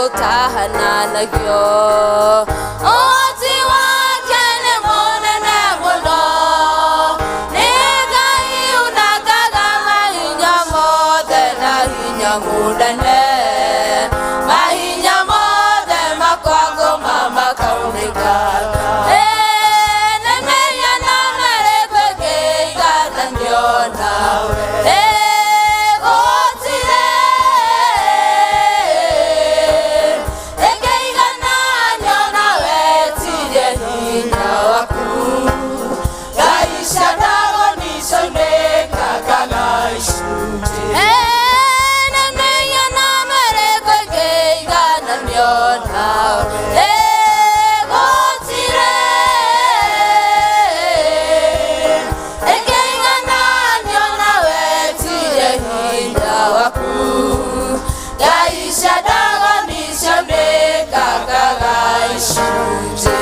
Ũtahananagio. Ũhoti wake nĩ mũnene mũno, nĩ Ngai unangaga mahinya mothe na hinya mũnene, mahinya mothe makwangoma makaunĩka. Nĩ mĩhianano ĩrĩkũ ĩngĩigananio nawe? Gũtirĩ ĩngĩigananio nawe, tirie hinya waku. Ngai cia Dagoni ciunĩkangaga icunjĩ. Nĩ mĩhianano ĩrĩkũ ĩngĩigananio nawe? Gũtirĩ ĩngĩigananio nawe, tirie hinya waku. Ngai cia Dagoni ciunĩkangaga icunjĩ.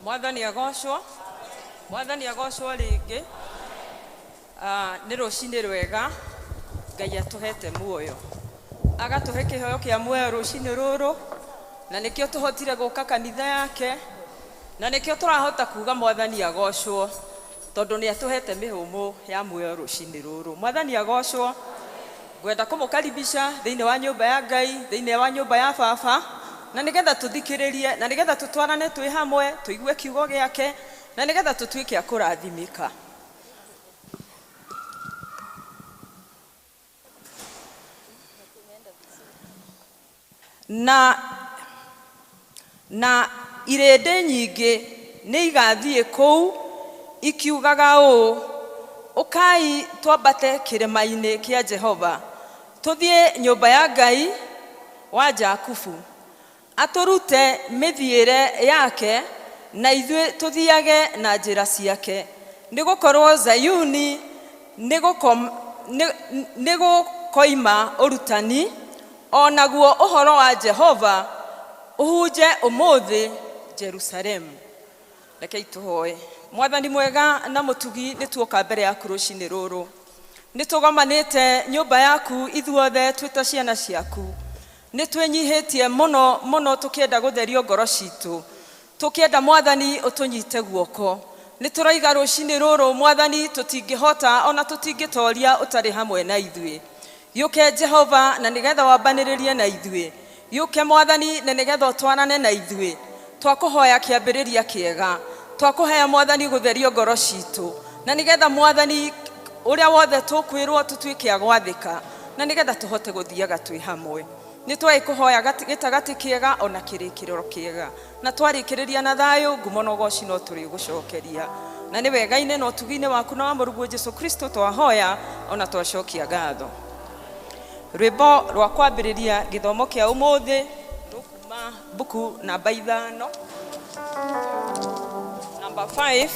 Mwathani agocwo, Mwathani agocwo rĩngĩ. Nĩ rũcinĩ rwega, Ngai atũhete muoyo, agatũhe kĩheo kĩa muoyo rũcinĩ rũrũ, na nĩkĩo tũhotire gũka kanitha yake, na nĩkĩo tũrahota kuga Mwathani agocwo, tondũ nĩ atũhete mĩhũmũ ya muoyo rũcinĩ rũrũ. Mwathani agocwo. Ngwenda kũmũkaribisha thĩinĩ wa nyũmba ya Ngai, thĩinĩ wa nyũmba ya baba, na nĩgetha tũthikĩrĩrie, na nĩgetha tũtwarane twĩ hamwe, tũigue kiugo gĩake, na nĩgetha tũtuĩke a kũrathimĩka. Na irĩndĩ nyingĩ nĩ igathiĩ kũu ikiugaga ũũ, 'Ũkai twambate kĩrĩma-inĩ kĩa Jehova, tũthiĩ nyũmba ya Ngai wa Jakubu, atũrute mĩthiĩre yake, na ithuĩ tũthiage na njĩra ciake. Nĩ gũkorwo Zayuni nĩ gũkoima ũrutani, o naguo ũhoro wa Jehova ũhunje ũmũthĩ Jerusalemu.' Rekei tũhoe. Mwathani mwega na mũtugi, nĩ tuoka mbere yaku rũcinĩ rũrũ. Nĩ tũgomanĩte nyũmba yaku ithuothe twĩ ta ciana ciaku. Nĩ twĩnyihĩtie mũno mũno, tũkĩenda gũtherio ngoro citũ, tũkĩenda Mwathani ũtũnyite guoko. Nĩ tũroiga rũcinĩ rũrũ, Mwathani, tũtingĩhota ona tũtingĩtoria ũtarĩ hamwe na ithuĩ. Gĩũke Jehova, na nĩgetha wambanĩrĩrie na ithuĩ. Gĩũke Mwathani, na nĩgetha ũtwarane na ithuĩ. Twakũhoya kĩambĩrĩria kĩega, twakũhoya Mwathani gũtherio ngoro citũ, na nĩgetha Mwathani ũrĩa wothe tũkwĩrwo tũtuĩke a gwathĩka, na nĩgetha tũhote gũthiaga twĩ hamwe. Nĩ twaĩ kũhoya gĩtagatĩ kĩega ona kĩrĩkĩrĩro kĩega, na twarĩkĩrĩria na thayũ. Ngumo na ũgoci no tũrĩgũcokeria, na nĩ wega-inĩ na ũtugi-inĩ waku na wa mũrũguo Jesu Kristo twahoya ona twacokia ngatho. Rwĩmbo rwa kwambĩrĩria gĩthomo kĩa ũmũthĩ rũkuma mbuku namba 5, namba 5.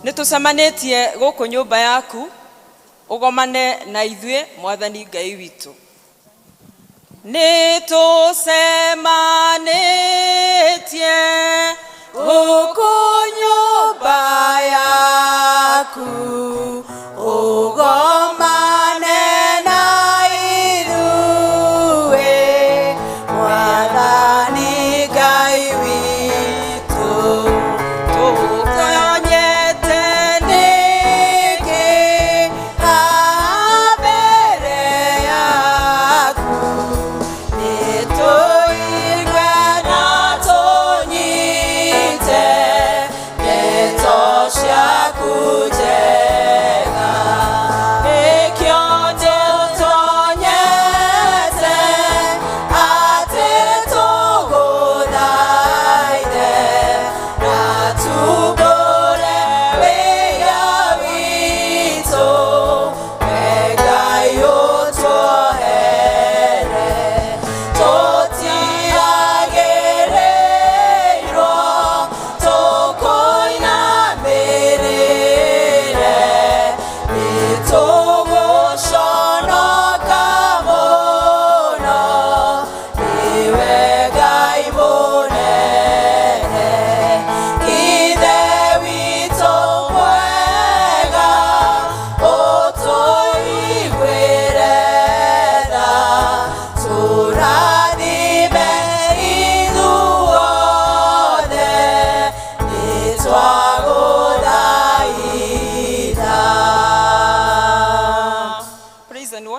Nĩ tũcemanĩtie gũkũ nyũmba yaku, ũgomane na ithuĩ, Mwathani Ngai witũ. Nĩ tũcemanĩtie gũkũ nyũmba yaku, ũgomane na ithuĩ, Mwathani Ngai witũ. Tũtonyete nĩkĩ haha mbere yaku? Nĩtũigue na tũnyite ndeto ciaku njega.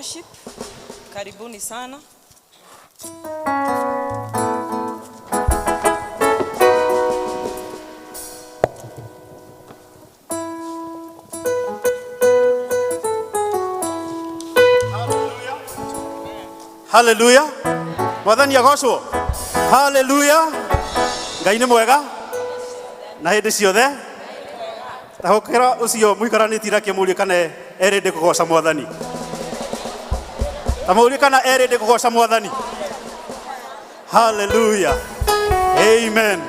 Worship. Karibuni sana. Haleluya. Mwathani agocwo. Haleluya. Ngai nĩ mwega na hĩndĩ ciothe. Tahũkĩra ũcio mũikaranĩtie nake mũrie kana erĩndĩ kũgoca Mwathani. Ta mũrie kana erĩndĩ kũgoca Mwathani. Haleluya. Amen.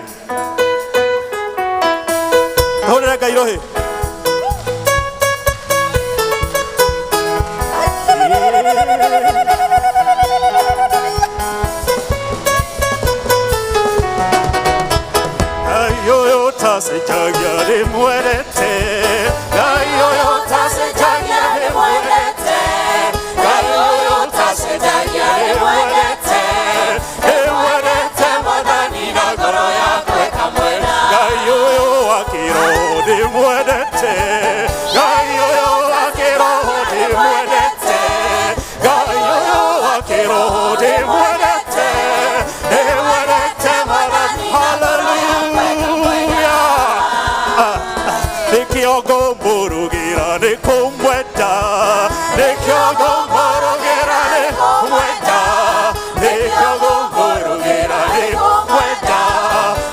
Tũhũrĩre Ngai rũhĩ. Ngai ũyũ ũtacenjagia ndĩmwendete. Ngai ũyũ ũtacenjagia ndĩmwendete. Ngai ũyũ ũtacenjagia ndĩmwendete. Ndĩmwendete Mwathani na ngoro yakwa ĩkamwenda. Ngai ũyũ wa kĩroho ndĩmwendete. Ngai ũyũ wa kĩroho ndĩmwendete. Ngai ũyũ wa kĩroho ndĩmwendete. Ndĩmwendete Mwathani. Hallelujah. Nĩkĩo ngũmũrugĩra nĩ kũmwenda. Nĩkĩo ngũmũrugĩra nĩ kũmwenda. Nĩkĩo ngũmũrugĩra nĩ kũmwenda.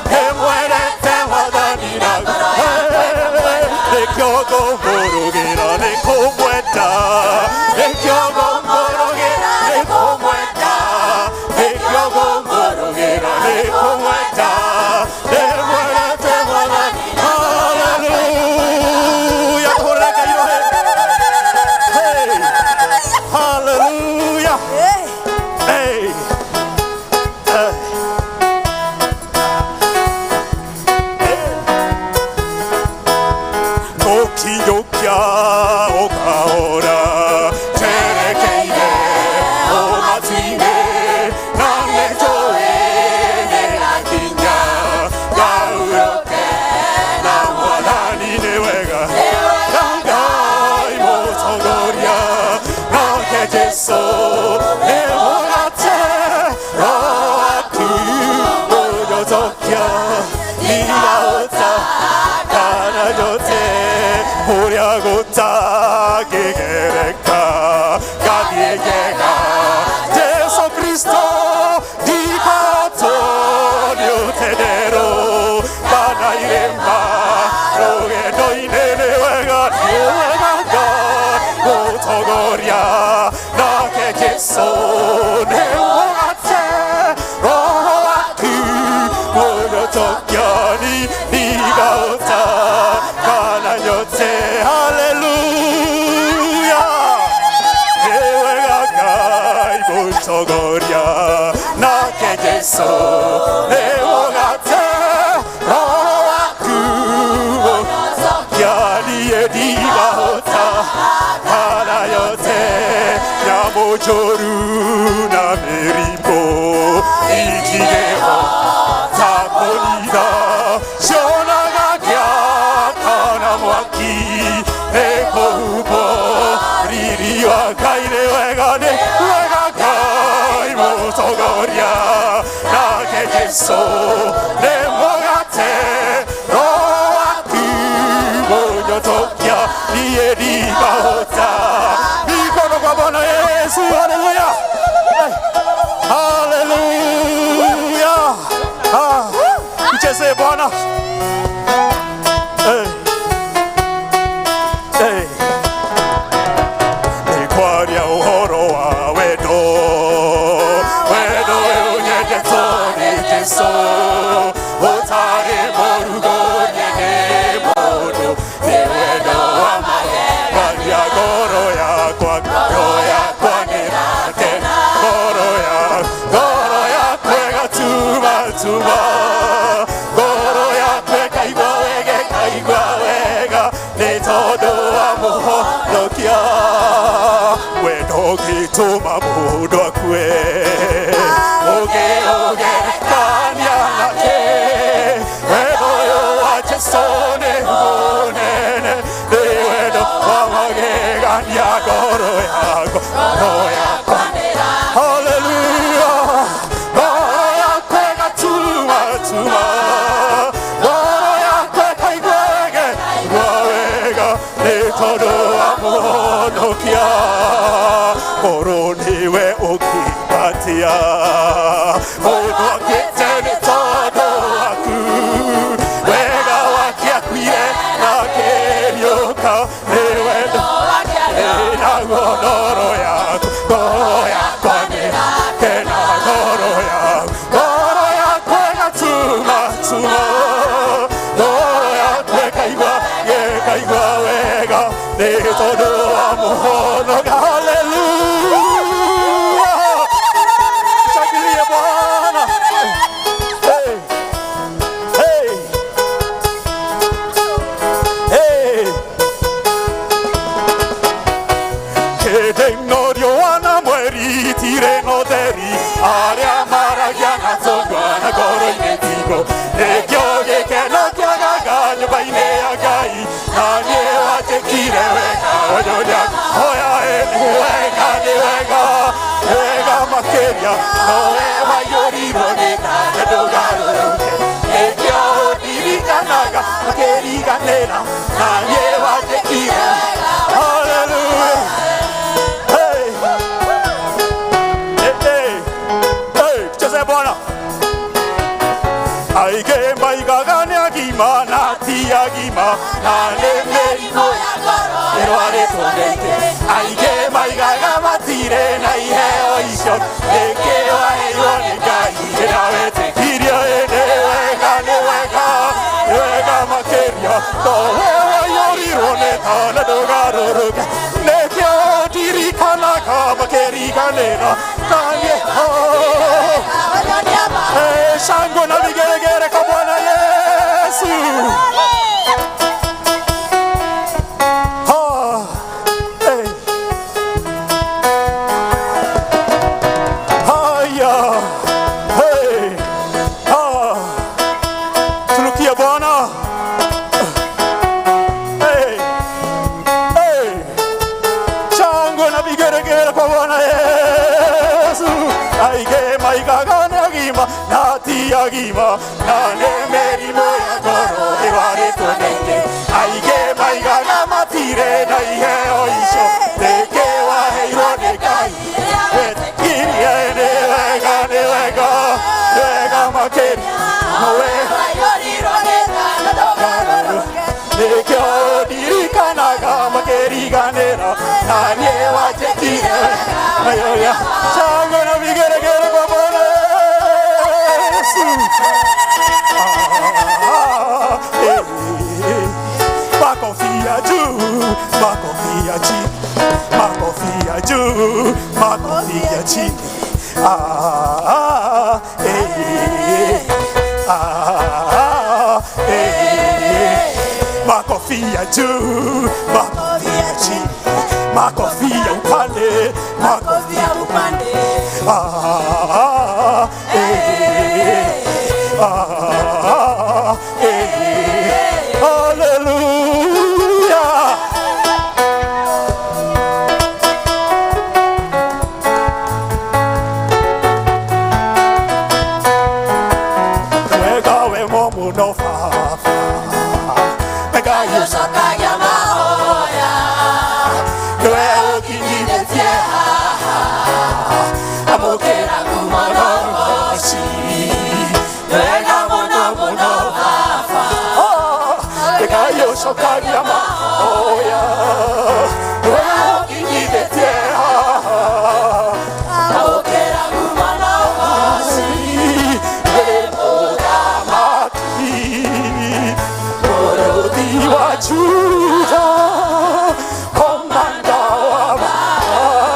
Ndĩmwendete Mwathani na ngoro yakwa. Nĩkĩo ngũmũrugĩra nĩ kũmwenda. Nĩkĩo ngũmũrugĩra nĩ kũmwenda. Nĩkĩo ngũmũrugĩra nĩ kũmwenda. Ndĩmwendete Mwathani. Hallelujah. Tũhũrĩre Ngai rũhĩ. Hey. Hallelujah. Hey. Hey. Gũkinyũkia ũkahora njerekeire ũmatu-inĩ na nĩnjũĩ nĩngakinya ngahurũke na Mwathani nĩ wega na Ngai mũtongoria nake Jesũ nĩ mũgate Roho waku mũnyotokia ndigahota kana nyote kũrĩa gũtangĩgereka ngathiĩ ngega Jesũ Kristo ndikahotwo nĩ ũtendero kana irĩma rũgendo-inĩ nĩ wega nĩ wega Ngai mũtongoria nake Jesũ nĩ mũgate Roho waku mũnyotokia ndigahota kana nyote. Haleluya. Nĩ wega Ngai mũtongoria nake Jesũ nĩ mũgate Roho waku mũnyotokia niĩ ndigahota kana nyote. Nyamũ njũru na mĩrimũ itingĩhota kũnina cionaga ngĩakana mwaki nĩkũhumbwo riri wa Ngai nĩ wega nĩ wega Ngai mũtongoria nake Jesũ nĩ mũgate Roho waku mũnyotokia niĩ ndigahota. Mikono kwa Bwana Yesu. Haleluya. Haleluya. Ah, mchezee Bwana. Hey. Hey. Nĩkwaria ũhoro wa wendo wendo ũyũ nyendetwo nĩ Jesũ ũtarĩ mũrugũrie nĩ mũndũ nĩ wendo wa magegania ngoro yakwa ngoro yakwa nĩrakena ngoro yakwa ĩgatumatuma ngoro yakwa ĩkaigua wega ĩkaigua wega nĩ tondũ wa mũhonokia wendo ũngĩtũma mũndũ akue ũngĩũgerekania nake wendo ũyũ wa Jesũ nĩ mũnene nĩ wendo wa magegania. ĩgakenia ngoro yakwa, ngoro yakwa. Haleluya, ngoro yakwa ĩgatuma tuma, ngoro yakwa ĩkaigua wega, ĩkaigua wega, nĩ tondũ wa mũhonokia. Korwo nĩwe ũkĩmbatia, mũndũ akuĩte nĩ tondũ waku, wega wake akuire na akĩriũka, nĩ wendo naguo ngoro yaku, ngoro yakwa nĩkena, ngoro yaku, ngoro yakwa ĩgatuma tuma, ngoro yakwa ĩkaigua, ĩkaigua wega, nĩ tondũ wa mũhonokia. Haleluya, shangilie Bwana. Hey, hey, hey. Hĩndĩ ĩno riũa na mweri itirĩ na ũtheri, arĩa maragia na tũnua na ngoro-inĩ tiguo, nĩkĩo gĩkeno kĩagaga nyũmba-inĩ ya Ngai, na niĩ wanjĩkire wega ũnyũria hoya ĩ, nĩ wega, nĩ wega, nĩ wega makĩria, nowe waiyũrirwo nĩ tha na ndũgarũrũke, nĩkĩo ũndirikanaga makĩriganĩra, na niĩ wanjĩkire. Hallelujah. Hey. Hey, hey. Hey, tucheze Bwana. Aingĩ maigaga nĩ agima na ti agima, na nĩ mĩrimũ ĩrwarĩtwo nĩ. Aingĩ maigaga matirĩ na iheo icio, nĩkĩ waheirwo nĩ Ngai rĩrĩa wetĩkirie. Nĩ wega, nĩ wega, nĩ wega makĩria, towe waiyũrirwo nĩ tha na ndũgarũrũke, nĩkĩo ndirikanaga makĩriganĩra, na niĩ oh. Hey, shangwe na vigelegele kwa Bwana Yesu. Ah, hey. Haya. Hey. Ah. Turukie Bwana. Hey. Hey. Shangwe na vigelegele kwa Bwana Yesu. Aingĩ maigaga nĩ agima na ti agima, na nĩ mĩrimũ ya ngoro ĩrwarĩtwo nĩ ingĩ. Aingĩ maigaga matirĩ na iheo icio, nĩkĩ waheirwo nĩ Ngai wetĩkirie. Nĩ wega, nĩ wega, nĩ wega makĩria, nowe nĩkĩo ndirikanaga makĩriganĩra, na niĩ wanjĩkire mayoya. Shangwe na vigelegele kwa Bwana Yesu. Ah, eh, eh. Makofi ya juu, makofi ya chini, makofi ya juu, makofi ya chini. Ah, eh, ah, eh. Makofi ya juu, makofi ya chini, makofi ya upande, makofi ya upande. Ah, eh, ah, eh. Hallelujah. Wega we mũno baba, Ngai ũcokagia mahoya, nĩwe ũkinyithĩtie haha, amũkĩra ngumo na ũgoci. Wega mũno mũno baba, Ngai ũcokagia mahoya, nĩwe ũkinyithĩtie haha, amũkĩra ngumo na ũgoci. Wĩ mũthamaki, mũrũthi wa Juda, komanda wa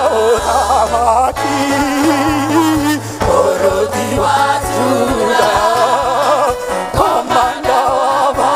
mũthamaki, mũrũthi wa Juda, komanda wa.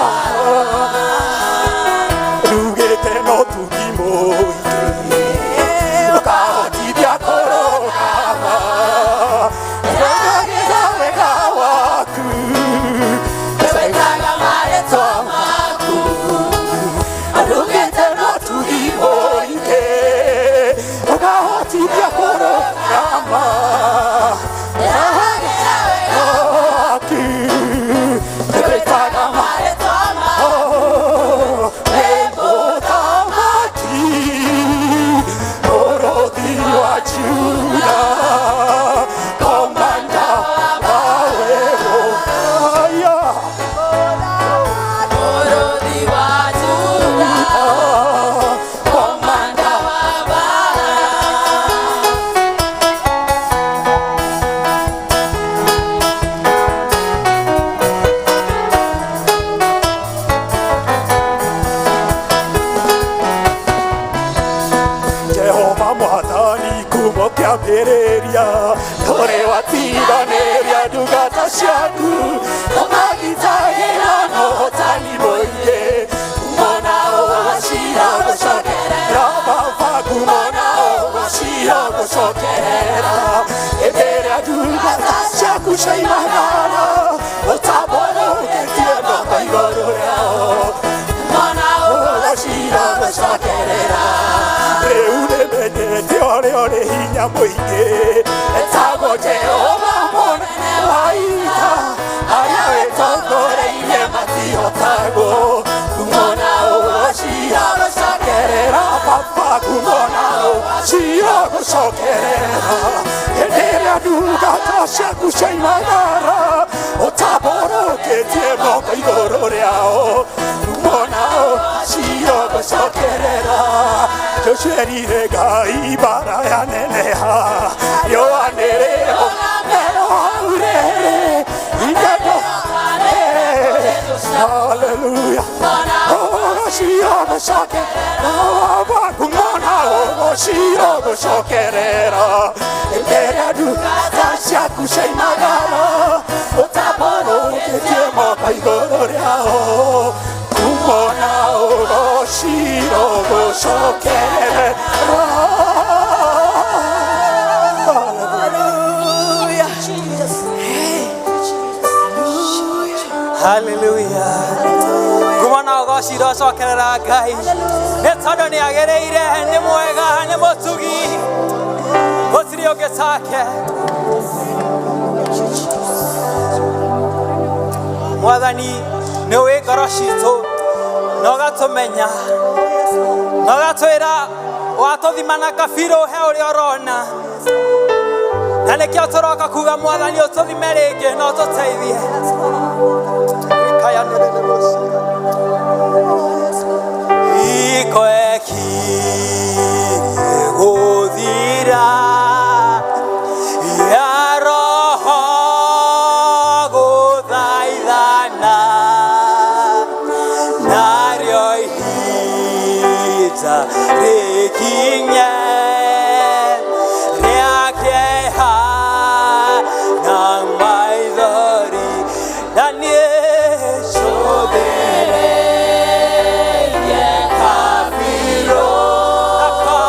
Jehova Mwathani kuma kĩambĩrĩria ndũrĩ watiganĩria ndungata ciaku ũmagitagĩra na ũhotani mũingĩ kumona ũgacira gũcokerera Baba kumona ũgacira gũcokerera hĩndĩ ĩrĩa ndungata ciaku ciaimagara ũtambũrũkĩtie moko igũrũ rĩao kumona ũgacira gũcokerera rĩu nĩmenyete ũrĩa ũrĩ hinya mũingĩ etagwo Jehova mũnene wa ita arĩa wĩtongoreirie matihotagwo kumona ũgacira gũcokerera Baba kumona ũgacira gũcokerera hĩndĩ ĩrĩa ndungata ciaku ciaimagara ũtambũrũkĩtie moko igũrũ rĩao kumona ũgacira gũcokerera Joshua Ngai bara yaneneha riũa nĩrĩrũgamĩrwo hau rĩrĩ ingendo. Hallelujah. Ũgacira gũcokerera Baba kumona ũgacira gũcokerera hĩndĩ ĩrĩa ndungata ciaku ciaimagara ũtambũrũkĩtie moko igũrũ rĩao kumona ũgacira gũcokerera. Hallelujah. Hallelujah. Kumona ũgocira ũcokerera Ngai nĩ tondũ nĩ agĩrĩire nĩ mwega nĩ mũtugi gũtirĩ ũngĩ take. Mwathani nĩ ũĩ ngoro citũ na ũgatũmenya na ũgatwĩra watũthima na kabirũ he ũrĩa ũrona na nĩkĩo tũroka kuga Mwathani ũtũthime rĩngĩ na ũtũteithie. Iko ekirie gũthira ya roho gũthaithana narĩo ihinda rĩkinye rĩa kĩeha na maithori na niĩ cũthĩrĩirie kabirũ nako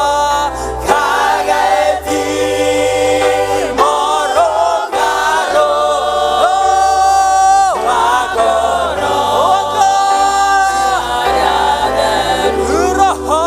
kageti mũrũngarũ wa ngoro roho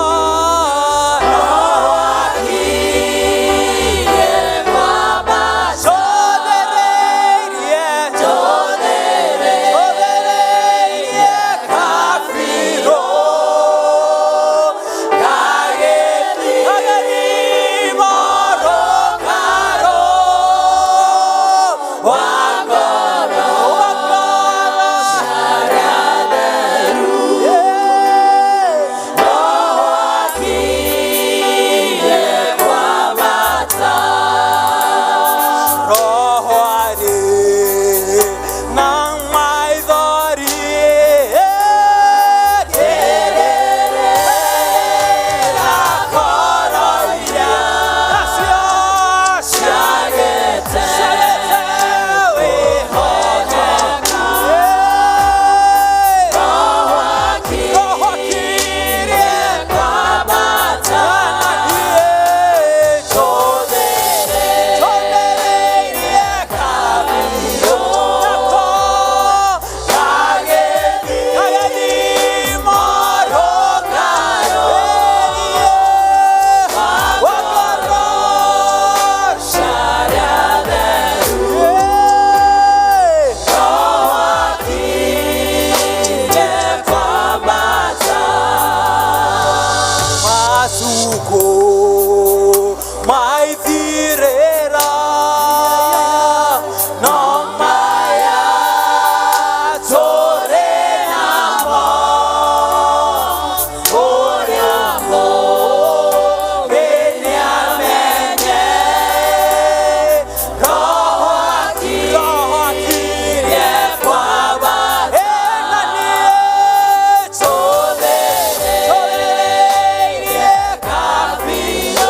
Thank you.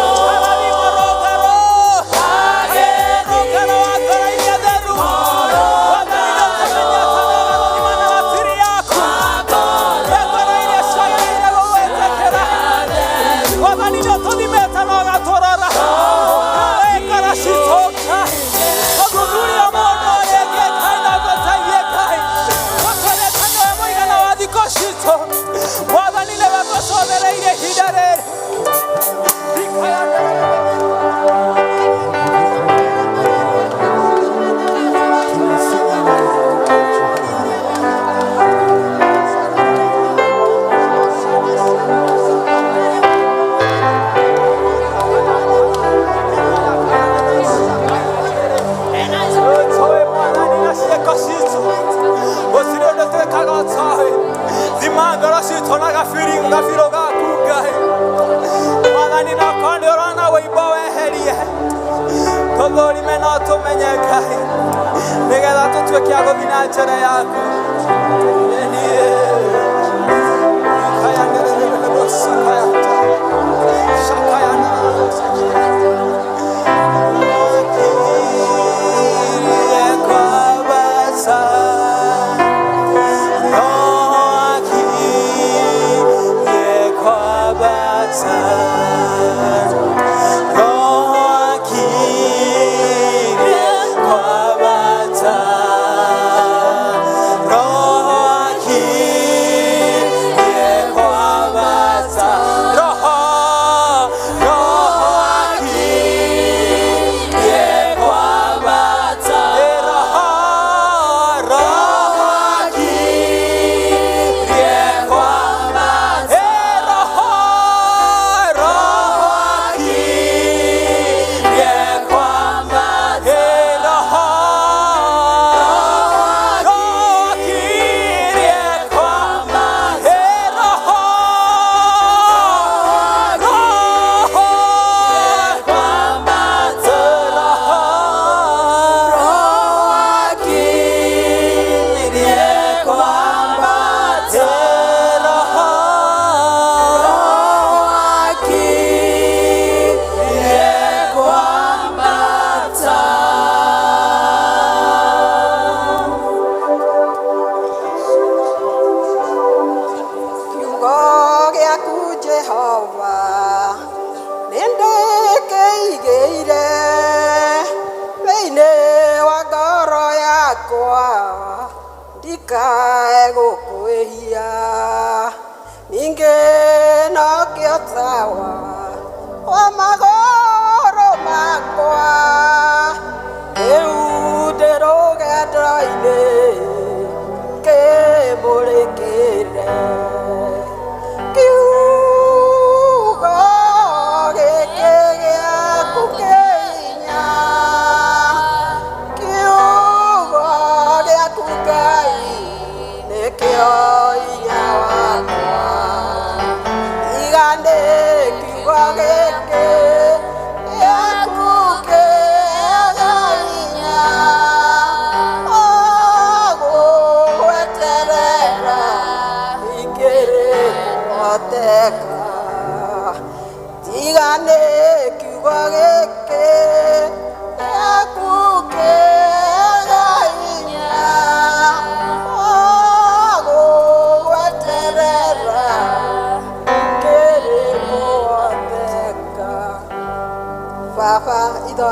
Tũmenye Ngai nĩgetha tũtuĩke a gũthiĩ na njĩra yaku.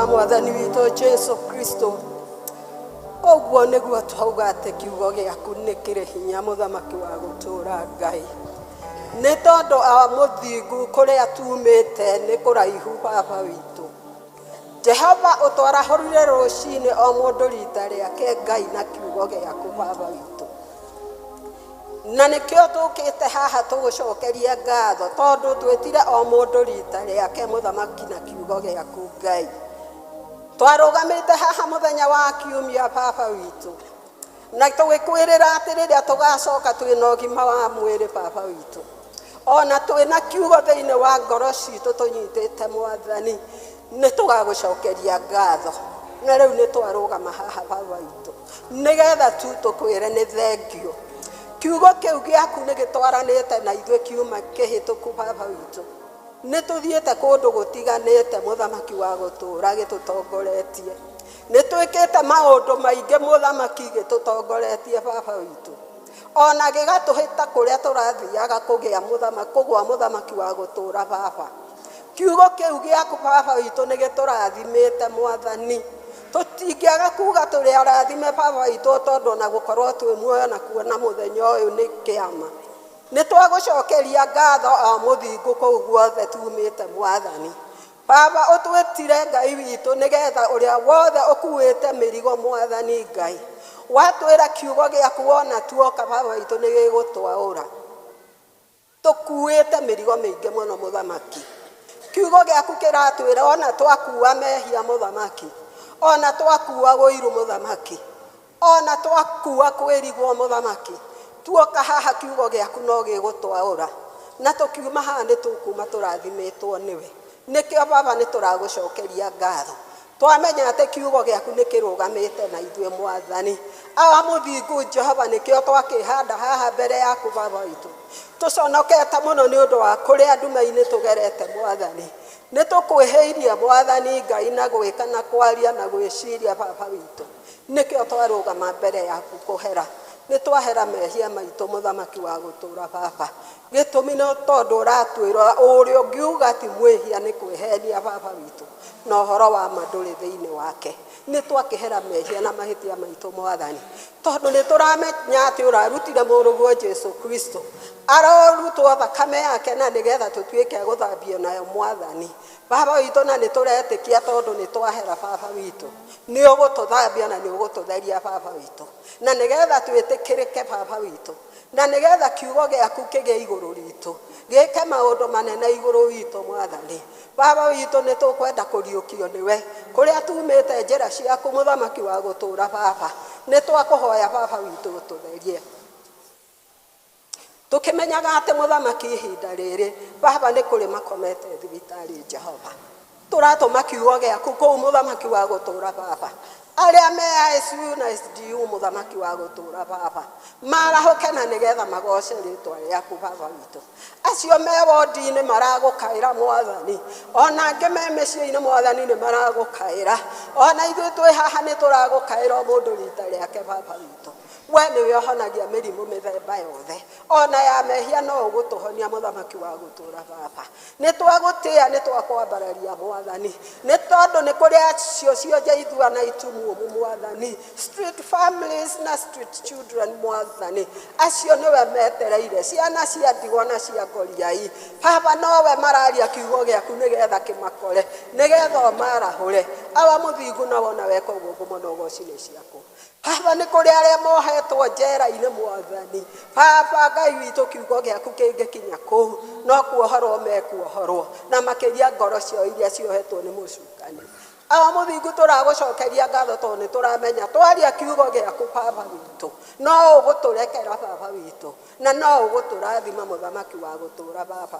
Mwathani witũ Jesu Kristo ũguo nĩguo twauga atĩ kiugo gĩaku nĩ kĩrĩ hinya mũthamaki wa gũtũũra Ngai nĩ tondũ a mũthingu kũrĩa tumĩte nĩ kũraihu baba witũ. Jehova ũtwarahũrire rũcinĩ o mũndũ rita rĩake Ngai na kiugo gĩaku baba witũ, na nĩkĩo tũkĩte haha tũgũcokeria ngatho tondũ twĩtire o mũndũ rita rĩake mũthamaki na kiugo gĩaku Ngai. Twarũgamĩte haha mũthenya wa kiumia baba witũ na tũgĩkwĩrĩra atĩ rĩrĩa tũgacoka twĩna ũgima wa mwĩrĩ baba witũ, ona twĩna kiugo thĩinĩ wa ngoro citũ tũnyitĩte mwathani nĩ tũgagũcokeria ngatho. Na rĩu nĩ twarũgama haha baba witũ nĩgetha tu tũkwĩre nĩ thengio. Kiugo kĩu gĩaku nĩ gĩtwaranĩte na ithuĩ kiuma kĩhĩtũku baba witũ. Nĩ tũthiĩte kũndũ gũtiganĩte mũthamaki wa gũtũũra gĩtũtongoretie, nĩ twĩkĩte maũndũ maingĩ mũthamaki gĩtũtongoretie baba witũ, ona gĩgatũhĩta kũrĩa tũrathiaga kũgĩa mũthamaki kũgwa mũthamaki wa gũtũũra baba. Kiugo kĩu gĩaku baba witũ nĩ gĩtũrathimĩte mwathani, tũtingĩaga kuga tũrĩ arathime baba witũ tondũ ona gũkorwo twĩ muoyo na kuona mũthenya ũyũ nĩ kĩama. Nĩ twagũcokeria ngatho o mũthingu kũu guothe tumĩte mwathani. Baba ũtwĩtire Ngai witũ nĩgetha ũrĩa wothe ũkuĩte mĩrigo mwathani Ngai watwĩra kiugo gĩaku wona tuoka baba witũ nĩ gĩgũtwaũra. Tũkuĩte mĩrigo mĩingĩ mũno mũthamaki, kiugo gĩaku kĩratwĩra ona twakua mehia mũthamaki, ona twakua ũiru mũthamaki, ona twakua kwĩrigwo mũthamaki, tuoka haha kiugo gĩaku no gĩgũtwaũra na tũkiuma haha nĩ tũkuma tũrathimĩtwo nĩwe. Nĩkĩo baba nĩ tũragũcokeria ngatho. Twamenya atĩ kiugo gĩaku nĩ kĩrũgamĩte na ithuĩ mwathani. Awa mũthingu Jehova nĩkĩo twakĩhanda haha mbere yaku baba witũ. Tũconokete mũno nĩ ũndũ wa kũrĩa nduma-inĩ tũgerete mwathani. Nĩ tũkwĩhĩirie mwathani Ngai na gwĩka na kwaria na gwĩciria baba witũ. Nĩkĩo twarũgama mbere yaku kũhera. Nĩ twahera mehia maitũ mũthamaki wa gũtũũra baba. Gĩtũmi nĩ tondũ ũratwĩra ũrĩa ũngiuga ti mwĩhia nĩ kwĩhenia baba witũ. Na ũhoro wa ma ndũrĩ thĩinĩ wake. Nĩ twakĩhera mehia na mahĩtia maitũ mwathani. Tondũ nĩ tũramenya atĩ ũrarutire mũrũguo Jesu Kristo. Arorutwo thakame yake na nĩgetha tũtuĩke a gũthambio nayo mwathani. Baba witũ na nĩ tũretĩkia tondũ nĩ twahera baba witũ. Nĩ ũgũtũthambia na nĩ ũgũtũtheria baba witũ. Na nĩgetha twĩtĩkĩrĩke baba witũ. Na nĩgetha kiugo gĩaku kĩgĩe igũrũ ritũ. Gĩke maũndũ manene igũrũ witũ mwathani. Baba witũ nĩ tũkwenda kũriũkio nĩwe. Kũrĩa tumĩte njĩra ciaku mũthamaki wa gũtũũra baba. Nĩ twakũhoya baba witũ ũtũtherie. Tũkĩmenyaga atĩ mũthamaki ihinda rĩrĩ baba nĩ kũrĩ makomete thibitarĩ Jehova. Tũratũma kiugo gĩaku kũu mũthamaki wa gũtũũra baba. Arĩa me ICU na SDU mũthamaki wa gũtũũra baba. Marahũke na nĩgetha magoce rĩtwa rĩaku baba witũ. Acio me wondi-inĩ maragũkaĩra mwathani. Ona angĩ me mĩciĩ-inĩ mwathani nĩ maragũkaĩra. Ona ithuĩ twĩ haha nĩ tũragũkaĩra o mũndũ rita rĩake baba witũ. We nĩwe ũhonagia mĩrimũ mĩthemba yothe. Ona ya mehia no ũgũtũhonia mũthamaki wa gũtũũra baba. Nĩ twagũtĩa nĩ twakwambararia mwathani. Nĩ tondũ nĩ kũrĩ acio cionje ithua na itumumu mwathani. Street families na street children mwathani. Acio nĩwe metereire. Ciana cia ndigwa na cia ngoriai. Baba nowe mararia kiugo gĩaku nĩgetha kĩmakore. Nĩgetha ũmarahũre. Awa mũthingu na wona weka ũguo ngumo na ũgoci nĩ ciaku. Baba nĩ kũrĩ arĩa mohetwo njera-inĩ mwathani. Baba Ngai witũ kiugo gĩaku kĩngĩkinya kũu no kuohorwo mekuohorwo na makĩria ngoro ciao iria ciohetwo nĩ mũcukani. Awa mũthingu tũragũcokeria ngatho tondũ nĩ tũramenya twaria kiugo gĩaku baba witũ no ũgũtũrekera baba witũ na no ũgũtũrathima mũthamaki wa gũtũũra baba.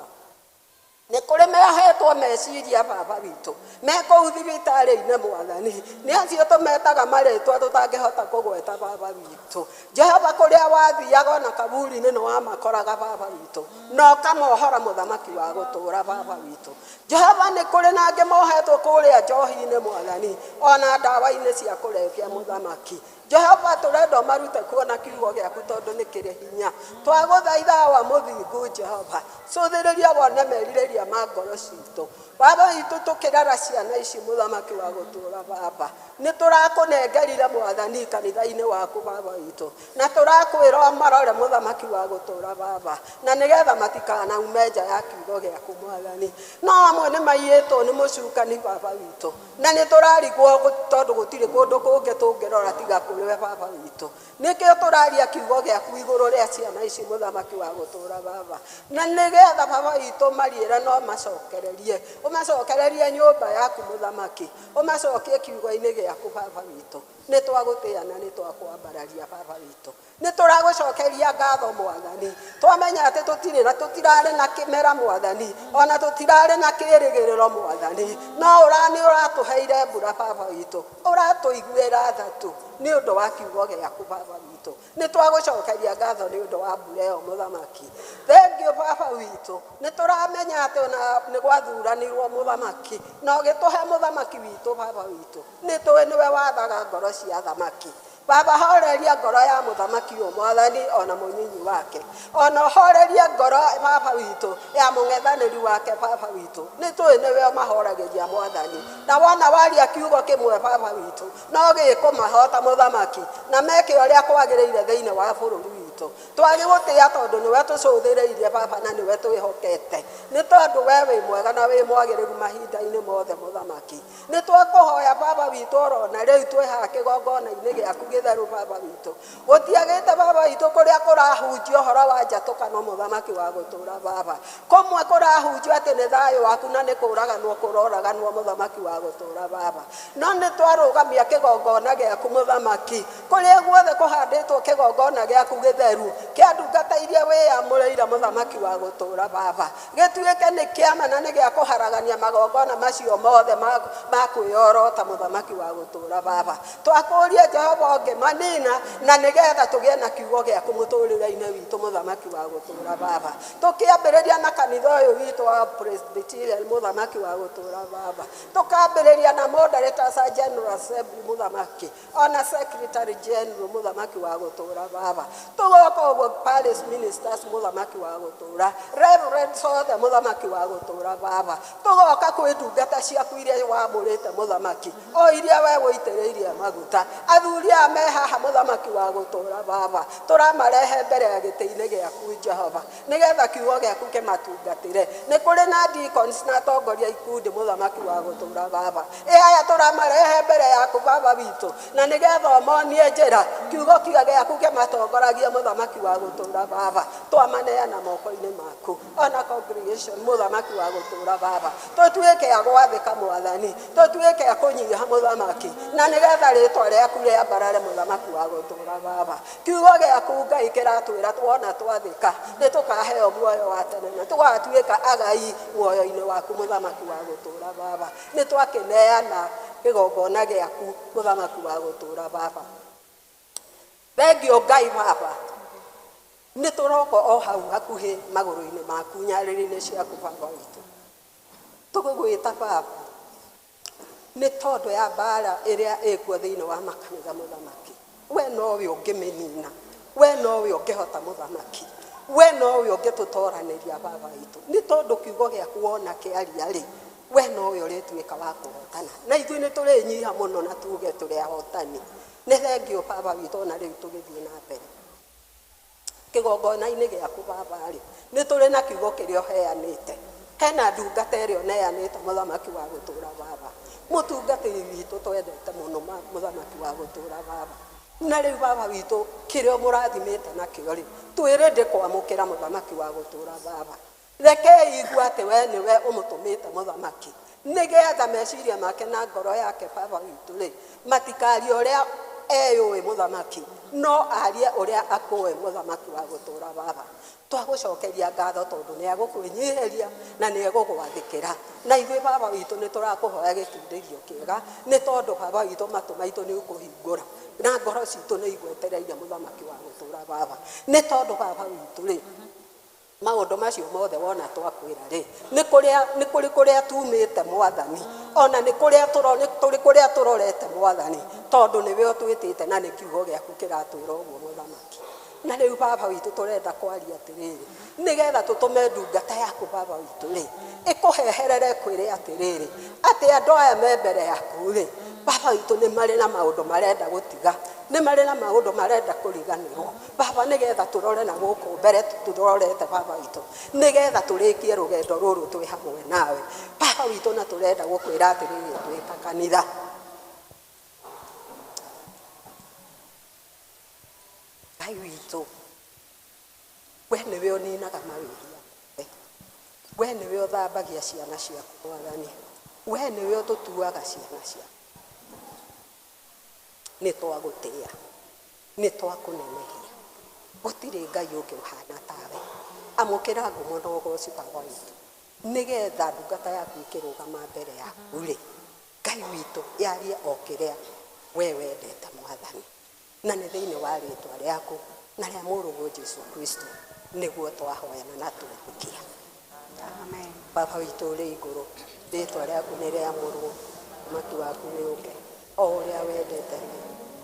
Nĩ kũrĩ mehetwo meciria baba witũ me kũu thibitarĩ-inĩ mwathani. Nĩ acio tũmetaga marĩtwa tũtangĩhota kũgweta baba witũ. Jehova kũrĩa wathiaga ona kaburi-inĩ nĩ wamakoraga baba witũ. Na ũkamohora mũthamaki wa gũtũũra baba witũ. Jehova nĩ kũrĩ na angĩ mohetwo kũrĩa njohi-inĩ mwathani ona ndawa-inĩ cia kũrebia mũthamaki. Jehova tũrenda ũmarute kuona kiugo gĩaku tondũ nĩ kĩrĩ hinya. Twagũthaitha wa mũthingu Jehova. Cũthĩrĩria wone merirĩria ma ngoro citũ. Baba witũ tũkĩrera ciana ici mũthamaki wa gũtũũra baba. Nĩ tũrakũnengerire mwathani kanitha-inĩ waku baba witũ. Na tũrakwĩra ũmarore mũthamaki wa gũtũũra baba. Na nĩgetha matikanaume nja ya kiugo gĩaku mwathani. No amwe nĩ maiyĩtwo nĩ mũcukani baba witũ. Na nĩ tũrarigwo tondũ gũtirĩ kũndũ kũngĩ tũngĩrora tiga kũrĩ we baba witũ. Nĩkĩo tũraria kiugo gĩaku igũrũ rĩa ciana ici mũthamaki wa gũtũũra baba. Na nĩgetha baba witũ mariĩre no macokererie. Ũmacokererie nyũmba yaku mũthamaki. Ũmacokie kiugo-inĩ gĩaku baba witũ. Nĩ twagũtĩa na nĩ twakwambararia baba witũ. Nĩ tũragũcokeria ngatho mwathani. Twamenya atĩ tũtirĩ na tũtirarĩ na kĩmera mwathani. Ona tũtirarĩ na kĩĩrĩgĩrĩro mwathani. No nĩ ũratũheire mbura baba witũ. Ũratũiguĩra tha tu nĩ ũndũ wa kiugo gĩaku baba witũ. Nĩ twagũcokeria ngatho nĩ ũndũ wa mbura ĩyo mũthamaki. Thengiũ baba witũ. Nĩ tũramenya atĩ ona nĩ gwathuranirwo mũthamaki. Na ũgĩtũhe mũthamaki witũ baba witũ. Nĩ tũĩ nĩwe wathaga ngoro cia athamaki. Baba horeria ngoro ya mũthamaki ũyũ mwathani ona mũnyinyi wake. Ona ũhorerie ngoro baba witũ ya mũng'ethanĩri wake baba witũ. Nĩ tũĩ nĩwe ũmahoragĩria mwathani. Na wona waria kiugo kĩmwe baba witũ no gĩkũmahota mũthamaki na meke ũrĩa kwagĩrĩire thĩinĩ wa bũrũri witũ. Twagĩgũtĩa tondũ nĩwe tũcũthĩrĩirie baba na nĩwe twĩhokete. Nĩ tondũ we wĩ mwega na wĩ mwagĩrĩru mahinda-inĩ mothe mũthamaki. Nĩ twakũhoya baba witũ orona rĩu twĩ haha kĩgongona-inĩ gĩaku gĩtheru baba witũ. Gũtiagĩte baba witũ kũrĩa kũrahunjio ũhoro wa njatũkano mũthamaki wa gũtũũra baba. Kũmwe kũrahunjio atĩ nĩ thayũ waku na nĩ kũraganwo kũroraganwo mũthamaki wa gũtũũra baba. No nĩ twarũgamia kĩgongona gĩaku mũthamaki. Kũrĩa guothe kũhandĩtwo kĩgongona gĩaku gĩtheru Mũtheru kĩa ndungata iria wĩyamũrĩire mũthamaki wa gũtũũra baba gĩtuĩke nĩ kĩama na nĩ gĩa kũharagania magongona macio mothe ma kwĩyorota mũthamaki wa gũtũũra baba. Twakũria Jehova ũngĩmanina na nĩgetha tũgĩe na kiugo gĩaku mũtũrĩre-inĩ witũ mũthamaki wa gũtũũra baba. Tũkĩambĩrĩria na kanitha ũyũ witũ wa Presbyterian mũthamaki wa gũtũũra baba, tũkambĩrĩria na moderators a General Assembly mũthamaki, ona secretary general mũthamaki wa gũtũũra baba, tũgoka ũguo parish ministers mũthamaki wa gũtũũra, reverends othe mũthamaki wa gũtũũra baba, tũgoka kwĩ ndungata ciaku iria wamũrĩte mũthamaki, o iria we wũitĩrĩirie maguta, athuri aya me haha mũthamaki wa gũtũũra baba, tũramarehe mbere ya gĩtĩ-inĩ gĩaku Jehova, nĩgetha kiugo gĩaku kĩmatungatĩre. Nĩ kũrĩ na deacons na atongoria ikundi mũthamaki wa gũtũũra baba, ĩ aya tũramarehe mbere yaku baba witũ, na nĩgetha ũmonie njĩra, kiugo gĩaku kĩmatongoragie mũthamaki wa gũtũũra baba, twamaneana moko-inĩ maku, ona congregation mũthamaki wa gũtũũra baba, tũtuĩke a gwathĩka mwathani, tũtuĩke a kũnyiha mũthamaki, na nĩgetha rĩtwa rĩaku rĩambarare mũthamaki wa gũtũũra baba. Kiugo gĩaku Ngai kĩratwĩra tuona twathĩka nĩ tũkaheo muoyo wa tene na tũgatuĩka agai muoyo-inĩ waku mũthamaki wa gũtũũra baba. Nĩ twakĩneana kĩgongona gĩaku mũthamaki wa gũtũũra baba. Thengio Ngai baba, nĩ tũroka o hau hakuhĩ magũrũ-inĩ maku nyarĩrĩ-inĩ ciaku baba witũ, tũgũgwĩta baba nĩ tondũ ya mbara ĩrĩa ĩkuo thĩinĩ wa makanitha mũthamaki. We nowe ũngĩmĩnina, we nowe ũngĩhota mũthamaki, we nowe ũngĩtũtoranĩria baba witũ, nĩ tondũ kiugo gĩaku wona kĩaria rĩ, we nowe ũrĩtuĩka wa kũhotana, na ithuĩ nĩ tũrĩnyiha mũno na tuge tũrĩ ahotani. Nĩ thengio baba witũ, ona rĩu tũgĩthiĩ na mbere kĩgongona-inĩ gĩaku baba rĩ, nĩ tũrĩ na kiugo kĩrĩa ũheanĩte, hena ndungata ĩrĩa ũneanĩte mũthamaki wa gũtũũra baba, mũtungatĩri witũ twendete mũno mũthamaki wa gũtũũra baba, na rĩu baba witũ kĩrĩa ũmũrathimĩte nakĩo rĩ, twĩrĩ ndĩkwamũkĩra mũthamaki wa gũtũũra baba. Reke igua atĩ we nĩwe ũmũtũmĩte mũthamaki, nĩgetha meciria make na ngoro yake baba witũ rĩ, matikarie ũrĩa eyũĩ mũthamaki, no arie ũrĩa akũĩ mũthamaki wa gũtũũra baba. Twagũcokeria ngatho tondũ nĩ agũkwĩnyihĩria na nĩ egũgwathĩkĩra, na ithuĩ baba witũ nĩ tũrakũhoya gĩkindĩrio kĩega, nĩ tondũ baba witũ matũ maitũ nĩ ũkũhingũra na ngoro citũ nĩ igwetereire mũthamaki wa gũtũũra baba, nĩ tondũ baba witũ rĩ, maũndũ macio mothe wona twakwĩra rĩ, nĩ kũrĩ kũrĩa tumĩte mwathani, ona nĩ kũrĩa tũrĩ kũrĩa tũrorete mwathani, tondũ nĩwe ũtwĩtĩte na nĩ kiugo gĩaku kĩratwĩra ũguo mũthamaki. Na rĩu baba witũ tũrenda kwaria atĩrĩrĩ, nĩgetha tũtũme ndungata yaku baba witũ rĩ, ĩkũheherere kwĩre atĩrĩrĩ, atĩ andũ aya me mbere yaku rĩ, baba witũ nĩ marĩ na maũndũ marenda gũtiga, nĩ marĩ na maũndũ marenda kũriganĩrwo baba, nĩgetha tũrore na gũkũ mbere tũrorete baba witũ, nĩgetha tũrĩkie rũgendo rũrũ twĩ hamwe nawe baba witũ, na tũrenda gũkwĩra atĩrĩrĩ twĩ ta kanitha. Ngai witũ, we nĩwe ũninaga mawĩhia mothe, we nĩwe ũthambagia ciana ciaku mwathani, we nĩwe ũtũtuaga ciana ciaku. Nĩ twagũtĩĩa, nĩ twakũnenehia, gũtirĩ Ngai ũngĩ ũhana tawe. Amũkĩra ngumo na ũgoci baba witũ, nĩgetha ndungata yaku ĩkĩrũgama mbere yaku rĩ, Ngai witũ yarie o kĩrĩa we wendete mwathani, na nĩ thĩinĩ wa rĩtwa rĩaku na rĩa mũrũguo Jesu Kristo nĩguo twahoyana na twetĩkia. Amen. Baba witũ ũrĩ igũrũ, rĩtwa rĩaku nĩ rĩamũrwo, ũthamaki waku nĩ ũke, o ũrĩa wendete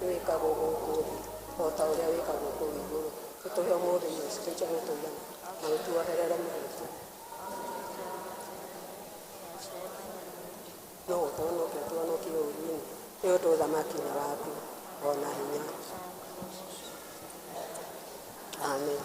nĩ wĩkagwo gũkũ thĩ o ta ũrĩa wĩkagwo kũu igũrũ. Ũtũhe ũmũthĩ irio citũ cia gũtũigana, na ũtuoherere mehia, no ũtũhonokie ũtũhonokie ũũru-inĩ, nĩ ũndũ ũthamaki nĩ waku ona hinya. Amen.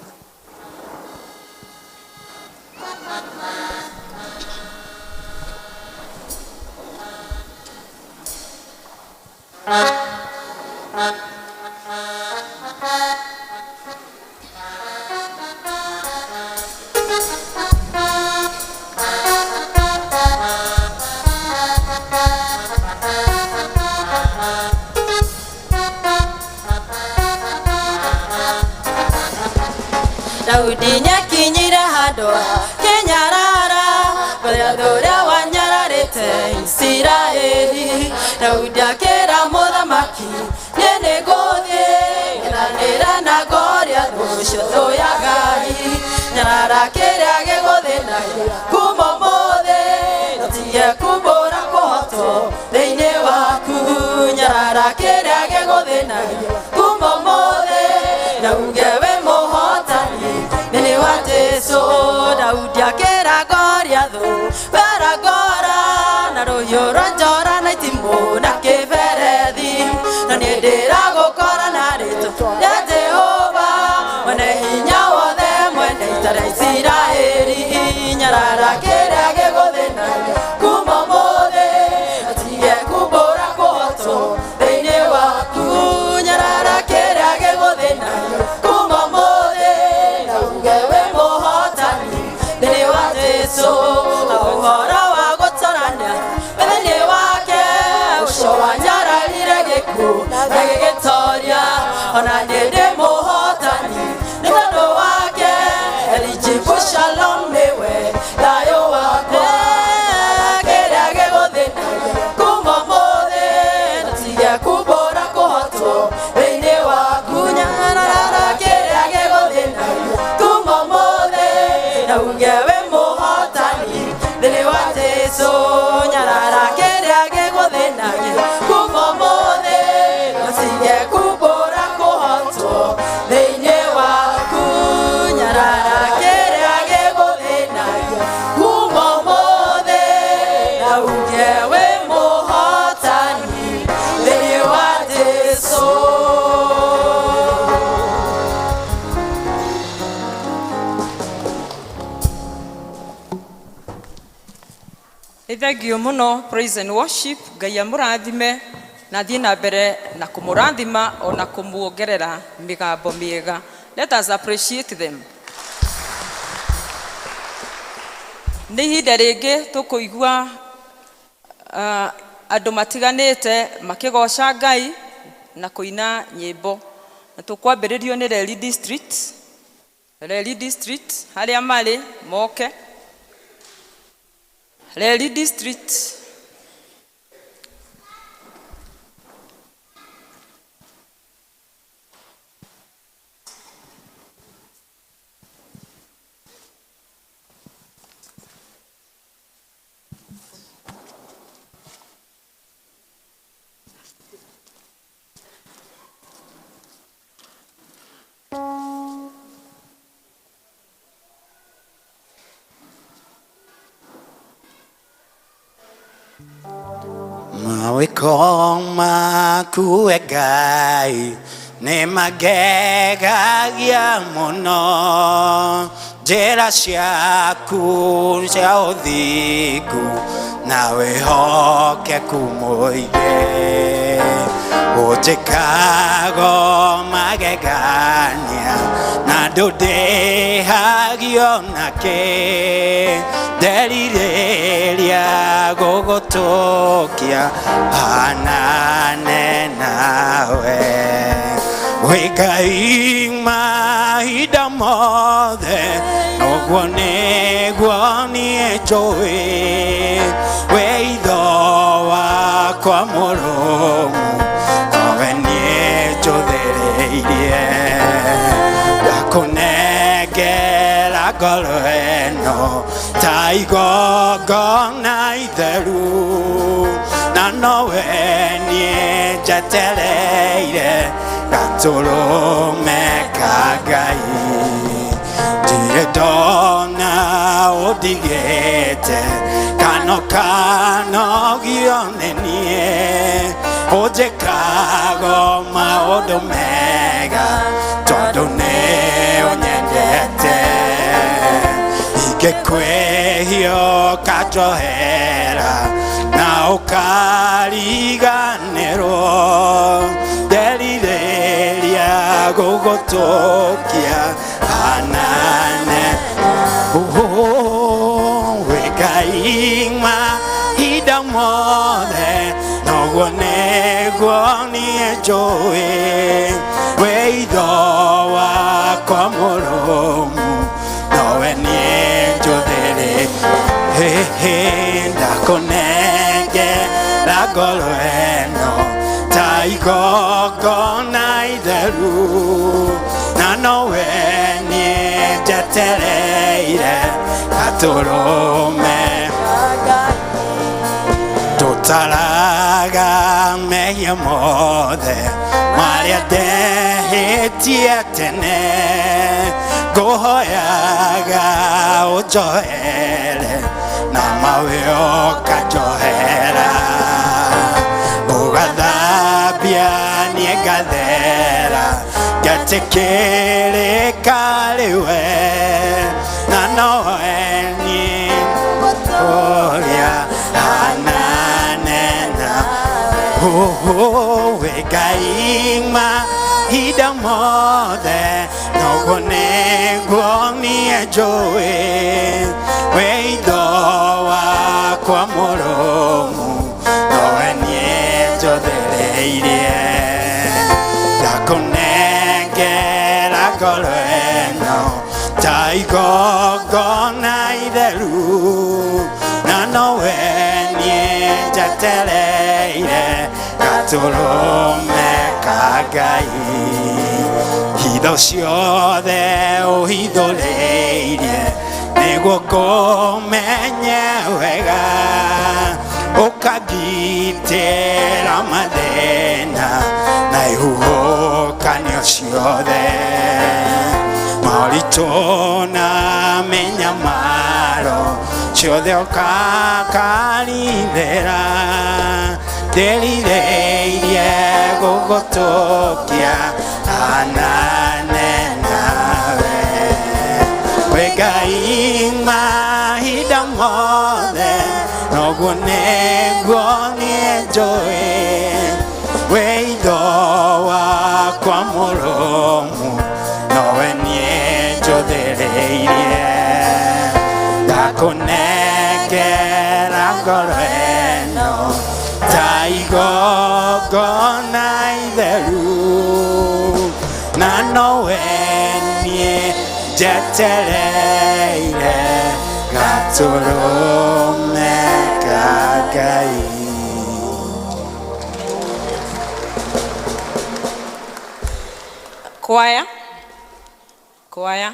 Daudi nĩakinyire handũ kĩnyarara Goliathũ ũrĩa wanyararĩte Isiraeli. Daudi akĩra mũthamaki, niĩ nĩngũthiĩ ng'ethanĩre na Goliathũ ũcio thũ ya Ngai. Nyarara kĩrĩa gĩgũthĩnagia kuma ũmũthĩ, ũtige kumbũra kũhotwo thĩinĩ waku. Nyarara kĩrĩa gĩgũthĩnagia kuma ũmũthĩ, na uge wĩ mũhotani thĩinĩ wa Jesũ. Daudi akĩra Goliathũ, werangora na rũhiũ rwa njora na itimũ na kĩberethi, na niĩ ndĩragũkora na rĩtwa rĩa Jehova mwene hinya wothe, mwene ita rĩa Isiraeli. Nyarara kĩrĩa gĩgũthĩnagia kuma ũmũthĩ, ũtige kumbũra kũhotwo thĩinĩ waku. Nyarara kĩrĩa gĩgũthĩnagia kuma ũmũthĩ, na uge wĩ mũhotani thĩinĩ wa Jesũ. Na ũhoro wa gũtorania thĩinĩ wake, ũcio wanyararire gĩkuũ na gĩgĩtoria, ona niĩ ndĩ mũhotani nĩ tondũ wake. Elijibu shalom nĩwe thayũ wakwa. Kĩrĩa gĩgũthĩnagia kuma ũmũthĩ, ũtige kumbũra kũhotwo thĩinĩ waku. Nyarara kĩrĩa gĩgũthĩnagia kuma ũmũthĩ, na uge wĩ mũhotani thĩinĩ wa Jesũ. Nyarara kĩrĩa gĩgũthĩnagia kuma ũmũthĩ, ũtige kumbũra kũhotwo thĩinĩ waku. Nyarara kĩrĩa gĩgũthĩnagia kuma ũmũthĩ, na uge wĩ mũhotani thĩinĩ wa Jesũ. Nĩ thengio mũno praise and worship. Ngai amũrathime na thiĩ na mbere na kũmũrathima ona kũmuongerera mĩgambo mĩega. Let us appreciate them. Nĩ ihinda rĩngĩ tũkũigua andũ matiganĩte makĩgoca Ngai na kũina nyĩmbo. Na tũkwambĩrĩrio nĩ Reri District. Reri District harĩa marĩ moke. Reri District. Mawĩko maku e Ngai nĩ magegagia mũno, njĩra ciaku cia ũthingu na wĩhokeku mũingĩ. Ũnjĩkago magegania na ndũndĩhagio nakĩ, nderirĩria gũgũtũkia hanane nawe. Wĩ Ngai mahinda mothe, noguo nĩguo niĩ njũĩ, wĩ itho wakwa mũrũmu, nowe niĩ njũthĩrĩirie. Ndakũnengera ngoro ĩno ta igongona itheru, na nowe niĩ njetereire gatũrũme ka Ngai. Ndirĩ ndona ũndigĩte kana ũkanogio nĩ niĩ, ũnjĩkago maũndũ mega tondũ nĩ ũnyendete. Ingĩkwĩhia ũkanjohera na ũkariganĩrwo, nderirĩria gũgũtũkia hanane. Wĩ Ngai mahinda mothe, noguo nĩguo niĩ njũĩ, wĩ itho wakwa mũrũmu, ngoro ĩno ta igongona itheru na nowe niĩ njetereire gatũrũme tũtaraga mehia mothe marĩa ndehĩtie tene ngũhoyaga ũnjohere na mawe ũkanjohera ũgathambia niĩ ngathera ngetĩkĩrĩka rĩwe na nowe niĩ ũrĩa ananena we Ngai mahinda mothe noguo nĩguo niĩ njũĩ wĩitho wakwa mũrũmu nowe niĩ njũthĩrĩirie ndakũnengera ngoro ĩno ta igongona itheru na nowe niĩ njetereire gatũrũme ka Ngai hitho ciothe ũhithũrĩirie nĩguo kũmenye wega ũkangitĩra mathĩna na ihuhũkanio ciothe moritũ na mĩnyamaro ciothe ũkakarithĩra ndĩrirĩirie gũgũtũkia anane nawe we Ngai mahinda mothe noguo nĩguo niĩ njũĩ wĩitho wakwa mũrũmu nowe niĩ njũthĩrĩirie ndakũnengera ngoro ĩno ta igongona itheru na nowe niĩ njetereire gatũrũme ka Ngai. Kwaya, kwaya.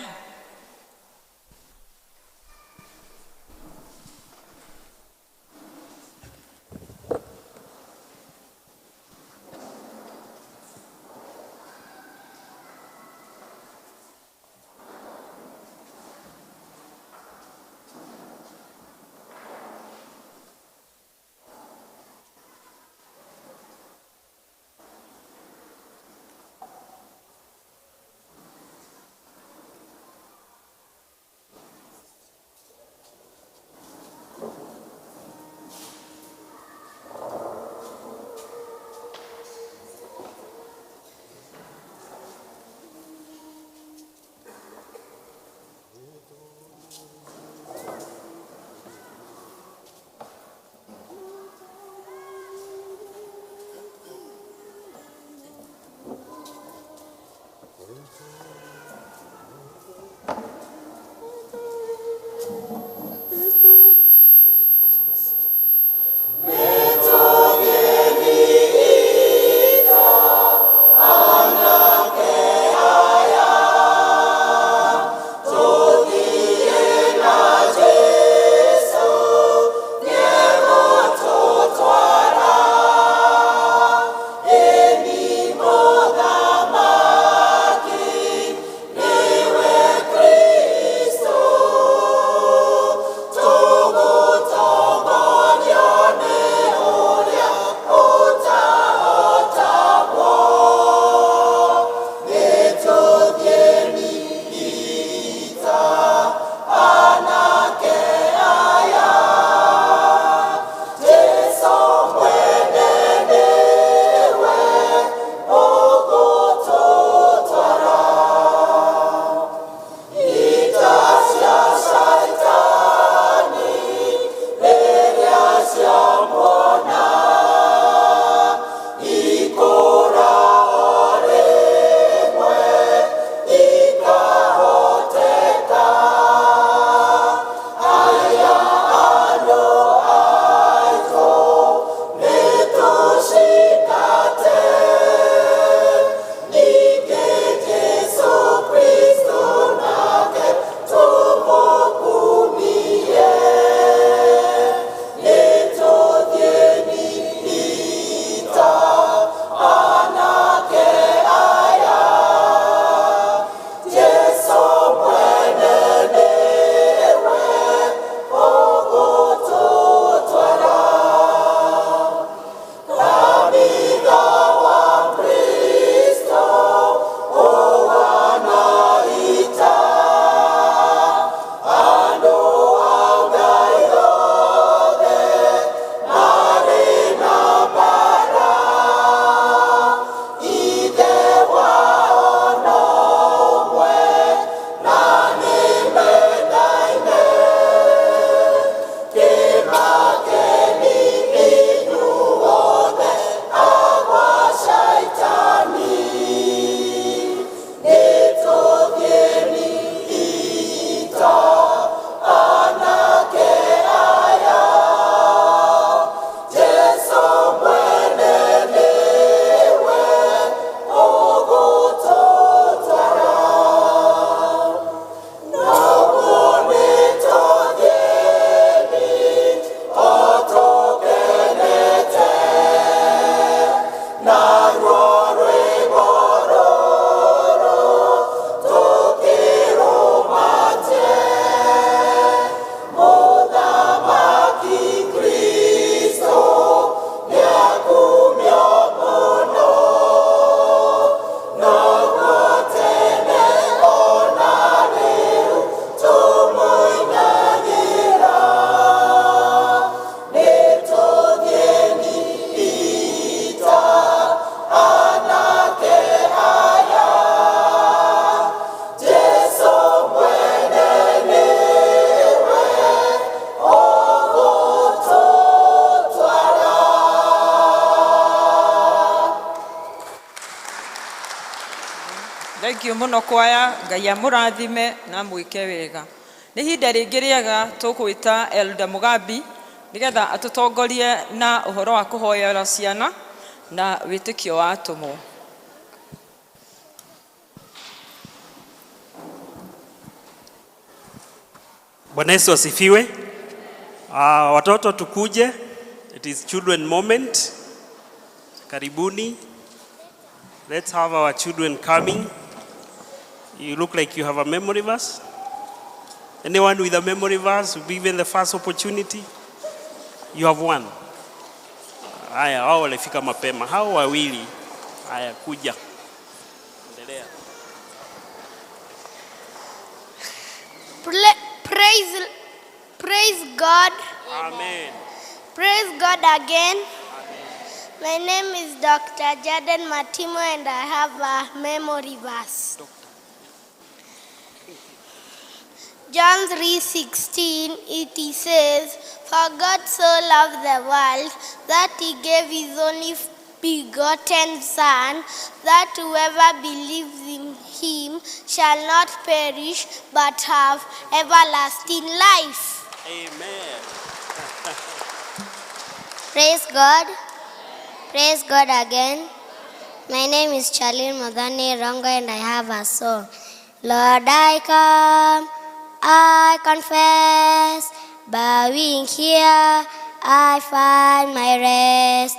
Thank you mũno kwaya, Ngai amũrathime na mwĩke wega. Nĩ ihinda rĩngĩ rĩega tũkwĩta Elder Mugambi nĩgetha atũtongorie na ũhoro wa kũhoera ciana na wĩtĩkio wa atũmwo. Bwana Yesu asifiwe. Watoto tukuje. It is children moment. Karibuni. Let's have our children coming. You look like you have a memory verse. Anyone with a memory verse will be given the first opportunity. You have one. Haya, wao walifika mapema. Hao wawili. Haya, kuja. Endelea. Praise God. Amen. Praise God again. My name is Dr. Jaden Matimo and I have a memory verse. John 3:16, it says, "For God so loved the world that he gave his only begotten Son, that whoever believes in him shall not perish but have everlasting life." Amen. Praise God. Praise God again. My name is Charlene Modani Rongo and I have a song. Lord, I come, I confess, bowing here, I find my rest.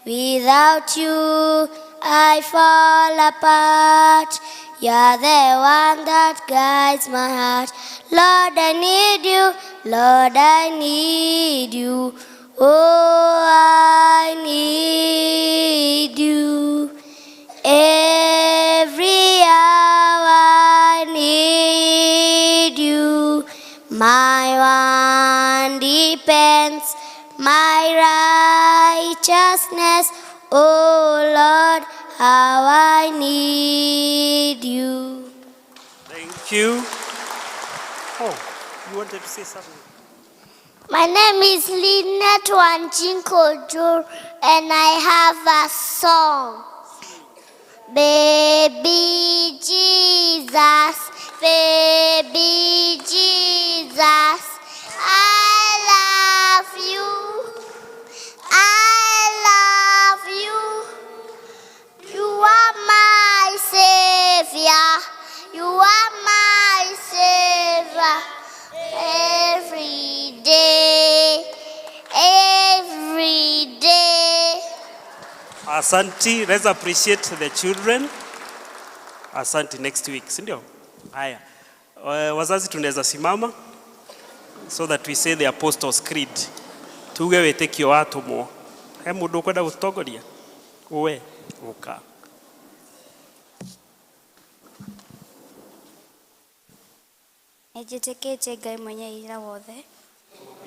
Without you, I fall apart. You're the one that guides my heart. Lord, I need you. Lord, I need you. Oh, I need you. Every hour I need you. My one depends, my righteousness. Oh Lord, how I need you. Thank you. Oh, you wanted to say something? My name is Lynette Wanjinko Jur, and I have a song. Baby Jesus, baby Jesus, I love you. I love you. You are my savior. You are my savior. Every day, every day. Asante. Let's appreciate the children. Asante, next week, si ndio? Haya. Wazazi tunaweza simama so that we say the Apostles' Creed. Tuge wĩtĩkio wa atũmwo. He mũndũ ũkwenda gũtongoria? Uwe, ũka. Nĩnjĩtĩkĩtie Ngai mwenye hinya wothe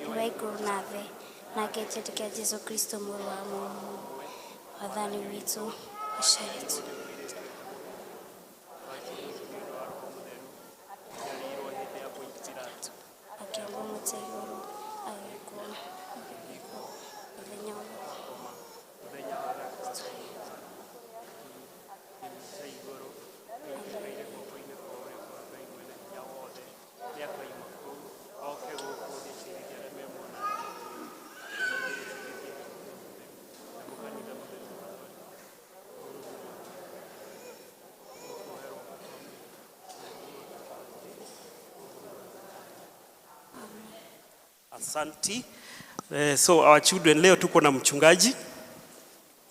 wa igũrũ na thĩ, na ngetĩkia Jesũ Kristo mũrũ wa Mũrungu Mwathani witũ ũciarĩtwo akĩambwo mũtĩ igũrũ, agĩkua, agĩthikwo, mũthenya wa gatatũ Asante. So our children, leo tuko na mchungaji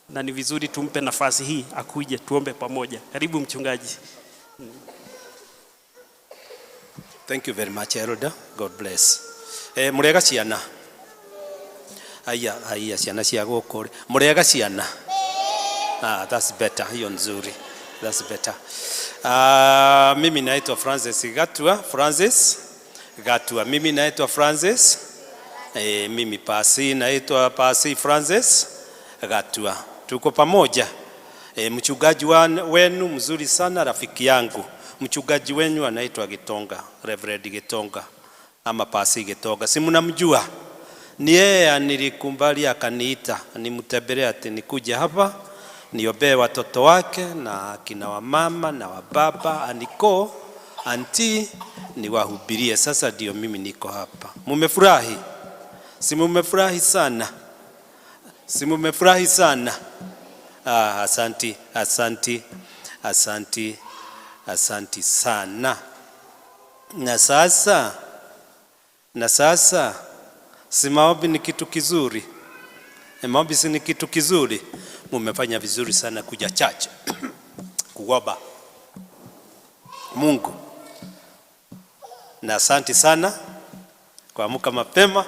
na ni vizuri tumpe nafasi hii akuje tuombe pamoja. Karibu mchungaji. Thank you very much, Elder. God bless. Murega ciana. Aya, aya ciana cia gũkũ. Murega ciana. Ah, that's better. Hiyo nzuri. That's better. Mimi naitwa Francis Gatua. Francis Gatua. Mimi naitwa Francis. Mimi pasi naitwa Pasi Francis Gatua. Tuko pamoja. Mchungaji wenu mzuri sana, rafiki yangu. Mchungaji wenu anaitwa Gitonga, Reverend Gitonga ama Pasi Gitonga. Si mnamjua? Ni yeye nilikumbali akaniita nimtembelee ati nikuje hapa Niombee watoto wake na kina wamama na wababa, aniko anti, niwahubirie. Sasa ndio mimi niko hapa. Mumefurahi? Si mumefurahi sana? Si mumefurahi sana? Ah, asanti, asanti, asanti, asanti sana. Na sasa, na sasa, si maombi ni kitu kizuri? E, maombi si ni kitu kizuri? Mumefanya vizuri sana kuja church kuomba Mungu, na asanti sana kuamka mapema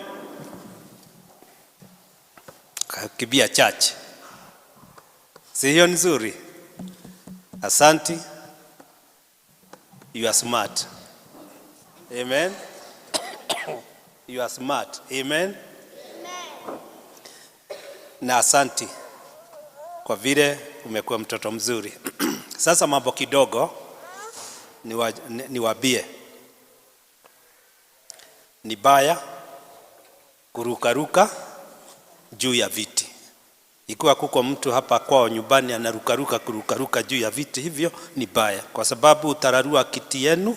kibia church. Si hiyo ni nzuri? Asanti, you are smart. Amen. You are smart. Amen. Na asanti kwa vile umekuwa mtoto mzuri. Sasa mambo kidogo niwaambie. Ni baya kurukaruka juu ya viti. Ikiwa kuko mtu hapa kwao nyumbani anarukaruka kurukaruka juu ya viti hivyo, ni baya, kwa sababu utararua kiti yenu,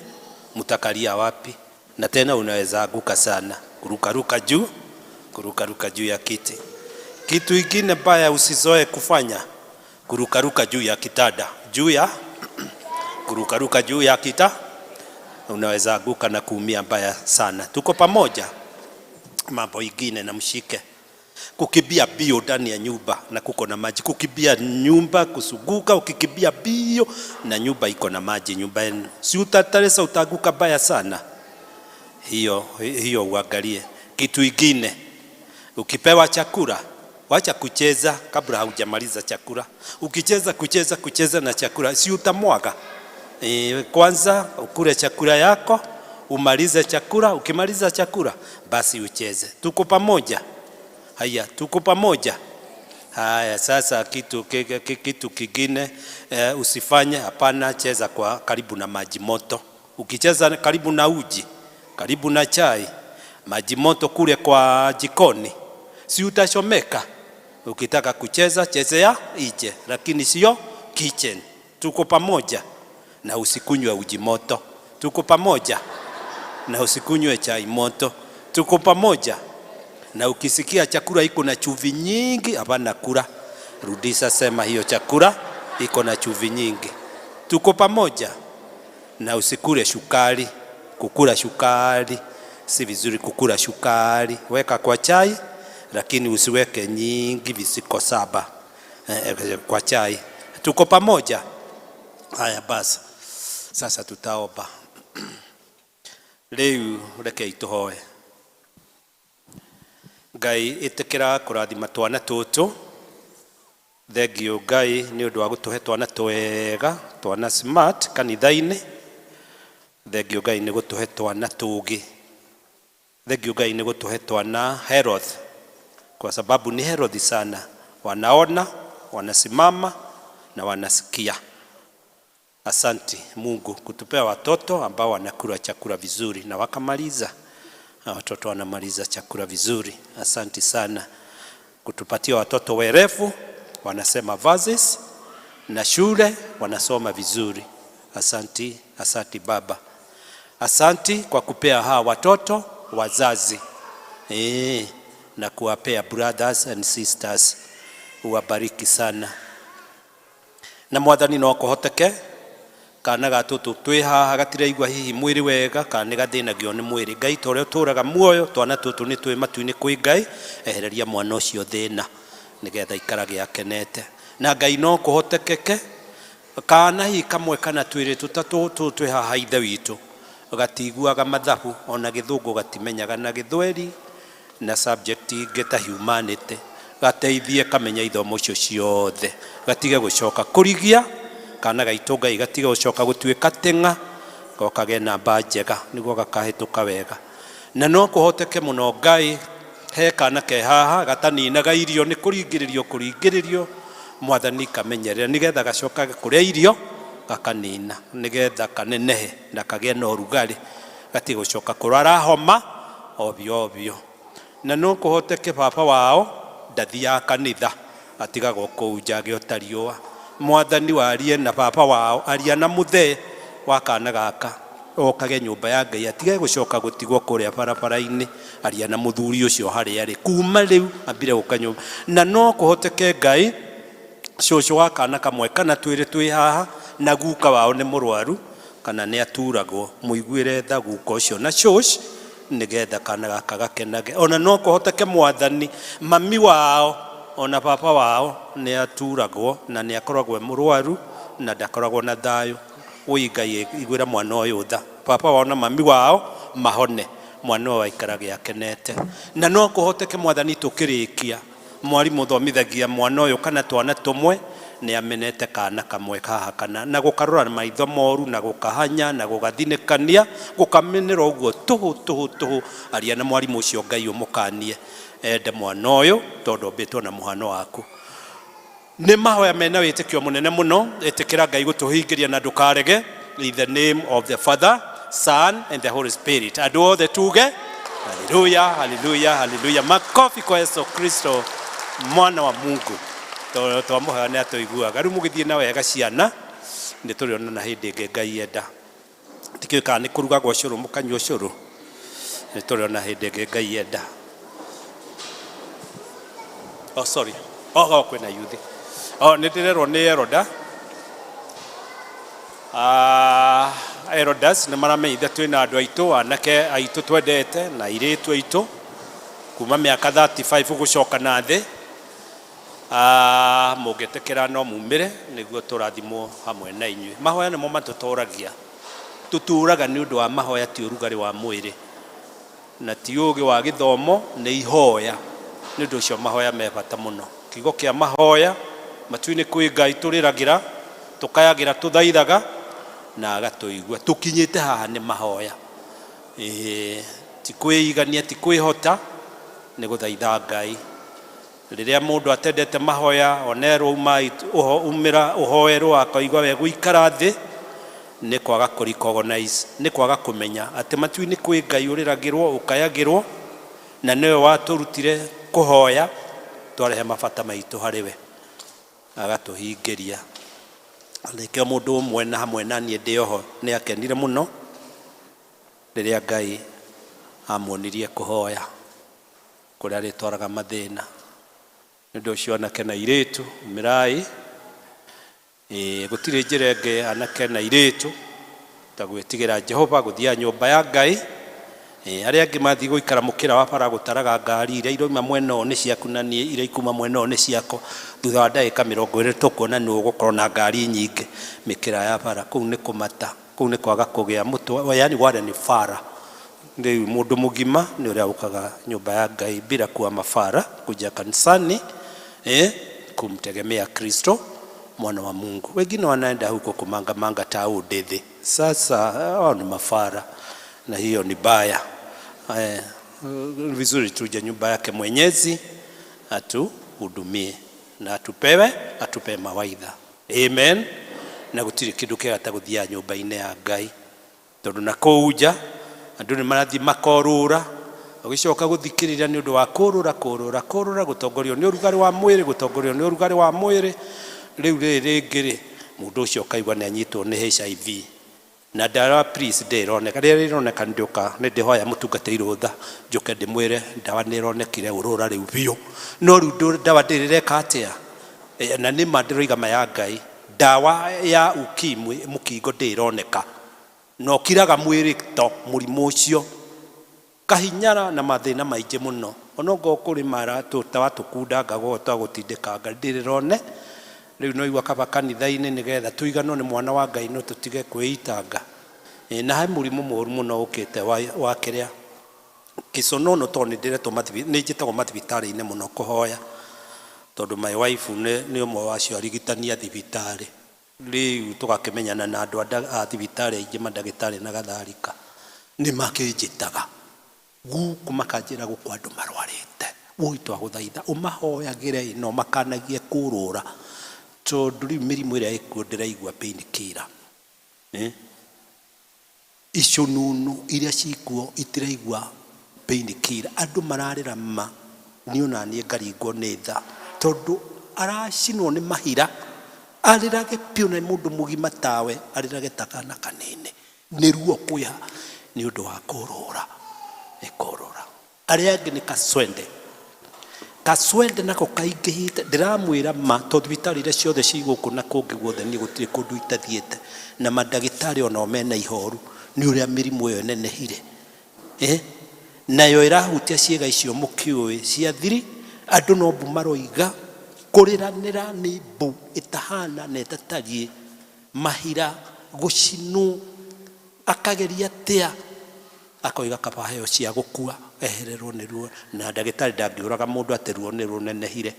mtakalia wapi? Na tena unaweza anguka sana kurukaruka juu, kurukaruka juu ya kiti. Kitu ingine baya usizoe kufanya, kurukaruka juu ya kitanda, juu ya kurukaruka juu ya kita, unaweza anguka na kuumia mbaya sana. Tuko pamoja? Mambo ingine na mshike, kukimbia bio ndani ya nyumba na kuko na maji, kukimbia nyumba, kusuguka, ukikimbia bio na nyumba iko na maji, nyumba yenu si utataresa, utaanguka mbaya sana. Hiyo hiyo uangalie. Kitu ingine, ukipewa chakula wacha kucheza kabla haujamaliza chakula. Ukicheza kucheza kucheza na chakula, si utamwaga? E, kwanza ukule chakula yako, umalize chakula. Ukimaliza chakula basi ucheze. Tuko pamoja? Haya, tuko pamoja. Haya, sasa kitu, kitu kingine e, usifanye, hapana, cheza kwa karibu na maji moto. Ukicheza karibu na uji, karibu na chai, maji moto kule kwa jikoni, si utachomeka? Ukitaka kucheza chezea nje, lakini sio kitchen. Tuko pamoja? Na usikunywe uji moto. Tuko pamoja? Na usikunywe chai moto. Tuko pamoja? Na ukisikia chakula iko na chumvi nyingi, hapana kula. Rudisha, sema hiyo chakula iko na chumvi nyingi. Tuko pamoja? Na usikule shukari. Kukula shukari si vizuri, kukula shukari. Weka kwa chai, lakini usiweke nyingi visiko saba kwa chai. Tuko pamoja? Haya basi, sasa tutaomba. Rĩu rekei tũhoe. Ngai, ĩtĩkĩra kũrathima twana tũtũ. Thengiũ Ngai nĩ ũndũ wa gũtũhe twana twega, twana smart kanitha-inĩ. Thengiũ Ngai nĩ gũtũhe twana tũũgĩ. Thengiũ Ngai nĩ gũtũhe twana health, kwa sababu ni healthy sana, wanaona, wanasimama na wanasikia. Asanti Mungu kutupea watoto ambao wanakula chakula vizuri na wakamaliza, na watoto wanamaliza chakula vizuri. Asanti sana kutupatia watoto werevu, wanasema verses na shule wanasoma vizuri. Asanti, asanti Baba. Asanti kwa kupea hawa watoto wazazi e, na kuwapea brothers and sisters. Uwabariki sana na Mwathani, no kũhoteke kana ga tũtũ twĩ haha gatiraigua hihi mwĩrĩ wega kana nĩ gathĩnagio nĩ mwĩrĩ. Ngai, ta ũrĩa ũtũraga muoyo, twana tũtũ nĩ twĩ matu-inĩ kwĩ Ngai, ehereria mwana ũcio thĩna nĩgetha ikarage akenete. Na Ngai, no kũhotekeke kana hihi kamwe kana twĩrĩ tũtatũ tũtũ twĩ haha, Ithe witũ, gatiguaga mathabu ona gĩthũngũ gatimenyaga na gĩthweri na subject ingĩ ta humanity, gateithie kamenya ithomo icio ciothe, gatige gũcoka kũrigia kana gaitũ. Ngai, gatige gũcoka gũtuĩka tĩng'a, gokage namba njega nĩguo gakahĩtũka wega. Na no kũhoteke mũno, Ngai, he kana ke haha gataninaga irio nĩ kũringĩrĩrio kũringĩrĩrio. Mwathani, kamenyerera nĩgetha gacokage kũrĩa irio gakanina, nĩgetha kanenehe na kagĩe na ũrugarĩ, gatige gũcoka kũrwara homa ovyo ovyo. Na no kũhoteke baba wao ndathiaga kanitha. Atigagwo kũu nja agĩota riũa. Mwathani warie na baba wao, aria na mũthee wa kana gaka okage nyũmba ya Ngai, atige gũcoka gũtigwo kũrĩa barabara-inĩ. Aria na mũthuri ũcio harĩa arĩ kuma rĩu ambire gũka nyũmba. Na no kũhoteke Ngai cũcũ wa kana kamwe kana twĩrĩ twĩ haha na guka wao nĩ mũrwaru kana nĩ aturagwo, mũiguĩre tha guka ũcio na cũc nĩgetha kana gaka gakenage. Ona no kũhoteke Mwathani mami wao ona baba wao nĩ aturagwo na nĩ akoragwo e mũrwaru na ndakoragwo na thayũ. Wũi Ngai, iguĩra mwana ũyũ tha, baba wao na mami wao mahone, mwana ũyũ aikarage akenete. Na no kũhoteke Mwathani tũkĩrĩkia mwarimũ ũthomithagia mwana ũyũ kana twana tũmwe nĩ amenete kana kamwe haha kana na gũkarora na maitho moru na gũkahanya na gũgathinĩkania gũkamenera ũguo tũhũ tũhũ tũhũ. Aria na mwarimũ ũcio, Ngai ũmũkanie ende mwana ũyũ tondũ ombĩtwo na mũhano waku. Nĩ mahoya mena wĩtĩkio mũnene mũno. Ĩtĩkĩra Ngai gũtũhingĩria na ndũkarege. In the name of the Father, Son and the Holy Spirit, andũ othe tuge haleluya, haleluya, haleluya. Makofi kwa Yesu Kristo mwana wa Mungu. Twamũhoya nĩ atũiguaga. Rĩu mũgĩthiĩ na wega ciana, nĩ tũrĩonana hĩndĩ ĩngĩ Ngai enda. Tikĩũĩ kana nĩ kũrugagwo cũrũ, mũkanyua cũrũ. Nĩ tũrĩona hĩndĩ ĩngĩ Ngai enda. Oh, sorry. Oh, kwĩna yuthi. Oh, nĩ ndĩrerwo nĩ Eroda. Ah, Erodas nĩ maramenyithia twĩna andũ aitũ, anake aitũ twendete na airĩtu aitũ kuma mĩaka 35 gũcoka na thĩ. Ah, mũngĩtĩkĩra no mumĩre nĩguo tũrathimwo hamwe na inyuĩ. Mahoya nĩmo matũtoragia. Tũtũraga nĩ ũndũ wa mahoya, ti ũrugarĩ wa mwĩrĩ na ti ũgĩ wa gĩthomo, nĩ ihoya. Nĩ ũndũ ũcio mahoya me bata mũno. Kiugo kĩa mahoya, matu-inĩ kwĩ Ngai tũrĩragĩra, tũkayagĩra, tũthaithaga na agatũigua. Tũkinyĩte haha nĩ mahoya. Ĩĩ, ti kwĩigania, ti kwĩhota, nĩ gũthaitha Ngai. Rĩrĩa mũndũ atendete mahoya, onerwo uma umĩra ũhoerwo akaigua we gũikara thĩ, nĩ kwaga kũ recognize, nĩ kwaga kũmenya atĩ matu-inĩ kwĩ Ngai ũrĩragĩrwo, ũkayagĩrwo, na nĩwe watũrutire kũhoya twarehe mabata maitũ harĩ we agatũhingĩria. Nĩkĩo mũndũ ũmwe na hamwe na niĩ ndĩ oho nĩ akenire mũno rĩrĩa Ngai amuonirie kũhoya kũrĩa arĩtwaraga mathĩna. Nĩ ũndũ ũcio anake na airĩtu, umĩrai. Gũtirĩ njĩra ĩngĩ anake na airĩtu ta gwĩtigĩra Jehova, gũthiaga nyũmba ya Ngai. Arĩa angĩ mathiĩ gũikara mũkĩra wa bara gũtaraga ngari iria iroima mwena ũyũ nĩ ciaku na niĩ iria ikuma mwena ũyũ nĩ ciakwa. Thutha wa ndagĩka 20 tũkuona nũ ũgũkorwo na ngari nyingĩ mĩkĩra ya bara. Kũu nĩ kũmata, kũu nĩ kwaga kũgĩa mũtwe, yani wale ni fara. Rĩu mũndũ mũgima nĩ ũrĩa ũkaga nyũmba ya Ngai bila kuwa mafara, kuja kanisani, kumtegemea Kristo mwana wa Mungu. Wengine wanaenda huko kumangamanga tau ndithi. Sasa hao ni mafara na hiyo ni baya. Vizuri tuje nyumba yake Mwenyezi atuhudumie na atupewe atupe mawaidha. Amen. Na gũtirĩ kĩndũ kĩega ta gũthiaga nyũmba-inĩ ya Ngai, tondũ na kũu nja andũ nĩ marathiĩ makorũra, ũgĩcoka gũthikĩrĩria nĩ ũndũ wa kũrũra kũrũra kũrũra, gũtongorio nĩ ũrugarĩ wa mwĩrĩ, gũtongorio nĩ ũrugarĩ wa mwĩrĩ. Rĩu rĩrĩ rĩngĩ rĩ, mũndũ ũcio ũkaigua nĩ anyitwo nĩ HIV na ndawa please ndĩroneka. Rĩrĩa rĩroneka nĩ ndĩũka, nĩ ndĩhoya mũtungatĩri rũtha njũke ndĩmwĩre ndawa nĩ ĩronekire, ũrũra rĩu biũ. No rĩu ndawa ndĩrĩ ĩreka atĩa? Na nĩ ma ndĩroiga ma ya Ngai, ndawa ya ukimwi mũkingo ndĩrĩ ĩroneka, na ũkiraga mwĩrĩ to mũrimũ ũcio kahinyara na mathĩna maingĩ mũno. Onokorwo kũrĩ mara tũtawa tũkundangagwo twa gũtindĩkanga, ndĩrĩrone rĩu no igua kaba kanitha-inĩ nĩgetha tũiganwo nĩ mwana wa Ngai, no tũtige kwĩitanga. Na he mũrimũ mũru mũno ũkĩte wa kĩrĩa kĩconono, tondũ nĩ ndĩretwo nĩ njĩtagwo mathibitarĩ-inĩ mũno kũhoya, tondũ my wife nĩ ũmwe wa acio arigitani a thibitarĩ. Rĩu tũgakĩmenyana na andũ a thibitarĩ aingĩ, mandagĩtarĩ na gatharika, nĩ makĩnjĩtaga gũkũ makanjĩra gũkũ andũ marwarĩte, woi twagũthaitha ũmahoyagĩre na ũmakanagie kũrũra, tondũ rĩu mĩrimũ ĩrĩa ĩkuo ndĩraigua pain killer, Icũnũnũ iria cikuo itiraigua pain killer. Andũ mararĩra ma niĩ ona niĩ ngaringwo nĩ tha, tondũ Aracinwo nĩ mahira, arĩrage piũ na mũndũ mũgima tawe, arĩrage ta kana kanini. Nĩ ruo kwĩha nĩ ũndũ wa kũrũra, nĩ kũrũra. Arĩa angĩ nĩ kaswende. Kaswende nako kaingĩhĩte, ndĩramwĩra ma, to thibitarĩ iria ciothe ci gũkũ na kũngĩ guothe niĩ gũtirĩ kũndũ itathiĩte, na mandagĩtarĩ onao mena ihoru nĩ ũrĩa mĩrimũ ĩyo ĩnenehire. Eh? Nayo ĩrahutia ciĩga icio mũkĩũĩ cia thiri, andũ no mbu maroiga, kũrĩranĩra nĩ mbu ĩtahana na ĩtatariĩ, mahira, gũcinwo, akageria atĩa, akoiga kaba heo cia gũkua, ehererwo nĩ ruo, na ndagĩtarĩ ndangĩũraga mũndũ atĩ ruo nĩ rũnenehire,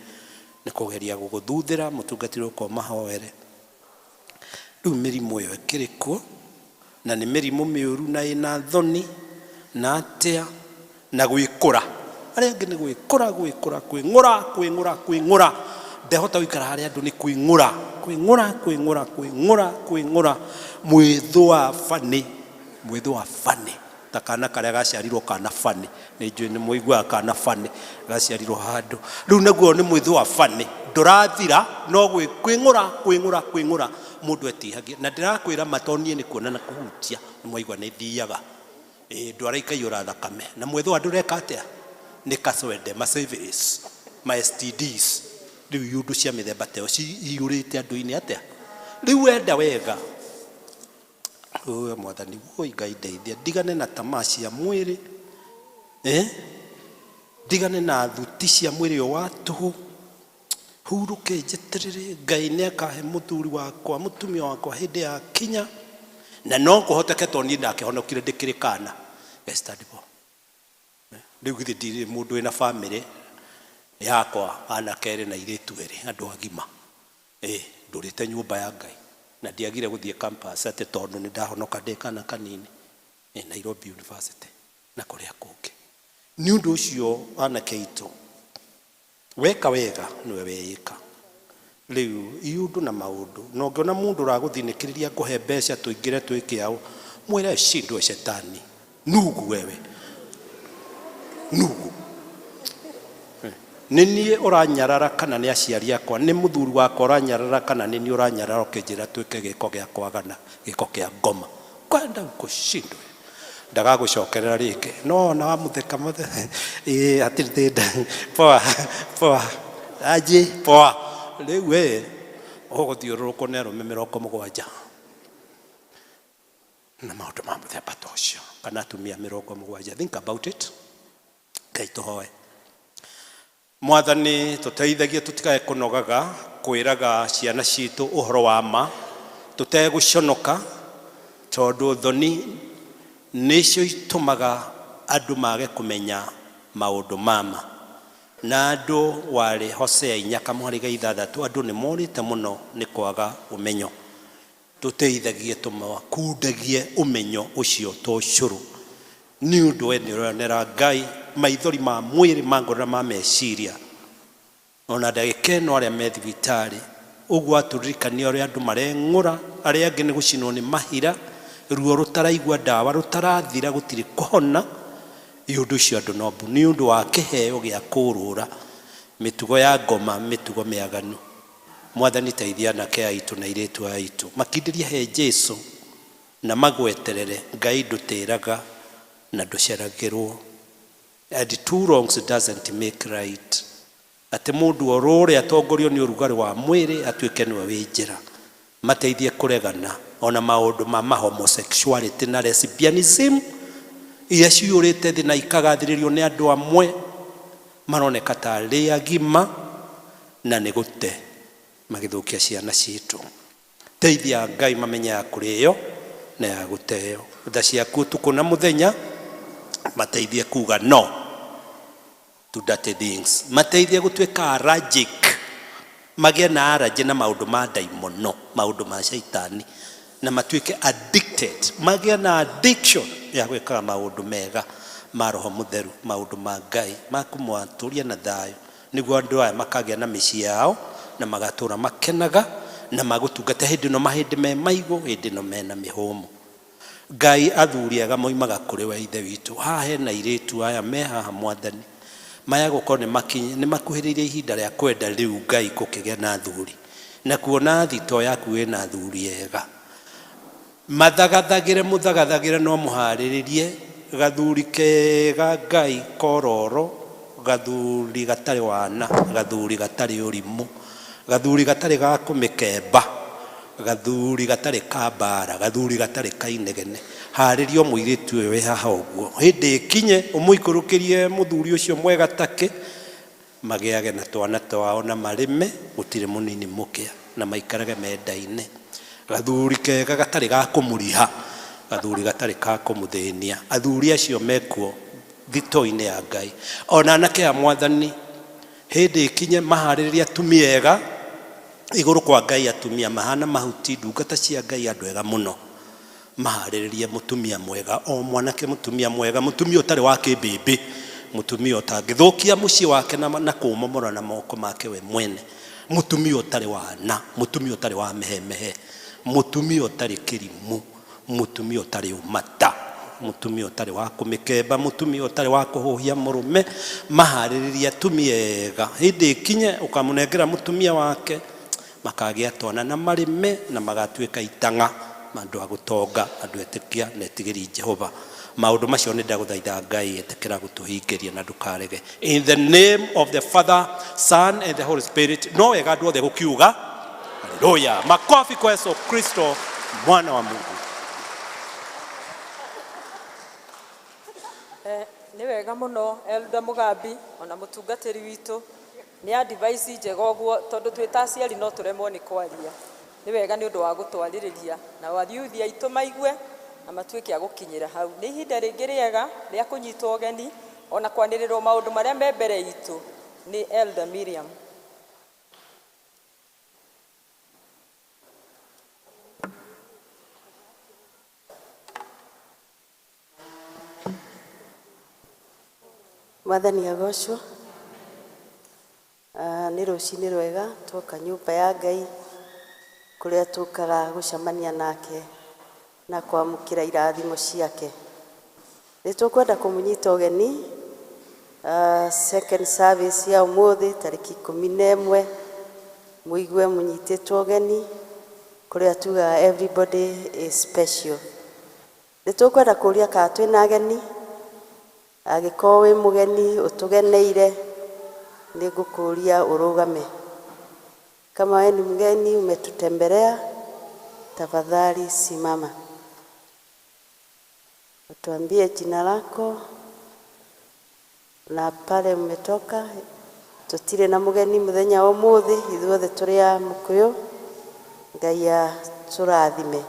nĩ kũgeria gũgũthuthĩra, mũtungatĩri ũka ũmahoere. Rĩu mĩrimũ ĩyo ĩkĩrĩ kuo, na nĩ mĩrimũ mĩũru na ĩna thoni, na atĩa, na gwĩkũra. Arĩa angĩ nĩ gwĩkũra, gwĩkũra, kwĩng'ũra, kwĩng'ũra, kwĩng'ũra. Ndehota gũikara harĩa andũ nĩ kwĩng'ũra, kwĩng'ũra, kwĩng'ũra, kwĩng'ũra, kwĩng'ũra. Mwĩthũa bani, mwĩthũa bani. Ta kana karĩa gaciarirwo kana bani. Nĩ njũĩ nĩ mũiguaga kana bani, gaciarirwo handũ. Rĩu naguo nĩ mwĩthũa bani. Ndũrathira, no kwĩng'ũra, kwĩng'ũra, kwĩng'ũra. Mũndũ etihagia. Na ndĩrakwĩra ma to niĩ nĩ kuona na kũhutia. Nĩ mwaigua nĩ thiaga. Ĩĩ, ndwara ikaiyũra thakame. Na mwĩthũa ndũreka atĩa? Nĩ kaswende, ma syphilis, ma STDs. Rĩu iũndũ cia mĩthemba ta ĩyo ciyũrĩte andũ-inĩ atĩa? Rĩu wenda wega, ũũ Mwathani, woi Ngai ndeithia, ndigane na tamaa cia mwĩrĩ, eh? Ndigane na thuti cia mwĩrĩ ũyũ wa tũhũ, hurũke njeterere, Ngai nĩ akahe mũthuri wakwa, mũtumia wakwa hĩndĩ ya kinya, na no kũhoteke to niĩ ndakĩhonokire ndĩkĩrĩ kana. Yes, stand for. Rĩu githĩ ndirĩ mũndũ wĩna famĩlĩ yakwa, anake erĩ na airĩtu erĩ, andũ agima. Ĩĩ, ndũrĩte nyũmba ya Ngai, na ndiagire gũthiĩ campus atĩ tondũ nĩ ndahonoka ndĩ kana kanini. Ĩĩ, Nairobi University na kũrĩa kũngĩ. Nĩ ũndũ ũcio anake aitũ, weka wega nĩwe weĩka. Rĩu iũndũ na maũndũ, na ũngĩona mũndũ ũragũthinĩkĩrĩria ngũhe mbeca tũingĩre twĩke ao, mwĩre shindwe shetani, nugu wewe, nugu. Nĩ niĩ ũranyarara kana nĩ aciari akwa, nĩ mũthuri wakwa ũranyarara kana nĩ niĩ ũranyarara ũkĩnjĩra twĩke gĩko gĩa kwagana, gĩko kĩa ngoma. Kwenda gũshindwe. Ndagagũcokerera rĩngĩ. No ona wamũtheka mũthe, ĩĩ hatirĩ thĩna. Poa, poa. Aje, poa. Rĩu we, ũgũthiũrũrũkwo nĩ arũme mĩrongo mũgwanja. Na maũndũ ma mũthemba ta ũcio. Kana atumia mĩrongo mũgwanja. Think about it. Ngai tũhoe. Mwathani tũteithagie tũtikae kũnogaga kwĩraga ciana citũ ũhoro wa ma tũtegũconoka, tondũ thoni nĩcio itũmaga andũ mage kũmenya maũndũ ma ma. Na andũ warĩ Hosea inya kamũhari ga ithathatũ, andũ nĩ morĩte mũno nĩ kwaga ũmenyo. Tũteithagie tũmakundagie ũmenyo ũcio to ũcũrũ. Nĩ ũndũ we nĩ ũronera Ngai maithori ma mwĩrĩ, ma ngoro na ma meciria. Ona ndagĩka ĩno arĩa me thibitarĩ, ũguo atũririkania ũrĩa andũ mareng'ũra, arĩa angĩ nĩ gũcinwo nĩ mahira, ruo rũtaraigua ndawa, rũtarathira, gũtirĩ kũhona. Ũndũ ũcio andũ no mbu. Nĩ ũndũ wa kĩheo gĩa kũrũra mĩtugo ya ngoma, mĩtugo mĩaganu. Mwathani teithia anake aitũ na airĩtu aitũ makindĩrie he Jesu na magweterere. Ngai ndũtĩraga na ndũceragĩrwo. And two wrongs doesn't make right. Atĩ mũndũ orũre atongorio nĩ ũrugarĩ wa mwĩrĩ atuĩke nĩwe wĩ njĩra. Mateithie kũregana ona maũndũ ma homosexuality na lesbianism iria ciyũrĩte thĩ na ikagathĩrĩrio nĩ andũ amwe maroneka ta arĩ agima na nĩ gũte magĩthũkia ciana citũ. Teithia Ngai mamenye ya kũrĩo na ya gũteo. Tha ciaku ũtukũ na mũthenya mateithie kuga no to dirty things. Mateithie gũtuĩka allergic, magĩe na allergy na maũndũ ma ndaimono, maũndũ ma shaitani, na matuĩke addicted, magĩe na addiction ya gwĩkaga maũndũ mega ma roho mũtheru, maũndũ ma Ngai ma kũmatũria na thayũ, nĩguo andũ aya makagĩa na mĩciĩ yao na magatũra makenaga na magũtungata hĩndĩ ĩno mahĩndĩ me maigũ, hĩndĩ ĩno mena mĩhũmũ. Ngai athuri ega moimaga kũrĩ we Ithe witũ. Haha hena airĩtu aya me haha Mwathani, Maya gũkorwo nĩ makuhĩrĩirie ihinda rĩa kwenda rĩu Ngai gũkĩgĩa na athuri na kuona thito yaku ĩna athuri ega. Mathagathagĩre mũthagathagĩre no mũharĩrĩrie gathuri kega Ngai kororo, gathuri gatarĩ wana, gathuri gatarĩ ũrimũ, gathuri gatarĩ ga kũmĩkemba, gathuri gatarĩ ka mbara, gathuri gatarĩ ka inegene. Harĩria mũirĩtu ũyũ wĩ haha ũguo, hĩndĩ ĩkinye ũmũikũrũkĩrie mũthuri ũcio mwega takĩ, magĩage na twana twao na marĩme, gũtirĩ mũnini mũkĩa, na maikarage mendaine. Gathuri kega gatarĩ ga kũmũriha, gathuri gatarĩ ka kũmũthĩnia. Athuri acio mekuo thito-inĩ ya Ngai. Ona anake a Mwathani, hĩndĩ ĩkinye maharĩrĩrie atumia ega, igũrũ kwa Ngai atumia mahana mahuti, ndungata cia Ngai andũ ega mũno. Maharĩrĩrie mũtumia mwega, o mwanake mũtumia mwega, mũtumia ũtarĩ wa kĩmbĩmbĩ, mũtumia ũtangĩthũkia mũciĩ wake na kũũmomora na moko make we mwene, mũtumia ũtarĩ wana, mũtumia ũtarĩ wa mehemehe, mũtumia ũtarĩ kĩrimũ, mũtumia ũtarĩ ũmata, mũtumia ũtarĩ wa kũmĩkemba, mũtumia ũtarĩ wa kũhũhia mũrũme. Maharĩrĩrie atumia ega, hĩndĩ ĩkinye ũkamũnengera mũtumia wake, makagĩa twana na marĩme na magatuĩka itang'a, andũ a gũtonga, andũ etĩkia na etigĩri Jehova. Maũndũ macio nĩ ndagũthaitha Ngai ĩtĩkĩra gũtũhingĩria na ndũkarege. In the name of the Father, Son and the Holy Spirit. No wega andũ othe gũkiuga haleluya. Makofi kwa Yesu Kristo mwana wa Mungu. Nĩ wega mũno Elder Mugambi ona mũtungatĩri witũ nĩ advice njega ũguo, tondũ twĩ ta aciari no tũremwo nĩ kwaria. Nĩ wega nĩ ũndũ wa gũtwarĩrĩria na athiuthi aitũ maigue na matuĩke a gũkinyĩra hau. Nĩ ihinda rĩngĩ rĩega rĩa kũnyitwo ũgeni ona kwanĩrĩrwo maũndũ marĩa me mbere itũ nĩ Elder Miriam. Mwathani agocwo. Nĩ rũcinĩ rwega twoka nyũmba ya Ngai kũrĩa tũkaga gũcemania nake na kwamũkĩra irathimo ciake. Nĩ tũkwenda kũmũnyita ũgeni second service ya ũmũthĩ tarĩki 11, mũigue mũnyitĩtwo ũgeni kũrĩa tugaga everybody is special. Nĩ tũkwenda kũũria kana twĩna ageni, angĩkorwo wĩ mũgeni ũtũgeneire nĩ ngũkũũria ũrũgame. Kama wewe ni mgeni umetutembelea, tafadhali simama. Utuambie jina lako na pale umetoka. Tutire na mugeni muthenya wa umuthi, ithuothe turi a Mukuyu. Ngai atũrathime.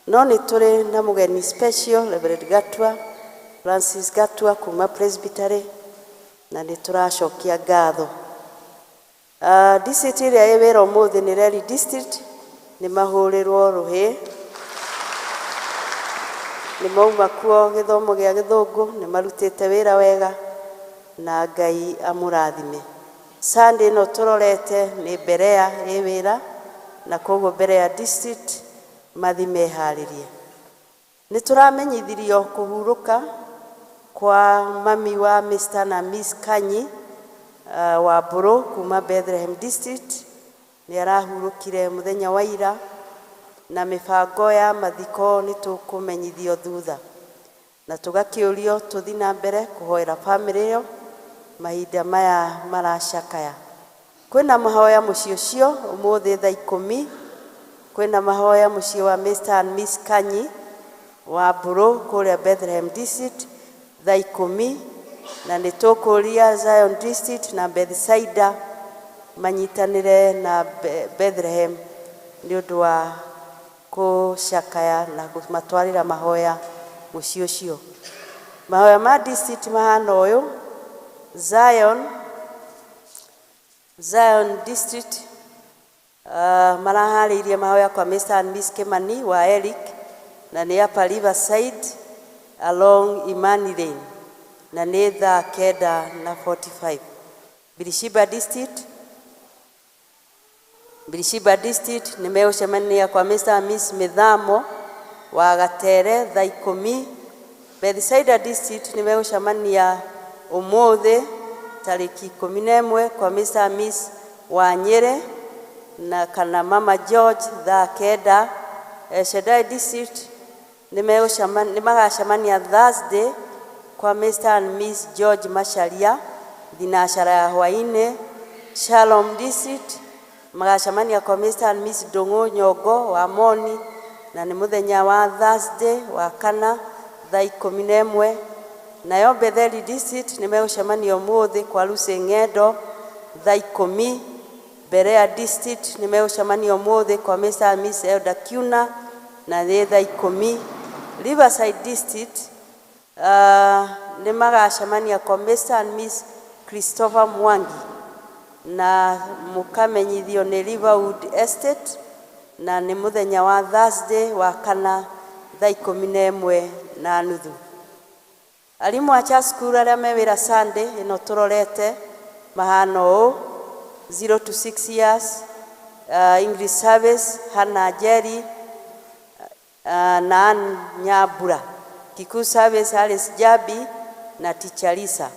No nĩ tũrĩ na mũgeni special, Reverend Gatua, Francis Gatua kuma Presbytery, na nĩ tũracokia ngatho. District ĩrĩa ĩ wĩra ũmũthĩ nĩ Reri District, nĩ mahũrĩrwo rũhĩ. Nĩ mauma kuo gĩthomo gĩa gĩthũngũ, nĩ marutĩte wĩra wega na Ngai amũrathime. Sunday ĩno tũrorete nĩ Berea ĩ wĩra, na koguo Berea District mathi meharĩrie. Nĩ tũramenyithirio kũhurũka kwa mami wa Mr na Miss Kanyi wa Mbũrũ kuma Bethlehem District. Nĩ arahurũkire mũthenya wa ira, na mĩbango ya mathiko nĩ tũkũmenyithio thutha. Na tũgakĩũrio tũthi na mbere kũhoera bamĩrĩ ĩyo mahinda maya maracakaya. Kwĩna mahoya mũciĩ ũcio ũmũthĩ thaa 10, kwĩna mahoya mũciĩ wa Mr and Miss Kanyi wa Mbũrũ kũrĩa Bethlehem District thaa 10, na nĩ tũkũria Zion District na Bethsaida manyitanĩre na Bethlehem nĩ ũndũ wa kũcakaya na kũmatwarĩra mahoya mũciĩ ũcio. Mahoya ma district mahana ũyũ: Zion District maraharĩirie mahoya kwa Mr and Miss Kimani wa Eric, na nĩ Upper Riverside along Imani Lane, na nĩ thaa 9:45. Birishiba District nĩ megũcemania kwa Mr and Miss Mĩthamo wa Gatere thaa 10. Bethsaida District nĩ megũcemania ũmũthĩ tarĩki tarĩki 11 kwa Mr. and Miss Wanyere na kana Mama George thaa 9. El Shaddai District nĩ magacemania Thursday kwa Mr. and Miss George Macharia thinacara ya hwaĩ-inĩ. Shalom District magacemania kwa Mr. and Miss Ndung'u Nyongo wa Moni na nĩ mũthenya wa Thursday wa kana thaa 11. Nayo Betheli District nĩ megũcemania ũmũthĩ kwa Lucy Ng'endo thaa 10. Berea District nĩ megũcemania ũmũthĩ kwa Mr. and Miss Elder Kiuna na nĩ thaa 10. Riverside District nĩ magacemania kwa Mr. and Miss Christopher Mwangi na mũkamenyithio nĩ Riverwood Estate na nĩ mũthenya wa Thursday wa kana thaa 11:30. Arimũ a church school arĩa me wĩra Sunday ĩno tũrorete mahana ũũ: 0 to 6 years English service Hannah Jerry na Ann Nyambura, Kikuyu service Alice Jabi na Teacher Lisa.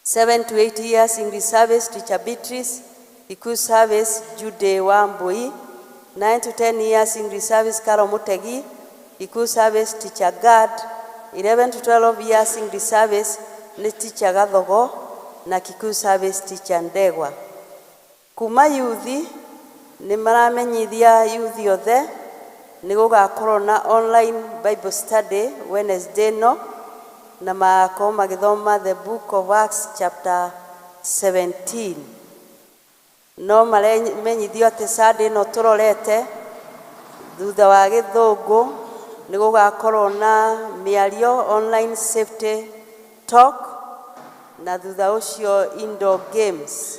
7 to 8 years English service Teacher Beatrice, Kikuyu service Jude Wambui. 9 to 10 years English service Carol Mutegi, Kikuyu service Teacher Gad. 11 to 12 years English service ni Teacher Gathogo na Kikuyu service Teacher Ndegwa. Kuma yuthi nĩ maramenyithia yuthi othe nĩ gũgakorwo na online Bible study Wednesday no na magakorwo magĩthoma the book of Acts chapter 17. No maramenyithio atĩ Sunday ĩno tũrorete thutha wa gĩthũngũ nĩ gũgakorwo na mĩario online safety talk na thutha ũcio indoor games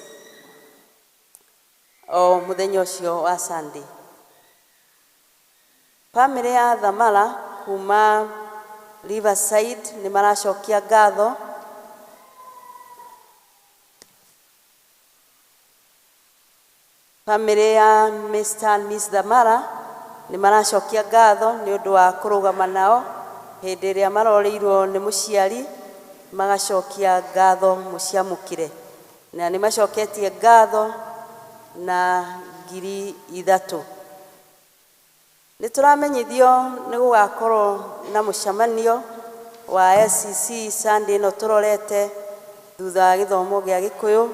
o mũthenya ũcio wa Sunday. Famĩlĩ ya Thamara kuma Riverside nĩ maracokia ngatho Famĩlĩ ya Mr. and Miss Thamara nĩ maracokia ngatho nĩ ũndũ wa kũrũgama nao hĩndĩ ĩrĩa marorĩirwo nĩ mũciari, magacokia ngatho mũciamũkĩre, na nĩ macoketie ngatho na 3,000. Nĩ tũramenyithio nĩ gũgakorwo na mũcemanio wa SCC Sunday ĩno tũrorete thutha wa gĩthomo gĩa Gĩkũyũ,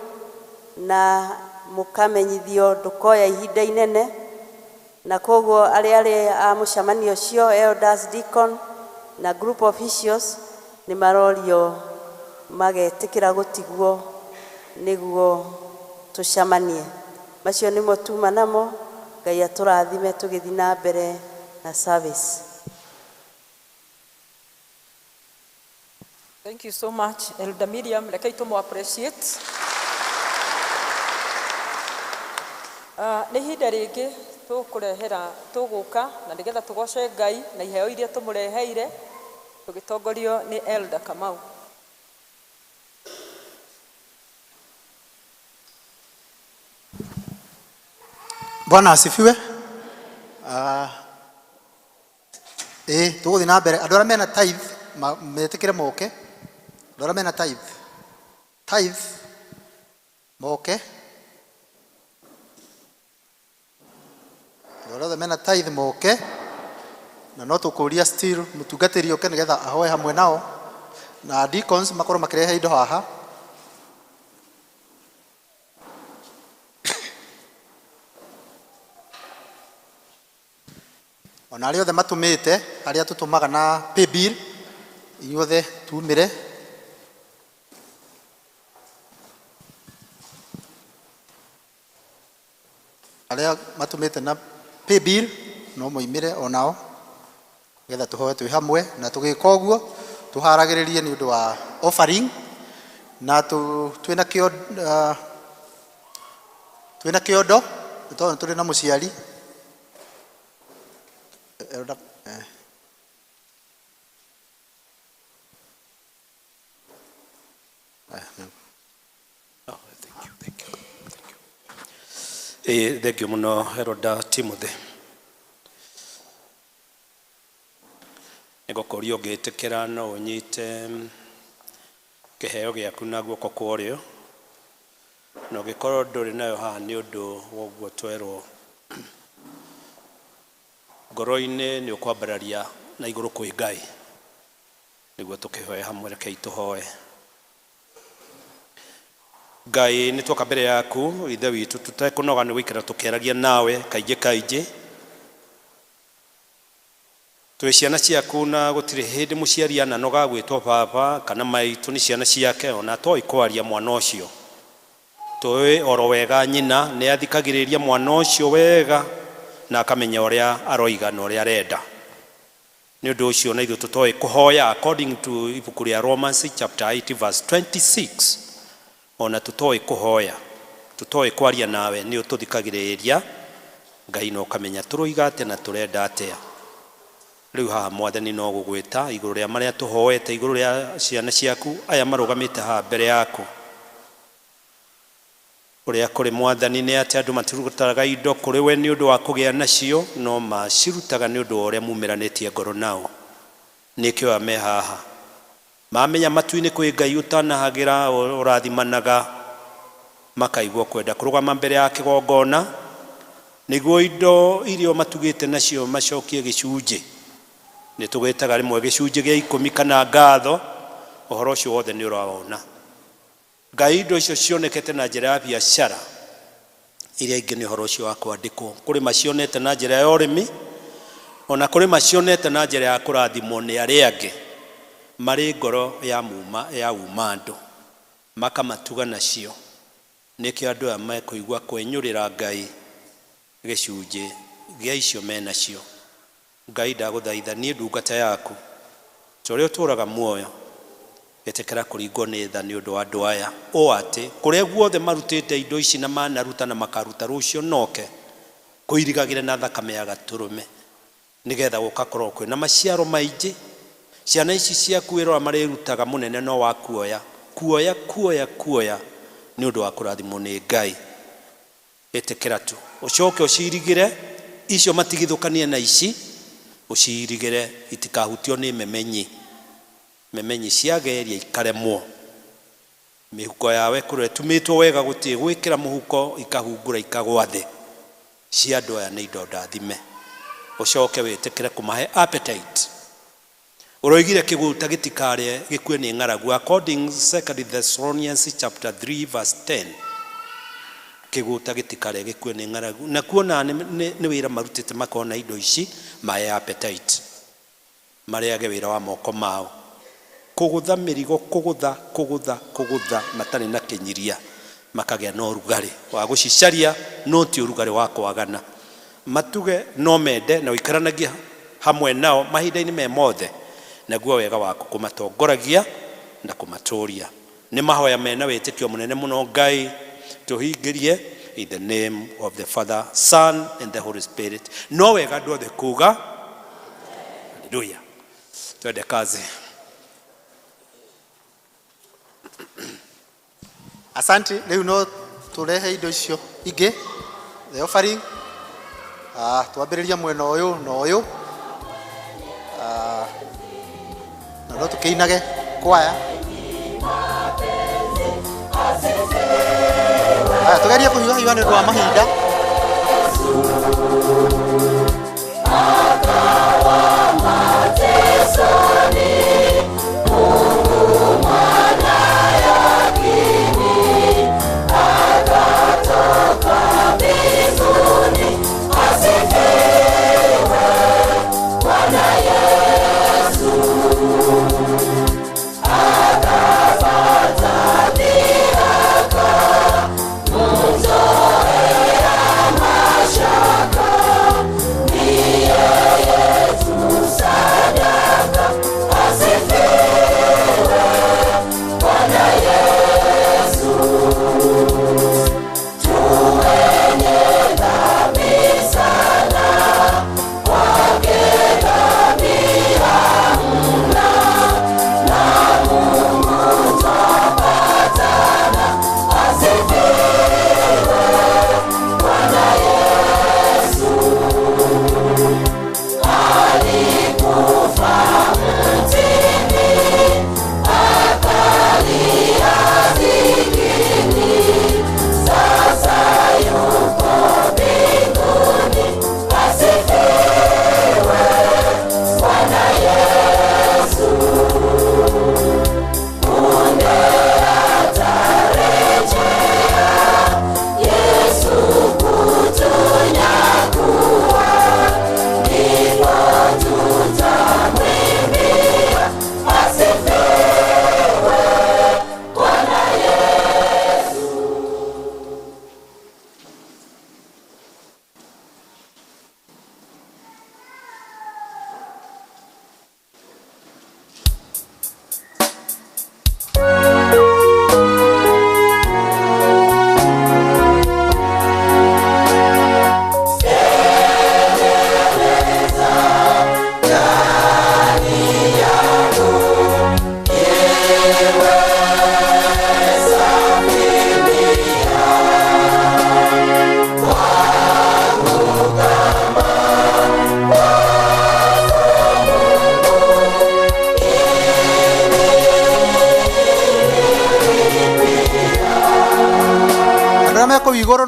na mũkamenyithio ndũkoya ihinda inene, na koguo arĩa arĩ a mũcemanio ũcio elders, deacon na group officials nĩ marorio magetĩkĩra gũtigwo nĩguo tũcemanie. Macio nĩmo tuma namo. Ngai atũrathime tũgĩthiĩ na mbere na service. Thank you so much, Elder Miriam. Reke tũmũ appreciate. Nĩ ihinda rĩngĩ tũkũrehera tũgũka na nĩgetha tũgoce Ngai na iheo iria tũmũreheire tũgĩtongorio nĩ Elder Kamau. Bwana asifiwe. Tũgũthiĩ na mbere. Andũ arĩa mena tithe metĩkĩre moke. Andũ arĩa mena tithe moke. Andũ arĩa othe mena tithe moke. Na no tũkũria still mũtungatĩri oke nĩgetha ahoe hamwe nao, na deacons makorwo makĩrehe indo haha. Ona arĩa othe matũmĩte, arĩa tũtũmaga na paybill, inyuothe tumĩre. Arĩa matũmĩte na paybill no moimĩre onao nĩgetha tũhoe twĩ hamwe, na tũgĩka ũguo tũharagĩrĩrie nĩ ũndũ wa offering, na twĩna kĩondo nĩ tondũ tũrĩ na mũciari. Thank you. Thank you mũno Elder Timothy. Nĩngũkũria ũngĩtĩkĩra no ũnyite Kĩheo gĩaku na guoko kwa ũrĩo, na ũngĩkorwo ndũrĩ nayo haha nĩ ũndũ wa ũguo twerwo ngoro-inĩ nĩ ũkwambararia na igũrũ kwĩ Ngai nĩguo tũkĩhoe hamwe. Rekei tũhoe. Ngai, nĩ twoka mbere yaku, Ithe witũ, tũtekũnoga nĩ gũikara tũkĩaragia nawe kaingĩ kaingĩ. Twĩ ciana ciaku na gũtirĩ hĩndĩ mũciari ananoga gwĩtwo baba kana maitũ nĩ ciana ciake, ona atoĩ kwaria mwana ũcio. Tũĩ oro wega nyina nĩ athikagĩrĩria mwana ũcio wega na akamenya ũrĩa aroiga na ũrĩa arenda. Nĩ ũndũ ũcio na ithuĩ tũtoĩ kũhoya according to ibuku rĩa Romans chapter 8 verse 26, ona tũtoĩ kũhoya, tũtoĩ kwaria nawe, nĩ ũtũthikagĩrĩria Ngai na ũkamenya tũroiga atĩa na tũrenda atĩa. Rĩu haha Mwathani no gũgwĩta igũrũ rĩa marĩa tũhoete, igũrũ rĩa ciana ciaku aya marũgamĩte haha mbere yaku. Ũrĩa kũrĩ Mwathani nĩ atĩ andũ matirutaga indo kũrĩ we nĩ ũndũ wa kũgĩa nacio, no macirutaga nĩ ũndũ wa ũrĩa mumĩranĩtie ngoro nao. Nĩkĩo aya me haha mamenya matu-inĩ kwĩ Ngai ũtanahagĩra ũrathimanaga, makaigua kwenda kũrũgama mbere ya kĩgongona nĩguo indo iria matugĩte nacio macokie gĩcunjĩ. Nĩ tũgĩtaga rĩmwe gĩcunjĩ gĩa ikũmi kana ngatho, ũhoro ũcio wothe nĩ ũrawona. Ngai, indo icio cionekete na njĩra ya biacara, iria ingĩ nĩ ũhoro ũcio wa kwandĩkwo. Kũrĩ macionete na njĩra ya ũrĩmi, ona kũrĩ macionete na njĩra ya kũrathimwo nĩ arĩa angĩ marĩ ngoro ya muma ya uma andũ makamatuga nacio. Nĩkĩo andũ aya mekũigua kwenyũrĩra Ngai gĩcunjĩ gĩa icio menacio. Ngai, ndagũthaitha niĩ ndungata yaku, ta ũrĩa ũtũũraga muoyo, ĩtĩkĩra kũringwo nĩ tha nĩ ũndũ wa andũ aya, ũũ atĩ kũrĩa guothe marutĩte indo ici na manaruta na makaruta rũciũ noke kũirigagĩre na thakame ya gatũrũme, nĩgetha gũgakorwo kwĩna maciaro maingĩ. Ciana ici ciaku wĩra ũrĩa marĩrutaga mũnene no wa kuoya kuoya kuoya kuoya nĩ ũndũ wa kũrathimwo nĩ Ngai. Ĩtĩkĩra tu ũcoke ũcirigĩre icio matigithũkanie na ici, ũcirigĩre itikahutio nĩ memenyi. Memenyi ciageria ikaremwo, mĩhuko yawe ĩkorwo ĩtumĩtwo wega, gũtirĩ gwĩkĩra mũhuko ikahungura ikagwa thĩ. Cia andũ aya nĩ indo ndathime. Ũcoke wĩtĩkĩre kũmahe appetite. Ũroigire kĩgũta gĩtikarĩe gĩkue nĩ ng'aragu according 2 Thessalonians chapter 3 verse 10. Kĩgũta gĩtikarĩe gĩkue nĩ ng'aragu, na kuona nĩ wĩra marutĩte makona indo ici, mahe appetite, marĩage wĩra wa moko mao, kũgũtha mĩrigo, kũgũtha kũgũtha kũgũtha matarĩ na kĩnyiria, makagĩa na ũrugarĩ wa gũcicaria, no ti ũrugarĩ wa kwagana. Matuge no mende na ũikaranagia hamwe nao mahinda-inĩ me mothe, naguo wega waku kũmatongoragia na kũmatũria. Nĩ mahoya mena wĩtĩkio mũnene mũno Ngai, tũhingĩrie in the name of the Father, Son and the Holy Spirit. No wega andũ othe kuga haleluya. Twende kazi. Asante. Rĩu no tũrehe indo icio ingĩ, the offering. Twambĩrĩria mwena ũyũ na ũyũ. Na no tũkĩinage kwaya. Aya, tũgerie kũhiũhahiũha nĩ ũndũ wa mahinda.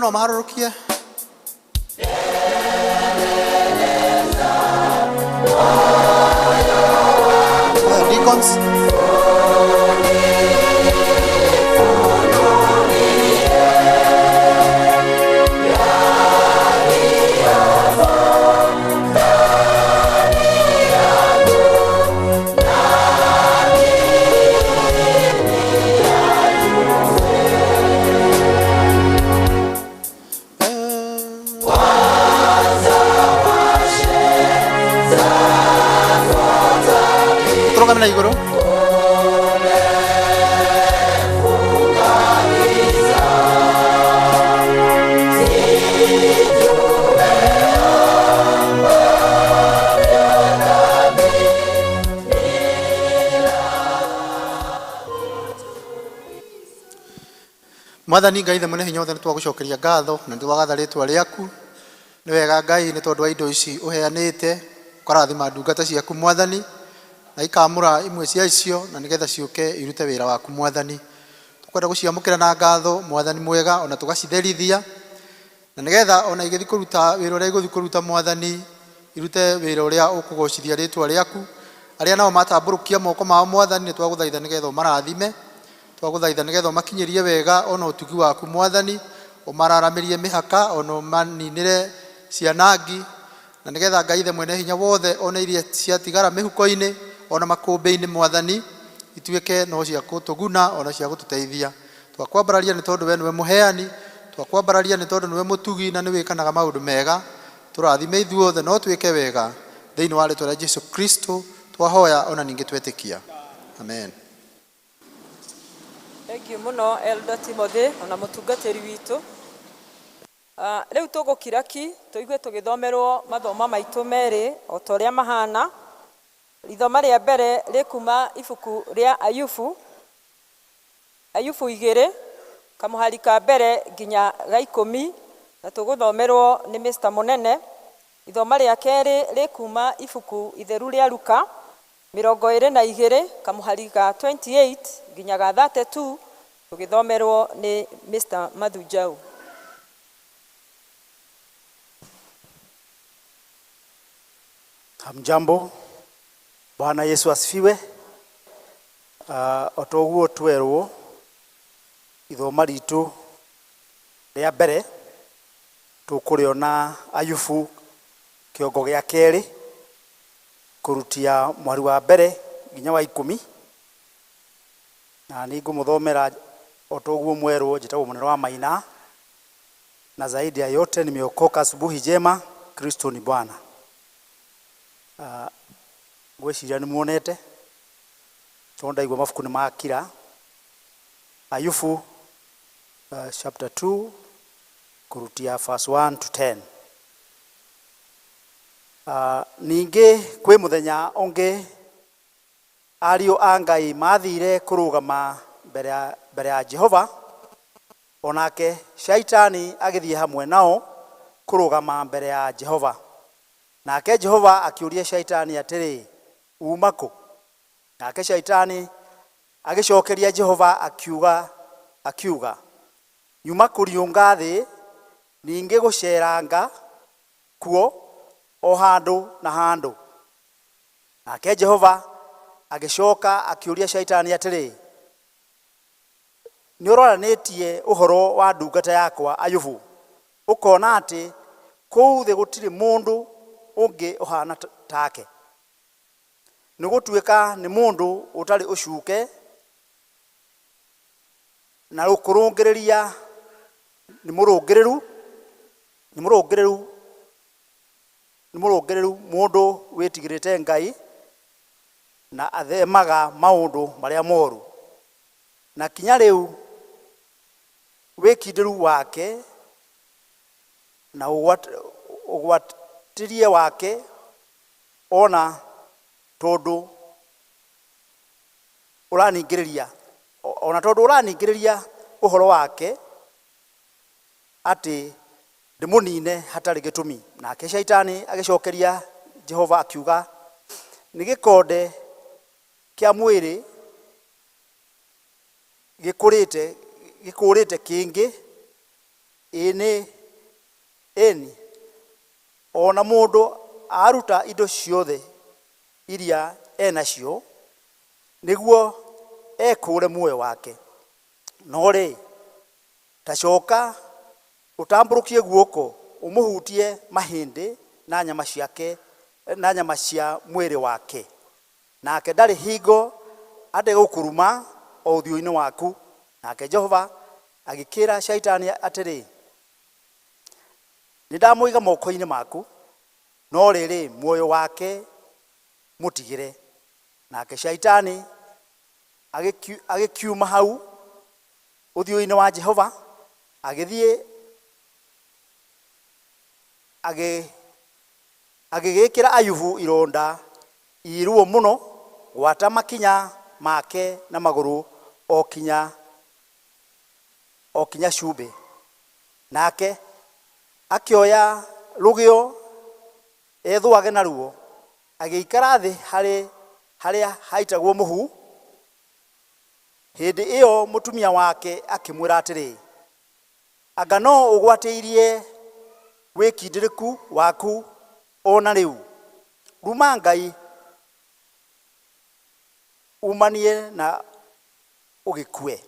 no maharũrũkie. Deacons. Tũrũgame na igũrũ. Mwathani Ngai ithe mwene hinya wothe, nĩ twagũcokeria ngatho na nĩ twagatha rĩtwa rĩaku. Nĩ wega Ngai, nĩ tondũ wa indo ici ũheanĩte, ũkarathima ndungata ciaku Mwathani, na ikamũra imwe cia icio na nĩgetha ciũke irute wĩra waku Mwathani. Tũkwenda gũciamũkĩra na ngatho Mwathani mwega, ona tũgacitherithia, na nĩgetha ona igĩthiĩ kũruta wĩra ũrĩa igũthiĩ kũruta Mwathani, irute wĩra ũrĩa ũkũgocithia rĩtwa rĩaku. Arĩa nao matambũrũkia moko mao Mwathani, nĩ twagũthaitha nĩgetha ũmarathime, twagũthaitha nĩgetha ũmakinyĩrie wega ona ũtugi waku Mwathani, ũmararamĩrie mĩhaka ona ũmaninĩre cianangi, na nĩgetha Ngai ithe mwene hinya wothe, ona iria ciatigara mĩhuko-inĩ ona makũmbĩ-inĩ Mwathani, ituĩke no cia gũtũguna ona cia gũtũteithia. Twakwambararia nĩ tondũ we nĩwe mũheani, twakwambararia nĩ tondũ nĩwe mũtugi na nĩ wĩkanaga maũndũ mega. Tũrathime ithuothe no twĩke wega thĩinĩ wa rĩtwa rĩa Jesu Kristo twahoya ona ningĩ twetĩkia, amen. Thank you mũno Elder Timothy ona mũtungatĩri witũ. Rĩu tũgũkira ki tũigue tũgĩthomerwo mathomo maitũ merĩ o ta ũrĩa mahana. Ithoma rĩa mbere rĩkuma ibuku rĩa Ayubu, Ayubu 2 kamũhari ka mbere nginya ga 10, na tũgũthomerwo nĩ Mr. Mũnene. Ithoma rĩa kerĩ rĩkuma ibuku itheru rĩa Luka 22 kamũhari ga 28 nginya ga 32, tũgĩthomerwo nĩ Mr. Mathunjau. Hamjambo, Bwana Yesu asifiwe. O toguo twerwo ithoma ritu rĩa mbere tũkũrĩona Ayubu kĩongo gĩa kerĩ kũrutia mwari wa mbere nginya wa 10, na nĩ ngũmũthomera o toguo mwerwo. Njĩtagwo Mũnene wa Maina, na zaidi ya yote nimeokoka. Asubuhi njema, Kristo ni Bwana. Ngwĩciria nĩ muonete tondũ ndaigua mabuku nĩ makira. Ayubu chapter 2 kũrutia verse 1 to 10. Ningĩ kwĩ mũthenya ũngĩ ariũ a Ngai mathire kũrũgama mbere ya Jehova, onake Shaitani agĩthiĩ hamwe nao kũrũgama mbere ya Jehova. Nake Jehova akĩũria Shaitani atĩrĩ, uma kũ? Nake Shaitani agĩcokeria Jehova akiuga, nyuma kũriũnga thĩ, ningĩ gũceranga kuo o handũ na handũ. Nake Jehova agĩcoka akĩũria Shaitani atĩrĩ, nĩ ũroranĩtie ũhoro wa ndungata yakwa Ayubu, ũkona atĩ kũu thĩ gũtirĩ mũndũ ũngĩ ũhana take, nĩ gũtuĩka nĩ mũndũ ũtarĩ ũcuke na rũkũrũngĩrĩria, nĩ mũrũngĩrĩru, nĩ mũrũngĩrĩru, nĩ mũrũngĩrĩru, mũndũ wĩtigĩrĩte Ngai na athemaga maũndũ marĩa moru. Na kinya rĩu wĩkindĩru wake na ũgwatĩrie wake, ona tondũ ũraningĩrĩria, ona tondũ ũraningĩrĩria ũhoro wake atĩ ndĩmũnine hatarĩ gĩtũmi. Nake Shaitani agĩcokeria Jehova akiuga, nĩ gĩkonde kĩa mwĩrĩ gĩkũrĩte kĩngĩ Ĩni, ĩni, ona mũndũ aruta indo ciothe iria enacio nĩguo ekũũre muoyo wake. No rĩ, ta coka ũtambũrũkie guoko ũmũhutie mahĩndĩ na nyama ciake na nyama cia mwĩrĩ wake, nake ndarĩ hingo ategũkũruma o ũthiũ-inĩ waku. Nake Jehova agĩkĩra Shaitani atĩrĩ, nĩ ndamũiga moko-inĩ maku, no rĩrĩ, muoyo wake mũtigĩre. Nake Shaitani agĩkiuma hau ũthiũ-inĩ wa Jehova, agĩthiĩ agĩgĩkĩra Ayubu ironda iruo mũno gwata makinya make na magũrũ o kinya cumbĩ. Nake akĩoya rũgĩo ethũage naruo, agĩikara thĩ harĩa haitagwo mũhu. Hĩndĩ ĩyo mũtumia wake akĩmwĩra atĩrĩ, anga no ũgwatĩirie wĩkindĩrĩku waku o na rĩu? Ruma Ngai umanie na ũgĩkue.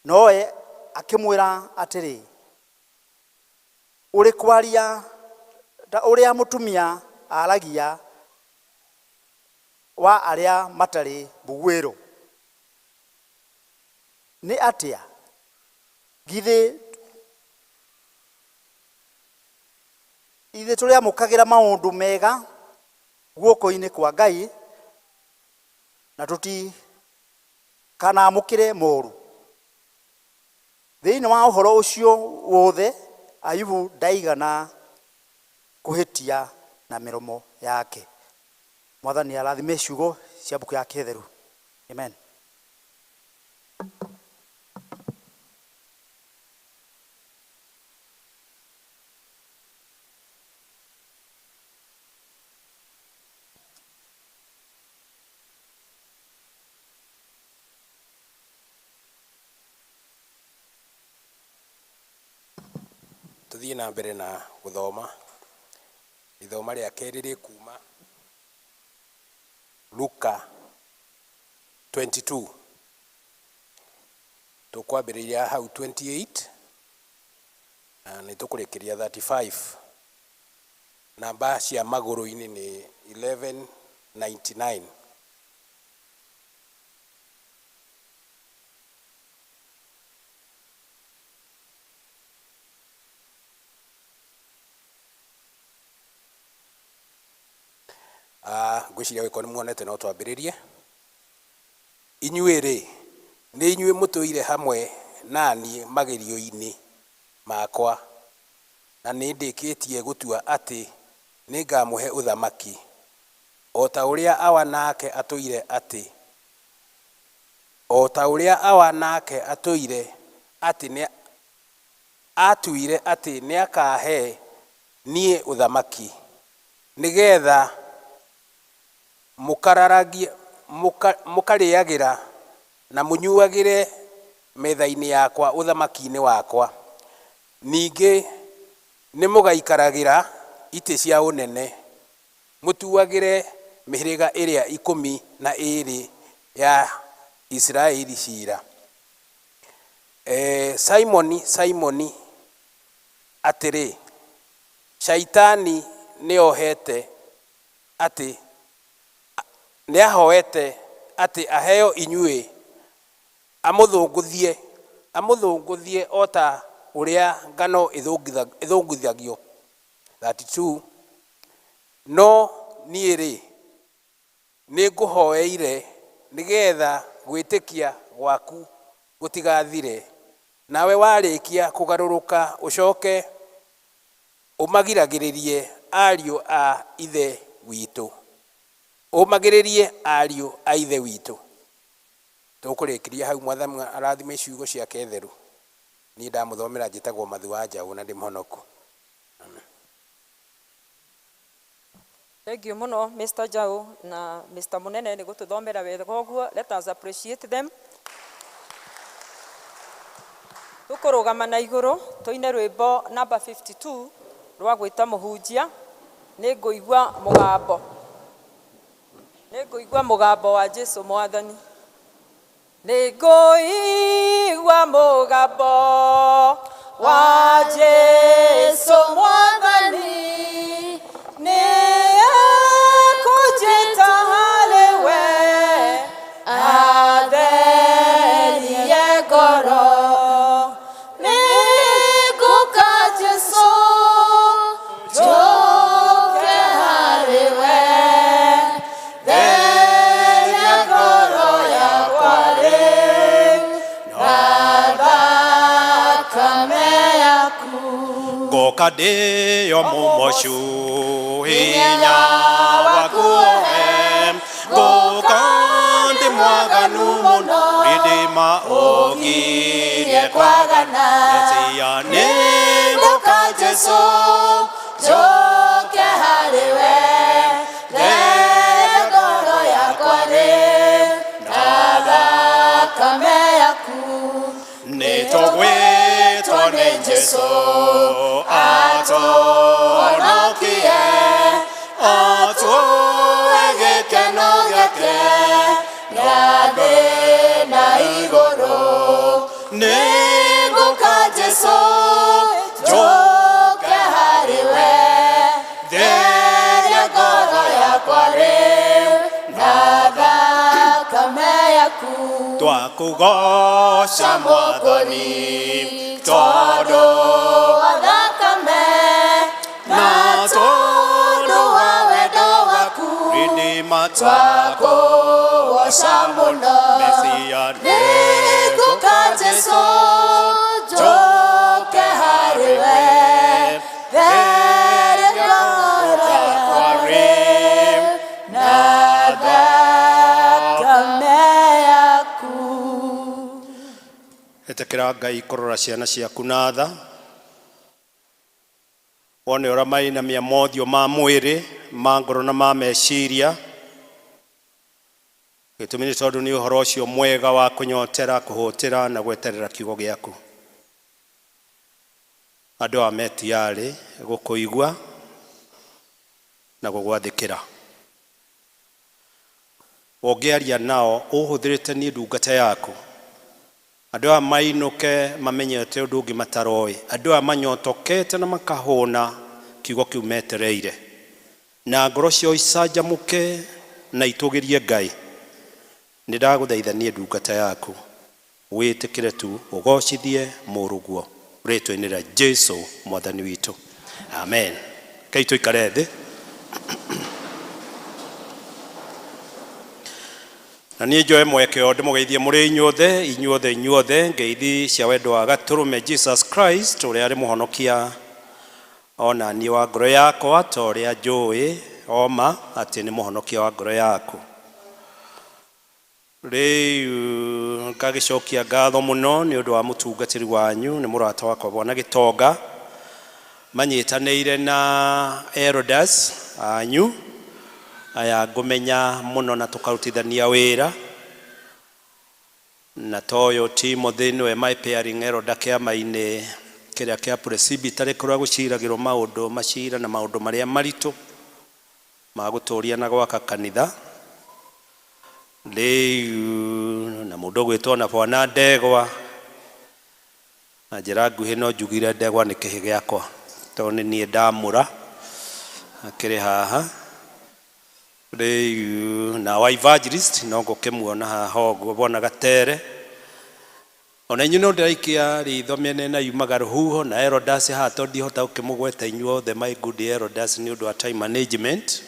Nowe akĩmwĩra atĩrĩ, ũrĩ kwaria ta ũrĩa mũtumia aragia wa arĩa matarĩ mbuguĩro. Nĩ atĩa? Githĩ ithuĩ tũrĩamũkagĩra maũndũ mega guoko-inĩ kwa Ngai na tũtikanamũkĩre moru? Thĩinĩ wa ũhoro ũcio wothe Ayubu ndaigana kũhĩtia na mĩromo yake. Mwathani arathime ciugo cia mbuku yake theru. Amen. Tuthiĩ na mbere na gũthoma. Ithoma rĩa kerĩ rĩkuma Luka 22. Tũkwambĩrĩria hau 28 na nĩ tũkũrĩkĩria 35. Namba cia magũrũ-inĩ nĩ 1199. Ngwĩciria gĩko nĩ muonete no twambĩrĩrie. Inyuĩ rĩ, nĩ inyuĩ mũtũire hamwe na niĩ magerio-inĩ makwa, na nĩ ndĩkĩtie gũtua atĩ nĩ ngamũhe ũthamaki, o ta ũrĩa Awa nake atũire atĩ o ta ũrĩa Awa nake atũire atĩ nĩ atuire atĩ nĩakahe niĩ ũthamaki, nĩgetha mũkarĩagĩra na mũnyuagĩre metha-inĩ yakwa ũthamaki-inĩ wakwa. Ningĩ nĩmũgaikaragĩra itĩ cia ũnene, mũtuagĩre mĩhĩrĩga ĩrĩa 12 ya Isiraeli ciira. Simoni, Simoni, atĩrĩ, Shaitani nĩohete atĩ nĩahoete atĩ aheo inyuĩ amũthũngũthie o ta ũrĩa ngano ĩthũngũthagio. 32. No niĩ rĩ, nĩngũhoeire nĩgetha gwĩtĩkia gwaku gũtigathire, nawe warĩkia kũgarũrũka ũcoke ũmagiragĩrĩrie ariũ a ithe witũ. Ũmagĩrĩrie ariũ a ithe witũ. Tũkũrĩkĩria hau. Mwathani arathime ciugo ciake theru. Niĩ ndamũthomera njĩtagwo Mathu wa Njaũ na ndĩ mũhonoku. Thank you mũno Mr. Jau na Mr. Munene nĩ gũtũthomera wega ũguo. Let us appreciate them. Tũkũrũgama na igũrũ tũine rwĩmbo namba 52 rwa gwĩta mũhunjia. Nĩ ngũigua mũgambo, nĩ ngũigua mũgambo wa Jesu Mwathani. Nĩ ngũigua mũgambo wa Jesu Mwathani, nĩ ekũnjĩta harĩ we atherie ngoro. Nĩ ngũka Jesu njũke harĩ we, theria ngoro yakwa rĩu na thakame yaku. Ngoka ndĩyo mũmocu hinya waku ũhe, ngũka ndĩ mwaganu mũno rĩndĩma ũngirie kwagana. Mesia nĩ Ngũka Jesu njũke harĩ we, theria ngoro yakwa rĩu na thakame yaku. Nĩ tũgwĩtwo nĩ Jesu atũhonokie, atũhe gĩkeno gĩake gĩa thĩ na igũrũ. Nĩ Ngũka Jesu njũke harĩ we, theria ngoro yakwa rĩu na thakame yaku. Twakũgoca Mwathani tondũ wa thakame na tondũ wa wendo waku rĩndĩma twakũgoca mũno. Mesia Nĩ ngũka Jesu njũke harĩ we, theria ngoro yakwa rĩu na thakame yaku. Ĩtĩkĩra Ngai kũrora ciana ciaku na tha, wone ũrĩa mainamia mothiũ ma mwĩrĩ, ma ngoro na ma meciria. Gĩtũmi nĩ tondũ nĩ ũhoro ũcio mwega wa kũnyotera, kũhũtĩra na gweterera kiugo gĩaku. Andũ aya metiarĩ gũkũigua na gũgwathĩkĩra. Ũngĩaria nao ũhũthĩrĩte niĩ ndungata yaku, andũ aya mainũke mamenyete ũndũ ũngĩ mataroĩ, andũ aya manyotokete na makahũna kiugo kĩu metereire, na ngoro ciao icanjamũke na itũgĩrie Ngai. Nĩ ndagũthaitha niĩ ndungata yaku wĩtĩkĩre tu ũgocithie mũrũguo rĩtwa-inĩ rĩa Jesu Mwathani witũ, amen. Kai tũikare thĩ. Na niĩ njoe mweke o ndĩmũgeithie mũrĩ inyuothe inyuothe inyuothe ngeithi cia wendo wa gatũrũme Jesus Christ ũrĩa arĩ mũhonokia ona niĩ wa ngoro yakwa, ta ũrĩa njũĩ oma atĩ nĩ mũhonokia wa ngoro yaku. Rĩu ngagĩcokia ngatho mũno nĩ ũndũ wa mũtungatĩri wanyu, nĩ mũrata wakwa Bwana Gĩtonga, manyitanĩire na elders anyu aya ngũmenya mũno na tũkarutithania wĩra, na toyo Timothy nĩwe my pairing elder kĩama-inĩ kĩrĩa kĩa presbytery kũrĩa gũciragĩrwo maũndũ macira na maũndũ marĩa maritũ ma gũtũria na gwaka kanitha. Rĩu na mũndũ ũgwĩtwo na Bwana Ndegwa, na njĩra nguhĩ no njugire Ndegwa nĩ kĩhĩ gĩakwa tondũ nĩ niĩ ndamũra akĩrĩ haha. Rĩu na wa evangelist no ngũkĩmuona haha ũguo Bwana Gatere. Ona inyuĩ no ndĩraikia ritho mĩena ĩna yumaga rũhuho na elders haha tondũ ndihota gũkĩmũgweta inyuothe my good elders nĩ ũndũ wa time management.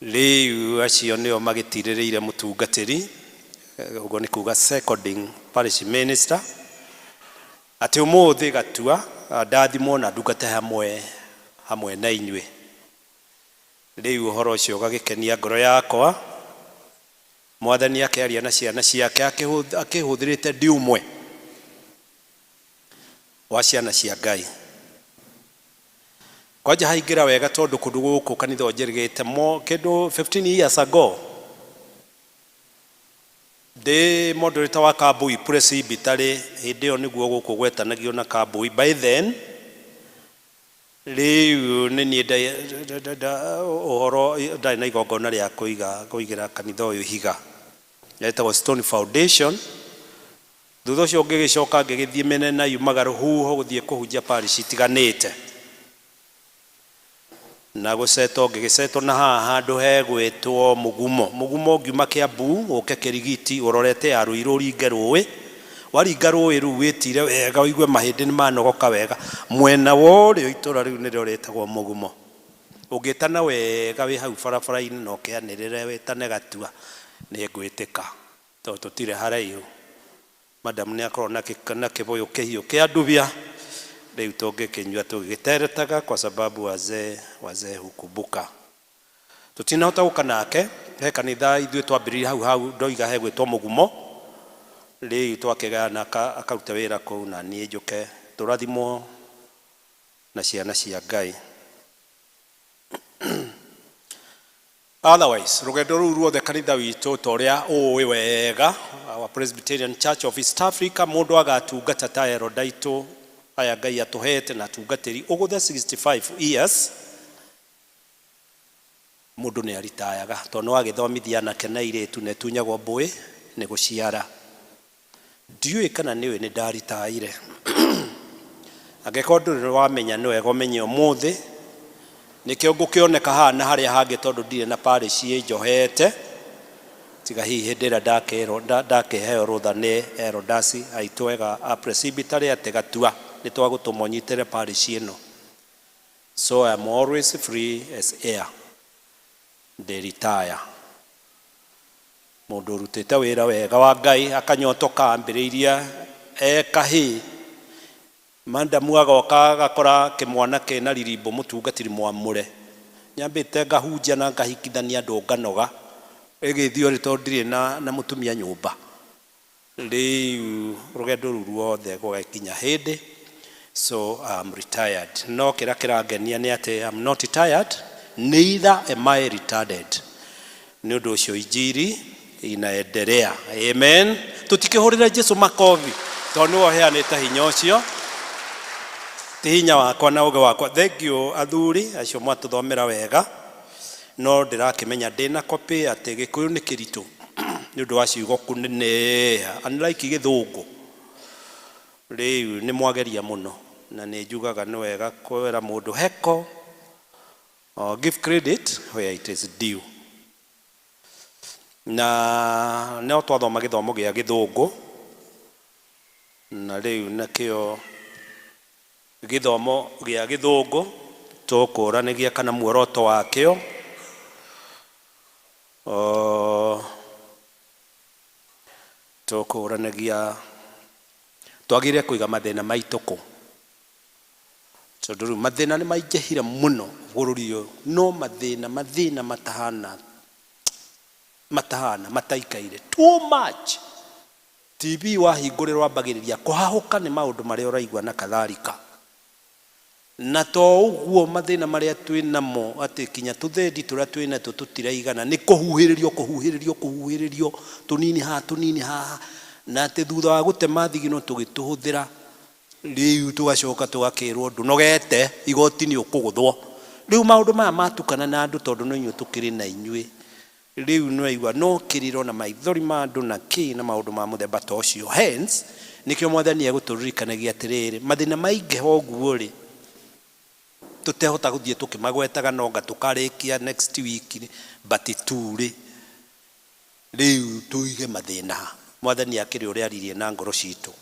Rĩu acio nĩo magĩtirĩrĩire mũtungatĩri, ũguo nĩ kuga seconding parish minister, atĩ ũmũthĩ gatua ndathimwo na ndungata hamwe hamwe na inyuĩ. Rĩu ũhoro ũcio ũgagĩkenia ngoro yakwa. Mwathani akĩaria na ciana ciake akĩhũthĩrĩte ndi ũmwe wa ciana cia Ngai. Kwanja haingĩra wega tondũ kũndũ gũkũ kanitha ũnjĩrĩgĩte mo kĩndũ 15 years ago. Ndĩ moderator wa Kambui Presbytery hĩndĩ ĩyo nĩguo gũkũ gwetanagio na Kambui by then. Rĩu nĩ niĩ ũhoro ndarĩ na igongona rĩa kũiga kũigĩra kanitha ũyũ ihiga etagwo Stone Foundation. Thutha ũcio ngĩgĩcoka ngĩgĩthiĩ mĩena yumaga rũhuho gũthiĩ kũhunjia parish itiganĩte na gũcetwo ngĩgĩcetwo na haha handũ hegwĩtwo Mũgumo. Mũgumo ũngiuma Kĩambu ũke Kĩrigiti ũrorete ya Rũirũ ũringe rũĩ, waringa rũĩ rũu wĩtire wega ũigue mahĩndĩ nĩ manogoka wega, mwena wa ũrĩo itũra rĩu nĩrĩo rĩtagwo Mũgumo. Ũngĩtana wega wĩ hau barabara-inĩ na ũkĩanĩrĩre wĩtane Gatua nĩ ngwĩtĩka tondũ tũtirĩ haraihu. Madam nĩ akorwo na kĩbũyũ kĩhiũ kĩa ndubia rĩu tũngĩkĩnyua tũgĩteretaga kwa sababu wazee wazee hukumbuka. Tũtinahota gũka nake he kanitha ithuĩ twambĩrĩirie hau hau ndoiga hegwĩtwo Mũgumo. Rĩu twakĩgayana akaruta wĩra kũu na niĩ njũke tũrathimwo na ciana cia Ngai. Otherwise, rũgendo rũu ruothe kanitha witũ ta ũrĩa ũĩ wega, our Presbyterian Church of East Africa, mũndũ agatungata ta elder aitũ aya Ngai atũhete na atungatĩri ũgũthe 65 years mũndũ nĩ aritayaga tondũ nĩ wagĩthomithia anake na airĩtu na ĩtunyagwo mbũĩ nĩ gũciara. Ndiũĩ kana nĩũĩ nĩ ndaritaire. Angĩkorwo ndũrĩ wamenya nĩ wega ũmenye ũmũthĩ nĩkĩo ngũkĩoneka haha na harĩa hangĩ tondũ ndirĩ na parish ĩnjohete tiga hihi hĩndĩ ĩrĩa ndakĩrwo ndakĩheo rũtha nĩ elders aitũ ega a presbytery atĩ Gatua nĩ twagũtũma ũnyitĩre parish ĩno. So I am always free as air. Ndĩ retire. Mũndũ ũrutĩte wĩra wega wa Ngai akanyotoka ambĩrĩirie e kahĩĩ mandamu agoka agakora kĩmwana kĩna ririmbo mũtungatĩri mwamũre nyambĩte ngahunjia na ngahikithania andũ nganoga ĩgĩthiĩ rĩ tondũ ndirĩ na mũtumia nyũmba. Rĩu rũgendo rũu ruothe gũgakinya hĩndĩ, so I'm retired. No kĩrĩa kĩrangenia nĩ atĩ I'm not tired, neither am I retarded. Nĩ ũndũ ũcio injiri inaendelea. Amen. Tũtikĩhũrĩre Jesu makobi tondũ nĩwe ũheanĩte hinya ũcio, ti hinya wakwa na ũgĩ wakwa. Thank you athuri acio mwatũthomera wega, no ndĩrakĩmenya ndĩna copy atĩ Gĩkũyũ nĩ kĩritũ nĩ ũndũ wa ciugo kũneneha unlike Gĩthũngũ. Rĩu nĩ mwageria mũno na nĩ njugaga nĩ wega kwĩra mũndũ heko or give credit where it is due. Na no twathoma gĩthomo gĩa Gĩthũngũ na rĩu nakĩo gĩthomo gĩa Gĩthũngũ tũkũranagia kana muoroto wakĩo tũkũranagia twagĩrĩire kũiga mathĩna maitũ kũ tondũ rĩu mathĩna nĩ maingĩhire mũno bũrũri ũyũ, no mathĩna mathĩna matahana matahana mataikaire too much. TV wahingũrĩrwo ambagĩrĩria kũhahũka nĩ maũndũ marĩa ũraigua na kadhalika. Na to ũguo mathĩna marĩa twĩ namo atĩ kinya tũthendi tũrĩa twĩ natuo tũtiraigana nĩ kũhuhĩrĩrio kũhuhĩrĩrio kũhuhĩrĩrio tũnini haha tũnini haha, na atĩ thutha wa gũtema thigino tũgĩtũhũthĩra rĩu tũgacoka tũgakĩrwo ndũnogete igoti nĩ ũkũgũthwo. Rĩu maũndũ maya matukana na andũ tondũ no inyuĩ tũkĩrĩ na inyuĩ. Rĩu nĩ waigua no kĩrĩro na maithori ma andũ na kĩ na maũndũ ma mũthemba ta ũcio. Hence nĩkĩo mwathani egũtũririkanagia atĩrĩrĩ, mathĩna maingĩha ũguo rĩ tũtehota gũthiĩ tũkĩmagwetaga no nga tũkarĩkia next week, but tu rĩ rĩu tũige mathĩna. Mwathani akĩrĩ ũrĩa aririe na ngoro citũ.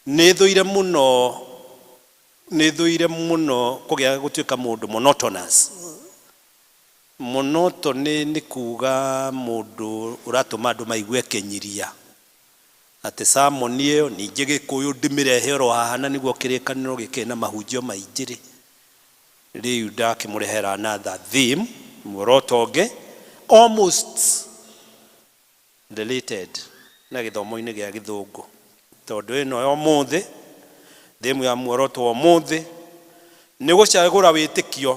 Nĩ thũire mũno, nĩ thũire mũno kũgĩa gũtuĩka mũndũ monotonous. Monotony nĩ kuga mũndũ ũratũma andũ maigue kĩnyiria atĩ sermon ĩyo ningĩ Gĩkũyũ ndĩmĩrehe oro haha na nĩguo kĩrĩkanĩro gĩkĩrĩ na mahunjio maingĩ rĩ, rĩu ndakĩmũrehera another theme, muoroto ũngĩ almost related na gĩthomo-inĩ gĩa Gĩthũngũ, tondũ ĩno ya ũmũthĩ theme ya muoroto wa ũmũthĩ nĩ gũcagũra wĩtĩkio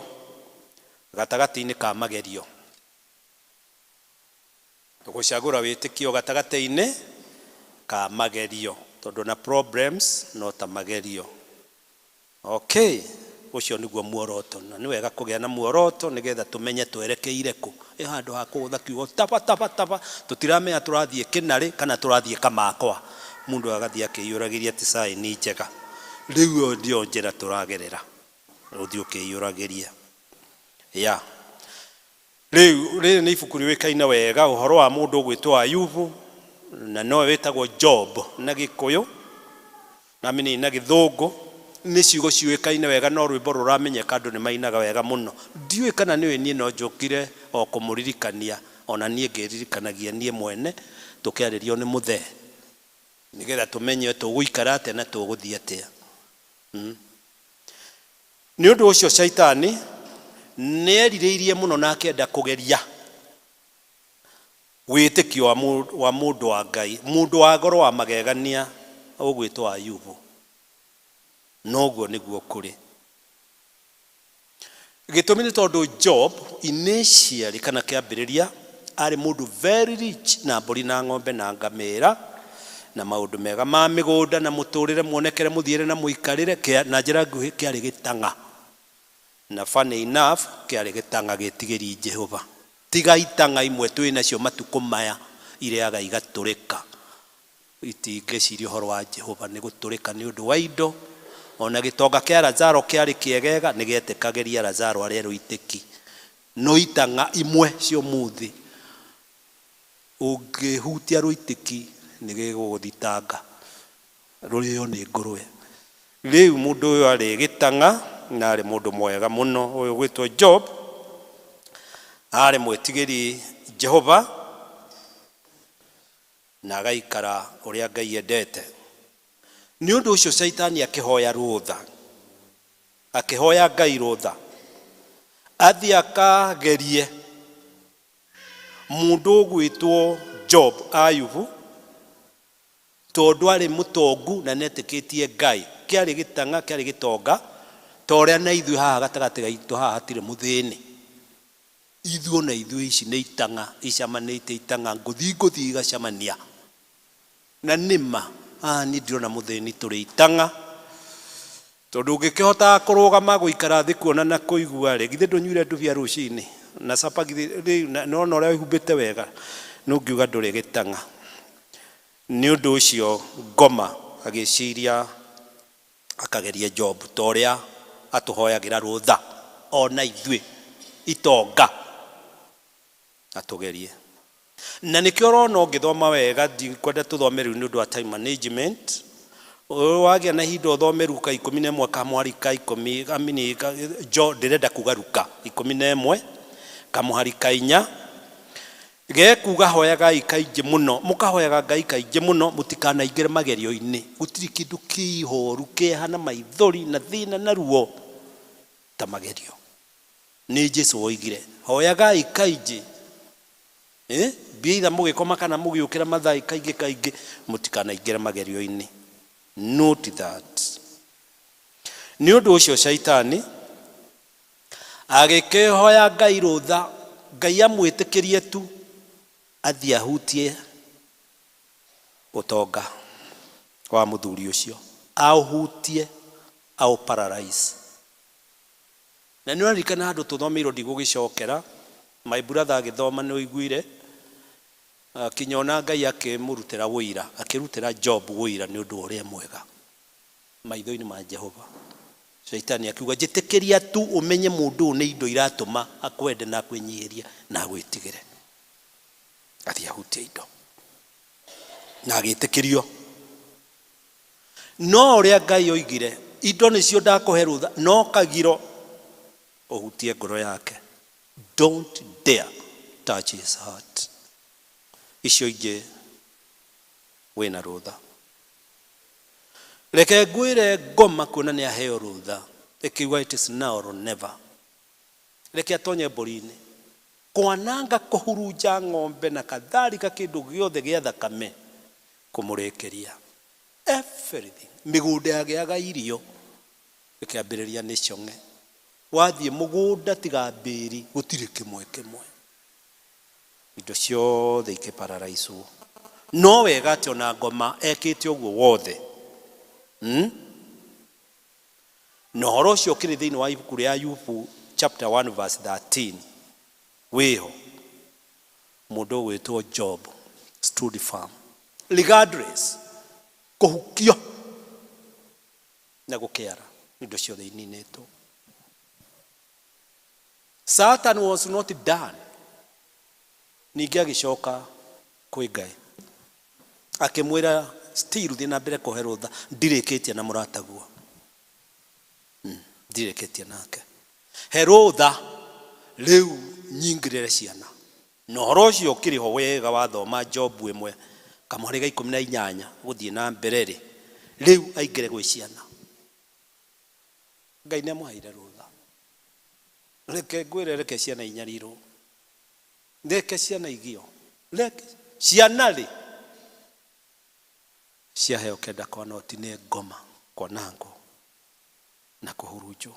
gatagatĩ-inĩ ka magerio. Gũcagũra wĩtĩkio gatagatĩ-inĩ ka magerio, tondũ na problems no ta magerio. Okay, ũcio nĩguo muoroto, na nĩ wega kũgĩa na muoroto nĩgetha tũmenye twerekeire kũ. Ĩ handũ ha kũgũtha kiugo taba taba taba, tũtiramenya tũrathiĩ Kĩnarĩ kana tũrathiĩ Kamakwa. Mũndũ agathiĩ akĩiyũragĩria ti sign njega. Rĩu ĩyo nĩyo njĩra tũragerera, ũthiĩ ũkĩiyũragĩria. Yeah. Rĩu rĩrĩ nĩ ibuku rĩũĩkaine wega, ũhoro wa mũndũ ũgwĩtwo Ayubu, na nowe wĩtagwo Job na Gĩkũyũ, na mini na Gĩthũngũ. Nĩ ciugo ciũĩkaine wega, no rwĩmbo rũramenyeka, andũ nĩ mainaga wega mũno. Ndiũĩ kana nĩũĩ, niĩ no njũkire o kũmũririkania, ona niĩ ngĩririkanagia niĩ mwene, tũkĩarĩrio nĩ mũthee, nĩgetha tũmenye tũgũikara atĩa na tũgũthiĩ atĩa. Nĩ ũndũ ũcio Shaitani nĩ erirĩirie mũno na akĩenda kũgeria wĩtĩkio wa mũndũ wa Ngai, mũndũ wa goro wa magegania ũgwĩtwo Ayubu. Noguo nĩguo kũrĩ. Gĩtũmi nĩ tondũ Job initially kana kĩambĩrĩria arĩ mũndũ very rich, na mbũri na ng'ombe na ngamĩra na maũndũ mega ma mĩgũnda na mũtũrĩre, muonekere, mũthiĩre na mũikarĩre, na njĩra nguhĩ kĩarĩ gĩtang'a. Na funny enough, kĩarĩ gĩtang'a gĩtigĩri Jehova. Tiga itang'a imwe twĩ nacio matukũ maya ireaga igatũrĩka, itingĩciria ũhoro wa Jehova, nĩ gũtũrĩka nĩ ũndũ wa indo. Ona gĩtonga kĩa Lazaro kĩarĩ kĩegega, nĩ gĩetĩkagĩria Lazaro arĩe rũitĩki. No itang'a imwe cia ũmũthĩ, ũngĩhutia rũitĩki nĩ gĩgũgũthitanga, rũrĩo nĩ ngũrwe. Rĩu mũndũ ũyũ arĩ gĩtang'a na arĩ mũndũ mwega mũno, ũyũ gwĩtwo Job, arĩ mwĩtigĩri Jehova na agaikara ũrĩa Ngai endete. Nĩ ũndũ ũcio Shaitani akĩhoya rũtha, akĩhoya Ngai rũtha athiĩ akagerie mũndũ ũgwĩtwo Job, Ayubu, tondũ arĩ mũtongu na nĩetĩkĩtie Ngai. Kĩarĩ gĩtang'a, kĩarĩ gĩtonga, ta ũrĩa na ithuĩ haha gatagatĩ gaitũ haha hatirĩ mũthĩni. Ithuĩ ona ithuĩ ici nĩ itang'a icamanĩte, itang'a ngũthi ngũthi igacamania. Na nĩma haha niĩ ndirona mũthĩni, tũrĩ itang'a, tondũ ũngĩkĩhota kũrũgama gũikara thĩ kuona na kũigua rĩ, githĩ ndũnyuire ndubia rũcinĩ na capa, githĩ rĩu nona ũrĩa wĩhumbĩte wega, nũngiuga ndũrĩ gĩtang'a. Nĩ ũndũ ũcio ngoma agĩciria akagerie Job ta ũrĩa atũhoyagĩra rũtha ona ithuĩ itonga atũgerie. Na nĩkĩo ũrona ũngĩthoma wega, ndikwenda tũthome rĩu nĩ ũndũ wa time management, wagĩa na ihinda ũthome Luka 11 kamwari ka 10, amini jo ndĩrenda kuga Luka 11 kamũhari ka 4, gekuga hoyagai kaingĩ mũno, mũkahoyaga Ngai kaingĩ mũno, mũtikanaingĩre magerio-inĩ. Gũtirĩ kĩndũ kĩihoru, kĩeha na maithori na thĩna na ruo ta magerio. Nĩ Jesu oigire hoyagai kaingĩ, mbia itha mũgĩkoma kana mũgĩũkĩra mathaa kaingĩ kaingĩ, mũtikanaingĩre magerio-inĩ. Note that. Nĩ ũndũ ũcio Shaitani agĩkĩhoya Ngai rũtha, Ngai amwĩtĩkĩrie tu athiĩ ahutie ũtonga wa mũthuri ũcio, aũhutie, aũ paralyze. Na nĩ ũraririkana handũ tũthomeirwo, ndigũgĩcokera, my brother agĩthoma nĩ ũiguire kinya ona Ngai akĩmũrutĩra wũira, akĩrutĩra Job wũira nĩ ũndũ wa ũrĩa mwega maitho-inĩ ma Jehova. Shaitani akiuga njĩtĩkĩria tu ũmenye mũndũ ũyũ nĩ indo iratũma akwende na akwĩnyihĩrie na agwĩtigĩre, athiĩ ahutie indo, na agĩtĩkĩrio. No ũrĩa Ngai oigire, indo nĩcio ndakũhe rũtha, no kagiro ũhutie ngoro yake. Don't dare touch his heart. Icio ingĩ wĩna rũtha. Reke ngwĩre, ngoma kuona nĩ aheo rũtha, ĩkiuga it is now or never. Reke atonye mbũri-inĩ, kwananga, kũhurunja ng'ombe na kadhalika, kĩndũ gĩothe gĩa thakame, kũmũrĩkĩria everything. Mĩgũnda yagĩaga irio ĩkĩambĩrĩria nĩ cong'e. Wathiĩ mũgũnda tiga mbĩri gũtirĩ kĩmwe kĩmwe. Indo ciothe ikĩpararaicwo. No wega atĩ ona ngoma ekĩte ũguo wothe. Na ũhoro ũcio ũkĩrĩ thĩinĩ wa ibuku rĩa Ayubu chapter 1 verse 13 wĩho mũndũ ũgwĩtwo Job stood firm regardless kũhukio na gũkĩara indo ciothe ininĩtwo. Satan was not done. Ningĩ agĩcoka kwĩ Ngai akĩmwĩra still thiĩ na mbere kũhe rũtha ndirĩkĩtie na mũrataguo. Ndirĩkĩtie nake. He rũtha rĩu nyingĩrĩre ciana. Na ũhoro ũcio ũkĩrĩ ho wega wathoma Job ĩmwe kamũhari ga 18 gũthiĩ na mbere rĩ rĩu aingĩre gwĩ ciana. Ngai nĩ amũheire rũtha. Reke ngwĩre reke ciana inyarirwo. Reke ciana igio. Reke ciana rĩ ciaheo kenda kwa noti nĩ ngoma kwanangwo na kũhurunjwo.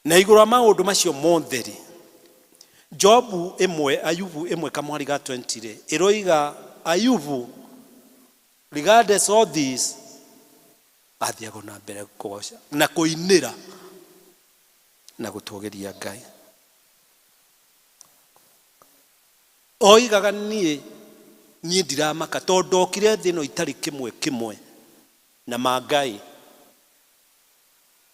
Na igũrũ wa maũndũ macio mothe rĩ Jobu ĩmwe Ayubu ĩmwe kamwari ga 20 rĩ ĩroiga Ayubu regardless all this athiaga na mbere kũgoca na kũinĩra na gũtũgĩria Ngai. Oigaga niĩ ndiramaka tondũ ndokire thĩ ĩno itarĩ kĩmwe kĩmwe na ma Ngai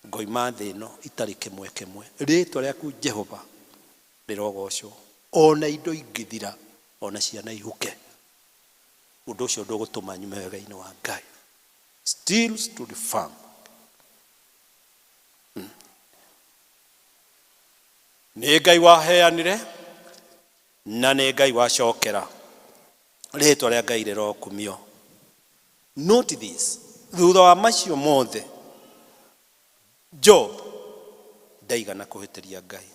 ngoima thĩ ĩno itarĩ kĩmwe kĩmwe. Rĩtwa rĩaku Jehova rĩrogocwo ona indo ingĩthira ona ciana ihuke ũndũ ũcio ndũgũtũma nyume wega-inĩ wa Ngai. Still stood firm. Nĩ Ngai waheanire na nĩ Ngai wacokera. Rĩtwa rĩa Ngai rĩrokumio. Note this, thutha wa macio mothe Job ndaigana kũhĩtĩria Ngai.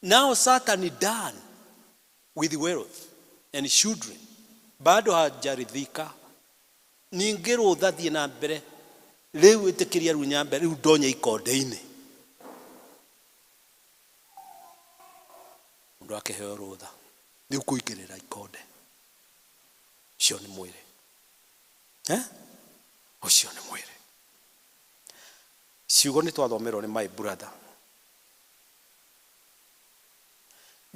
Now Satan done with wealth and children, bado hajaridhika. Ningĩ rũtha thiĩ na mbere rĩu ĩtĩkĩria rĩu nyambe rĩu ndonye ikonde-inĩ. Mũndũ akĩheo rũtha rĩu kũingĩrĩra ikonde ũcio nĩ mwĩrĩ. Ũcio nĩ mwĩrĩ. Ciugo nĩ twathomerwo nĩ my brother.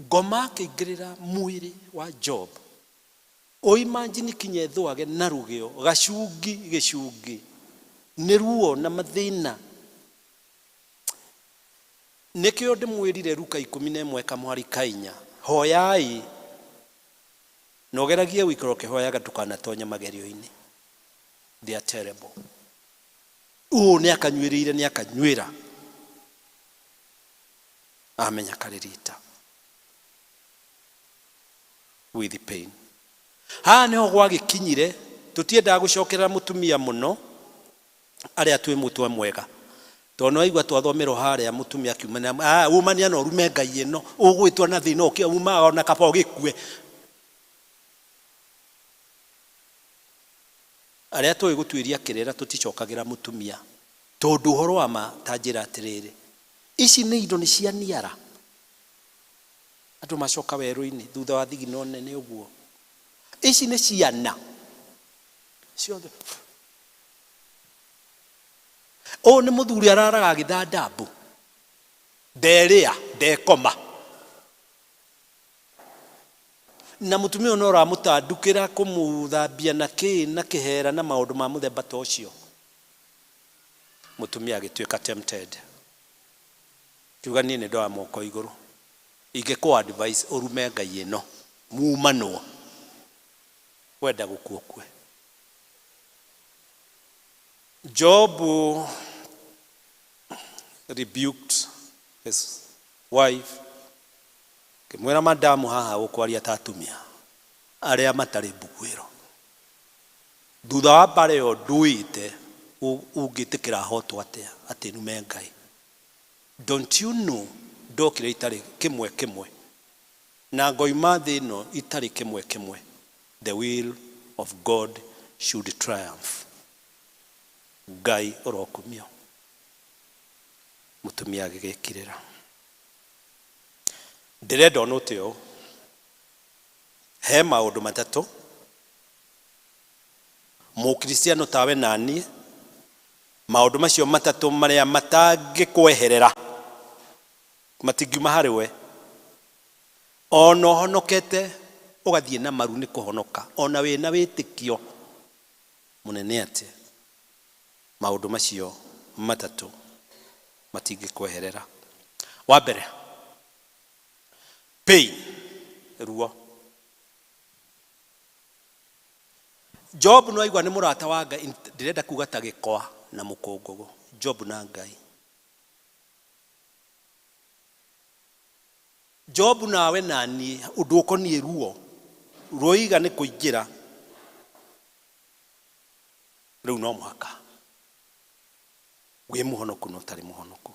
Ngoma akĩingĩrĩra mwĩrĩ wa Job. Ũimagine kinya ĩthũage na rũgĩo gacungi gĩcungi nĩ ruo na mathĩna. Nĩkĩo ndĩmwĩrire Luka 11 kamwari ka 4 hoyai na ũgeragie gũikara ũkĩhoyaga ndũkanatonye magerio-inĩ. They are terrible. Ũũ nĩ akanyuĩrĩire nĩ akanyuĩra amenya karĩ rita with pain. Haha nĩho gwagĩkinyire tũtiendaga gũcokerera mũtumia mũno arĩa twĩ mũtwe mwega tondũ nĩ waigua twathomerwo harĩa mũtumia akiumania umania na ũrume Ngai ĩno ũgwĩtwo na thĩna ũkĩ umaga ona kaba ũgĩkue. Arĩa tũĩ gũtuĩria kĩrĩra tũticokagĩra mũtumia tondũ ũhoro wa ma ta njĩra atĩrĩrĩ ici nĩ indo nĩ cia niara. Andũ macoka werũ-inĩ thutha wa thigino nene ũguo. Ici nĩ ciana ciothe. Ũyũ nĩ mũthuri araraga agĩthanda mbu nderĩa ndekoma na mũtumia ũyũ no ũramũtandukĩra kũmũthambia na kĩ na kĩhera na maũndũ ma mũthemba ta ũcio. Mũtumia agĩtuĩka tempted kiuga niĩ nĩ ndoya moko igũrũ ingĩkũ advice ũrume Ngai ĩno mumanwo wenda gũkua ũkue. Job rebuked his wife kĩmwĩra madamu haha ũkwaria ta atumia arĩa matarĩ mbuguĩro. Thutha wa mbara ĩyo nduĩte ũngĩtĩkĩra hotwo atĩa atĩ nume Ngai. Don't you know ndokire itarĩ kĩmwe kĩmwe na ngoima thĩ ĩno itarĩ kĩmwe kĩmwe. The will of God should triumph. Ngai ũrokumio. Mũtumia agĩgĩkirĩra. Ndĩrenda ũnũte ũũ, he maũndũ matatũ mũkristiano tawe naniĩ, maũndũ macio matatũ marĩa matangĩkweherera, matingiuma harĩ we ona ũhonokete ũgathiĩ na maru nĩ kũhonoka, ona wĩna wĩtĩkio mũnene atĩa, maũndũ macio matatũ matingĩkweherera. Wa mbere, pain, ruo. Job no aigua nĩ mũrata wa Ngai, ndĩrenda kuga ta gĩkwa na mũkũngũgũ, Job na Ngai. Job nawe na niĩ, ũndũ ũkoniĩ ruo rwoiga nĩ kũingĩra rĩu no mũhaka wĩ mũhonoku na ũtarĩ mũhonoku.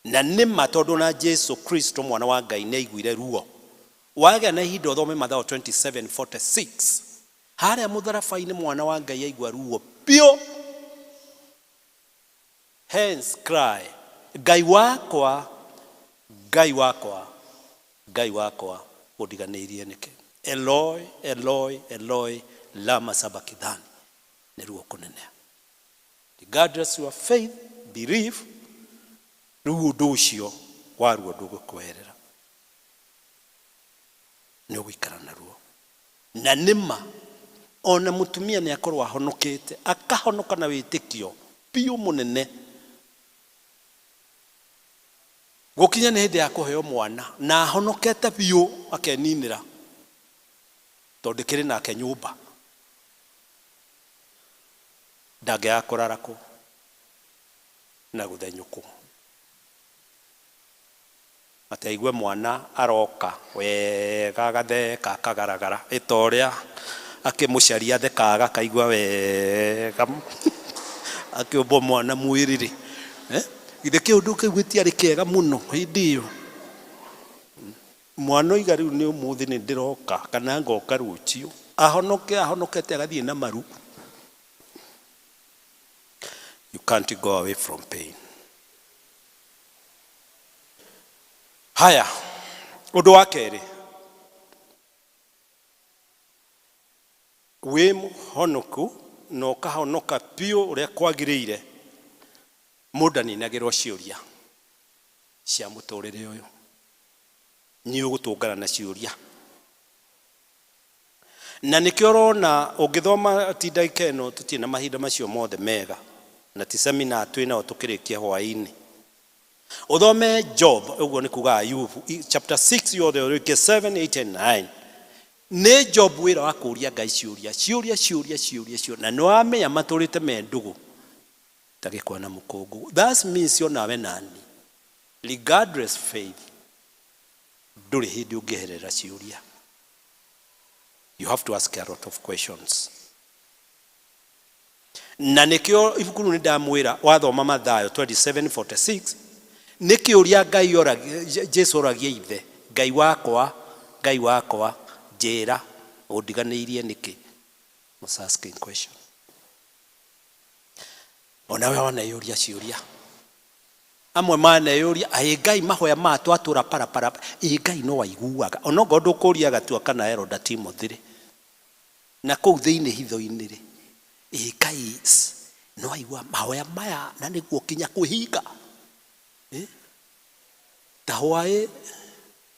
Na nĩ ma, tondũ na Jesu Kristo mwana wa Ngai nĩ aiguire ruo. Wagĩa na ihinda ũthome Mathayo 27:46, harĩa mũtharaba-inĩ mwana wa Ngai aigua ruo biũ. Hence cry, Ngai wakwa, Ngai wakwa, Ngai wakwa, ũndiganĩirie nĩkĩ? Eloi, Eloi, Eloi, lama sabakithani. Nĩ ruo kũnene. Regardless your faith, belief, rĩu ũndũ ũcio wa ruo ndũgũkweherera, nĩ ũgũikara na ruo. Na nĩ ma ona mũtumia nĩ akorwo ahonokete, akahonoka na wĩtĩkio biũ mũnene, gũkinya nĩ hĩndĩ ya kũheo mwana na ahonokete biũ, akeninĩra tondũ ndĩkĩrĩ nake nyũmba, ndangĩaga kũrarakwo na gũthenyũkwo atĩ aigue mwana aroka wega, agatheka, akagaragara ĩta ũrĩa akĩmũcaria athekaga, akaigua wega akĩũmbwo mwana mwĩrĩ-rĩ, eh? Githĩ kĩũndũ kĩu gĩtiarĩ kĩega mũno hĩndĩ ĩyo? Mwana oiga rĩu nĩ ũmũthĩ nĩ ndĩroka kana ngoka rũciũ, ahonoke ahonokete agathiĩ na maru. You can't go away from pain. Haya, ũndũ wa kerĩ, wĩ mũhonoku na ũkahonoka biũ ũrĩa kwagĩrĩire, mũndũ aninagĩrwo ciũria cia mũtũrĩre ũyũ. Nĩ ũgũtũngana na ciũria, na nĩkĩo ũrona ũngĩthoma, ti ndagĩka ĩno, tũtirĩ na mahinda macio mothe mega, na ti seminar twĩ nao tũkĩrĩkia hwaĩ-inĩ. Ũthome Job, ũguo nĩ kuga Ayubu, chapter 6 yothe, ũrĩkie 7, 8 and 9, nĩ Job wĩra wa kũũria Ngai ciũria, ciũria, ciũria, ciũria, ciũria. Na nĩ wamenya matũrĩte me ndũgũ ta gĩkwa na mũkũngũ. That means onawe nani, regardless faith, ndũrĩ hĩndĩ ũngĩeherera ciũria. You have to ask a lot of questions. Na nĩkĩo ibuku rĩu nĩ ndamwĩra, wathoma Mathayo 27:46, nĩ kĩũria Ngai oragia, Jesu oragia ithe, Ngai wakwa, Ngai wakwa, njĩra ũndiganĩirie nĩkĩ? Was asking question. Onawe waneyũria ciũria, amwe maneyũria, aĩ Ngai, mahoya maya twatũra parapara, ĩ Ngai no aiguaga? Onokorwo ndũkũria gatua kana Elder Timothy rĩ, na kũu thĩinĩ hitho-inĩ rĩ, ĩ Ngai no aigua mahoya maya na nĩguo kinya kwĩhinga, eh? Ta hwaĩ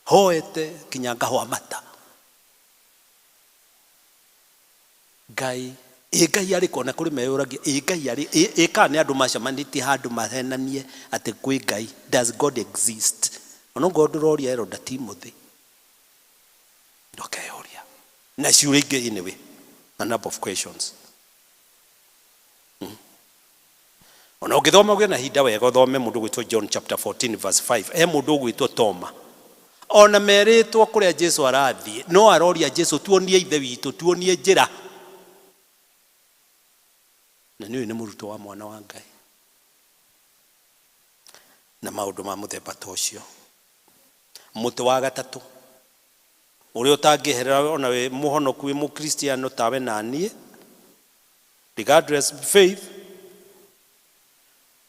hoete kinya ngahwa mata, Ngai, ĩ Ngai arĩ kũ? Ona kũrĩ meyũragia, ĩ Ngai arĩ ĩ kana nĩ andũ macemanĩtie handũ mahenanie atĩ kwĩ Ngai? Does God exist? Onokorwo ndũroria Elder Timothy, ndũkeyũria na ciũria ingĩ. Anyway, a number of questions. Ona ũngĩthoma, ũgĩe na ihinda wega ũthome mũndũ ũgwĩtwo John chapter 14 verse 5, he mũndũ ũgwĩtwo Toma, ona merĩtwo kũrĩa Jesu arathiĩ, no aroria Jesu, tuonie ithe witũ, tuonie njĩra. Na nĩ ũyũ nĩ mũrutwo wa mwana wa Ngai. Na maũndũ ma mũthemba ta ũcio. Mũtĩ wa gatatũ ũrĩa ũtangĩeherera ona wĩ mũhonoku, wĩ mũkristiano tawe na niĩ, regardless faith,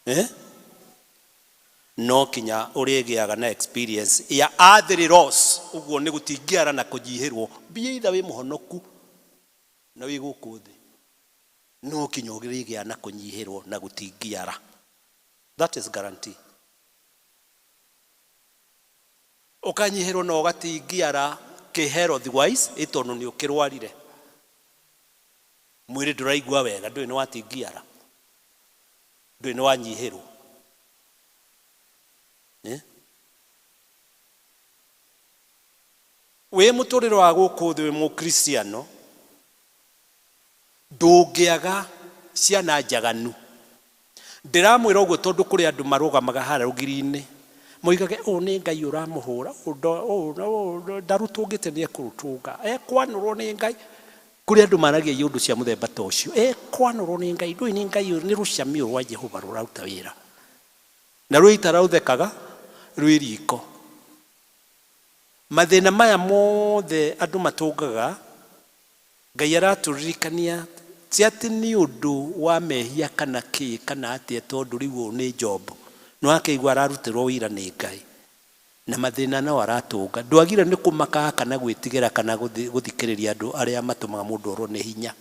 eh? No kinya ũrĩgĩaga na experience ya earthly loss, ũguo nĩ gũtingĩara na kũnyihĩrwo mbia, itha wĩ mũhonoku na wĩ gũkũ thĩ, no kinya ũrĩgĩa na kũnyihĩrwo na gũtingiara. That is guarantee. Ũkanyihĩrwo na ũgatingiara kĩ health wise, ĩ tondũ nĩ ũkĩrwarire, mwĩrĩ ndũraigua wega, ndũĩ nĩ watingiara, ndũĩ nĩ wanyihĩrwo. Eh? Wĩ mũtũrĩre wa gũkũ thĩ, wĩ mũkristiano, ndũngĩaga ciana njaganu. Ndĩramwĩra ũguo tondũ kũrĩ andũ marũgamaga harĩa rũgiri-inĩ moigage ũũ nĩ Ngai ũramũhũra, ũũ ndarũtũngĩte nĩ ekũrũtũnga, ekwanũrwo nĩ Ngai. Kũrĩ andũ maragia iũndũ cia mũthemba ta ũcio, ekwanũrwo nĩ Ngai, ndũĩ nĩ Ngai, nĩ rũcamio rwa Jehova rũraruta wĩra na rwĩ rũthekaga rwĩ riko. Mathĩna maya mothe andũ matũngaga, Ngai aratũririkania ti atĩ nĩ ũndũ wa mehia kana kĩ kana atĩa, tondũ rĩu ũyũ nĩ Job, nĩ wakĩigua ararutĩrwo wĩira nĩ Ngai na mathĩna no aratũnga. Ndwagire nĩ kũmaka kana gwĩtigĩra kana gũthikĩrĩria andũ arĩa matũmaga mũndũ orwo nĩ hinya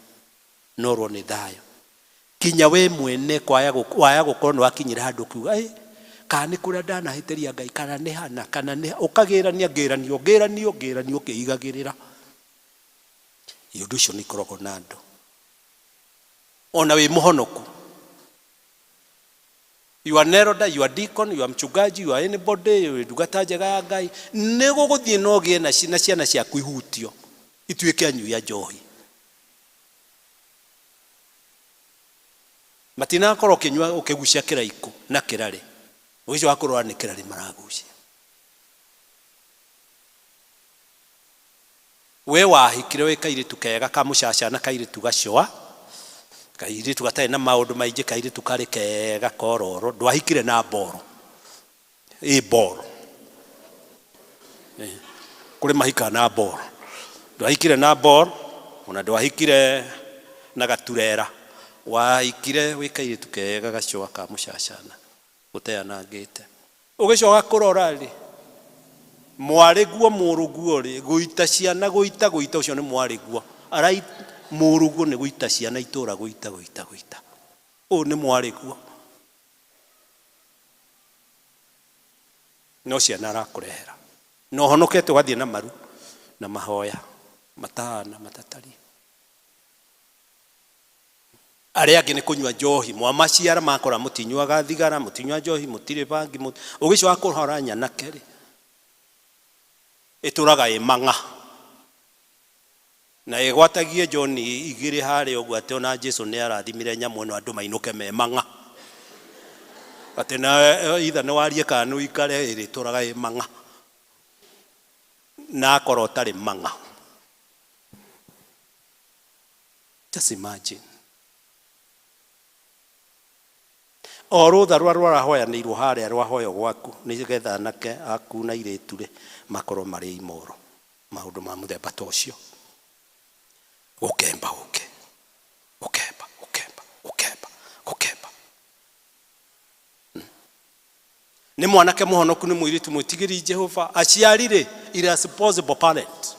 na orwo nĩ thayũ. Kinya we mwene kwaya waya gũkorwo nĩ wakinyĩra handũ ũkiuga ĩ kana nĩ kũrĩa ndanahĩtĩria Ngai, kana nĩ hana, kana nĩ ũkagĩrania ngĩranio ngĩranio ngĩranio ũkĩigagĩrĩra. Ũndũ ũcio nĩ ikoragwo na andũ ona wĩ mũhonoku. You are elder, you are deacon, you are mchungaji, you are anybody, you are ndungata njega ya Ngai, nĩ gũgũthiĩ na ũgĩe na ciana ciaku ihutio ituĩke anyui a njohi. Matinakorwo ũkĩnyua ũkĩgucia kĩraikũ na kĩrarĩ, ũgĩcoka kũrora nĩ kĩrarĩ maragucia. We wahikire wĩ kairĩtu kega ka mũcaca na kairĩtu gacoa, kairĩtu gatarĩ na maũndũ maingĩ, kairĩtu karĩ kega kororo, ndwahikire na mboro, ĩ mboro kũrĩ mahikaga na mboro, ndwahikire na mboro, ona ndwahikire na gaturera, wahikire wĩ kairĩtu kega gacoa ka mũcacana ũteanangĩte. Ũgĩcoka kũrora rĩ, mwarĩguo mũrũguo rĩ, gũita ciana gũita gũita, ũcio nĩ mwarĩguo arai, mũrũguo nĩ gũita ciana itũra gũita gũita gũita, ũyũ nĩ mwarĩguo, no ciana arakũrehera na ũhonokete ũgathiĩ na maru na mahoya matahana matatari. Arĩa angĩ nĩ kũnyua njohi, mwamaciara makora mũtinyuaga thigara, mũtinyua njohi, mũtirĩ bangi, ũgĩcoka kũrora nyanake rĩ, ĩtũraga ĩ mang'a na ĩgwatagie John igĩrĩ harĩa ũguo, atĩ ona Jesu nĩ arathimire nyamũ ĩno andũ mainũke me mang'a, atĩ na itha nĩ warie kana nĩ ũikare, ĩrĩtũraga ĩ mang'a na akorwo ũtarĩ mang'a. Just imagine. O rũtha rwa rwarahoyanĩirwo harĩa rwahoywo gwaku nĩgetha anake aku na airĩtu rĩ makorwo marĩ imoro, maũndũ ma mũthemba ta ũcio, gũkemba ũke gũkemba gũkemba gũkemba gũkemba. Nĩ mwanake mũhonoku, nĩ mũirĩtu mwĩtigĩri Jehova, aciari rĩ, irresponsible parent,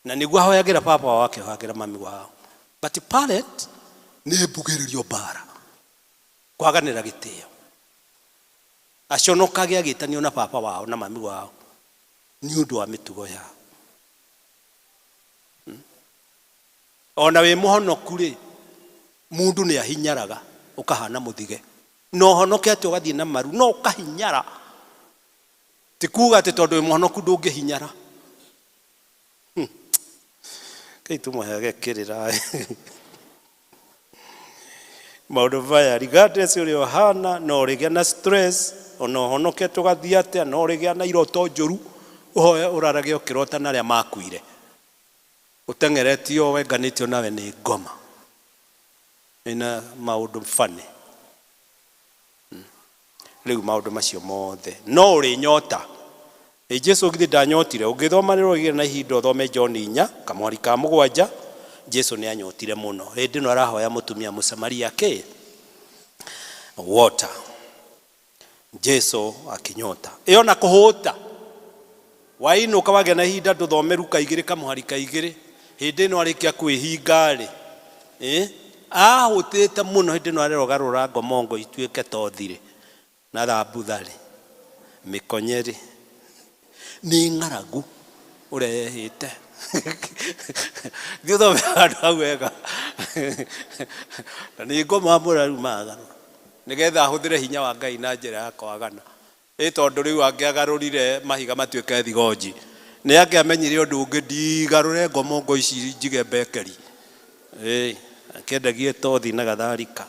na nĩguo ahoyagĩra baba wao akĩhoyagĩra mami wao, but parent nĩ mbugĩrĩrio mbara, kwaganĩra gĩtĩo, aconokage agĩtanio na baba wao na mami wao nĩ ũndũ wa mĩtugo yao. Ona wĩ mũhonoku rĩ, mũndũ nĩ ahinyaraga ũkahana mũthige, na ũhonokete ũgathiĩ na maru no ũkahinyara. Ti kuga atĩ tondũ wĩ mũhonoku ndũngĩhinyara. Kai tũmũheage kĩrĩra maũndũ maya, regardless ũrĩa ũhana, no ũrĩgĩa na stress, ona ũhonokete ũgathiĩ atĩa, no ũrĩgĩa na iroto njũru, ũhoe ũrarage ũkĩrota na arĩa makuire, ũteng'eretio wenganĩtio nawe nĩ ngoma ĩna maũndũ funny. Rĩu maũndũ macio mothe no ũrĩ nyota. Ĩ Jesu githĩ ndanyotire? Ũngĩthoma rĩrĩa ũgĩre na ihinda ũthome John 4 kamwari ka 7, Jesu nĩ anyotire mũno. Hĩndĩ ĩno arahoya mũtumia Mũsamaria kĩ water. Jesu akinyota iyo na kuhuta wainuka wagĩa na ihinda ndũthome Luka igĩrĩ kamũhari kaigĩrĩ hĩndĩ ĩno arĩkia kwĩhinga rĩ ahũtĩte mũno hĩndĩ ĩno arerogarũra ngomongo ituĩke tothirĩ na thambutha rĩ mĩkonye rĩ nĩ ng'aragu ũrĩa yehĩte thiĩ ũthome handũ hau wega na nĩ ngoma mũraru magarũra nĩgetha ahũthĩre hinya wa Ngai na njĩra ya kwagana ĩ tondũ rĩu angĩagarũrire mahiga matuĩke thigonji nĩ angĩamenyire ũndũ ũngĩ ndigarũre ngomongo ici njige mbekeri akĩendagie tothi na gatharika.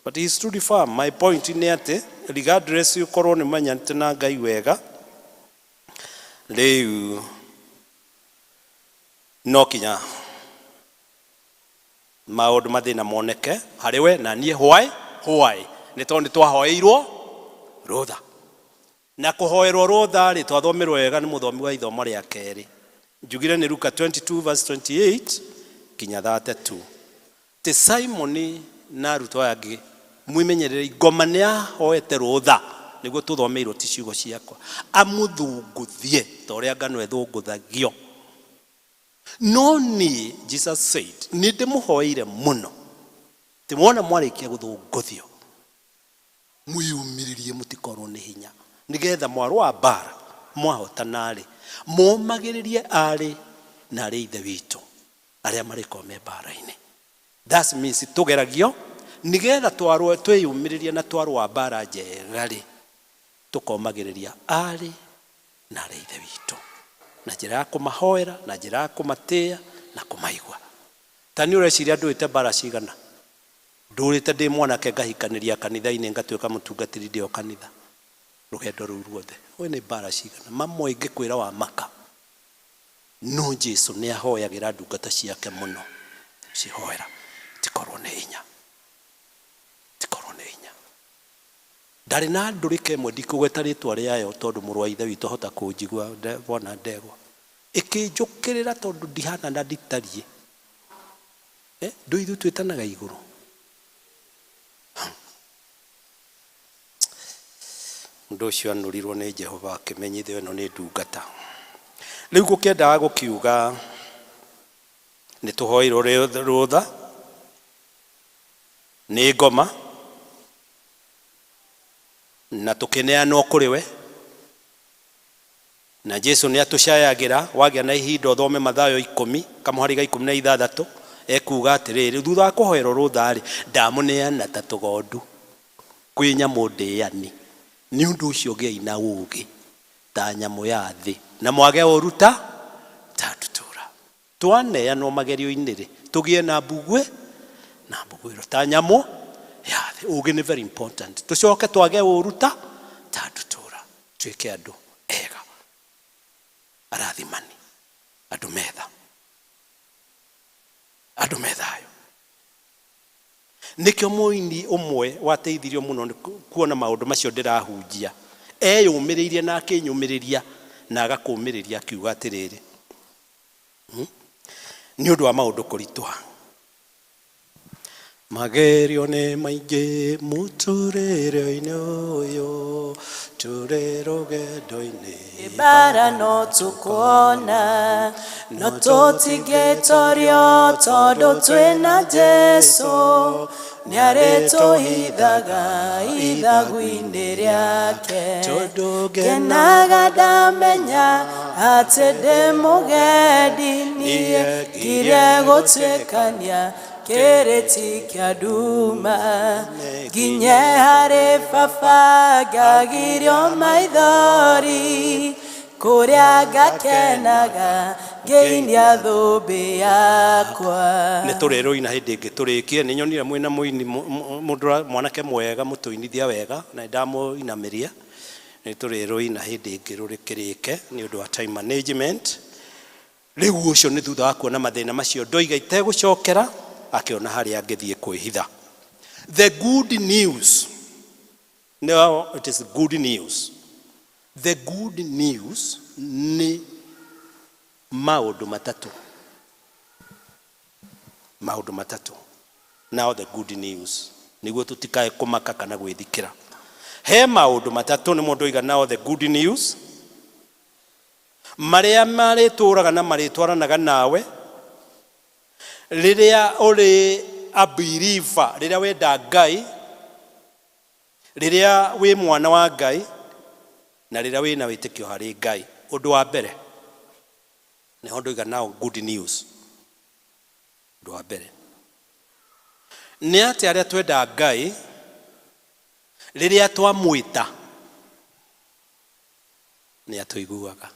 But he stood firm. My point nĩ atĩ regardless ũkorwo nĩ menyanĩte na Ngai wega rĩu no kinya maũndũ mathĩna moneke harĩ we na niĩ. Why nĩ tondũ nĩ twahoeirwo rũtha na kũhoerwo rũtha rĩ twathomerwo wega nĩ mũthomi wa ithomo rĩa kerĩ njugire nĩ Luka 22 verse 28 kinya 32 ti Simoni na arutwo aya angĩ mwimenyerere ngoma nĩ ahoete rũtha nĩguo tũthomeirwo ti ciugo ciakwa amũthũngũthie ta ũrĩa ngano ĩthũngũthagio no niĩ Jesus said nĩ ndĩmũhoeire mũno ti mwona mwarĩkia gũthũngũthio mwĩyũmĩrĩrie mũtikorwo nĩ hinya nĩgetha mwarũa mbara mwahotana-rĩ momagĩrĩrie arĩ na arĩ ithe witũ arĩa marĩkorwo me mbara-inĩ. That means tũgeragio nĩgetha twarũe twĩyũmĩrĩrie na twarũa mbara njega-rĩ tũkomagĩrĩria arĩ na arĩ ithe witũ na njĩra ya kũmahoera na njĩra ya kũmatĩĩa na kũmaigua. Ta nĩ ũreciria ndũĩte mbara cigana ndũrĩte ndĩ mwanake ngahikanĩria kanitha-inĩ ngatuĩka mũtungatĩri ndĩ o kanitha rũgendo rũu ruothe we nĩ mbara cigana mamwe ingĩkwĩra wa maka no Jesu nĩ ahoyagĩra ndungata ciake mũno cihoera tikorwo nĩ hinya tikorwo nĩ hinya ndarĩ na ndũrĩka ĩmwe ndikũgweta rĩtwa rĩayo tondũ mũrũ wa ithe witũ ahota kũnjigua wona ndegwa ĩkĩnjũkĩrĩra tondũ ndihana na nditariĩ ndũ ithuĩ twĩtanaga igũrũ mũndũ ũcio anũrirwo nĩ Jehova akĩmenyithio ĩno nĩ ndungata rĩu gũkĩendaga gũkiuga nĩ tũhoeirwo rũtha nĩ ngoma na tũkĩneanwo kũrĩ we na Jesu nĩ atũcayagĩra wagĩa na ihinda ũthome Mathayo 10 kamũhari ga 16 ekuga atĩrĩrĩ thutha wa kũhoerwo rũtha rĩ ndamũneana ta tũgondu kwĩ nyamũ ndĩani nĩ ũndũ ũcio gĩai na ũũgĩ ta nyamũ ya thĩ na mwage ũũru ta ndutura twaneanwo magerio-inĩ rĩ tũgĩe na mbuguĩ na mbuguĩro ta nyamũ ya thĩ. Ũũgĩ nĩ very important tũcoke twage ũũru ta ndutura tuĩke andũ ega arathimani andũ metha andũ methayo. Nĩkĩo mũini ũmwe wateithirio mũno nĩ kuona maũndũ macio ndĩrahunjia eyũmĩrĩirie na akĩnyũmĩrĩria na agakũmĩrĩria akiuga atĩrĩrĩ nĩ ũndũ wa maũndũ kũritũha magerio nĩ maingĩ mũtũrĩre-inĩ ũyũ tũrĩ rũgendo-inĩ Ibara no tukuona no tũtingĩtorio tondũ twĩna Jesu nĩarĩtũhithaga ithagu-inĩ rĩake ngenaga ndamenya atĩ ndĩ mũgendi niĩ ngirie gũtuĩkania kĩrĩti kĩa nduma nginye harĩ baba ngagirio maithori kũrĩa ngakenaga ngĩinia thũmbĩ yakwa. Nĩ tũrĩrũina hĩndĩ ĩngĩ tũrĩkie nĩ nyonire mwĩna mũini mũndũ mwanake mwega mũtũinithia wega na ndamũinamĩria nĩ tũrĩrũina hĩndĩ ĩngĩ rũrĩkĩrĩke nĩ ũndũ wa time management. Rĩu ũcio nĩ thutha wa kuona mathĩna macio ndoiga itegũcokera akĩona harĩa angĩthiĩ kwĩhitha. The good news no it is good news. The good news nĩ maũndũ matatũ maũndũ matatũ. Now the good news nĩguo tũtikae kũmaka kana gwĩthikĩra. He maũndũ matatũ nĩmo ndoiga nao the good news marĩa marĩtũraga na marĩtwaranaga nawe rĩrĩa ũrĩ a believer, rĩrĩa wenda Ngai, rĩrĩa wĩ mwana wa Ngai na rĩrĩa wĩna wĩtĩkio harĩ Ngai. Ũndũ wa mbere nĩho ndoiga nao good news. Ũndũ wa mbere nĩ atĩ arĩa twenda Ngai rĩrĩa twamwĩta nĩ atũiguaga.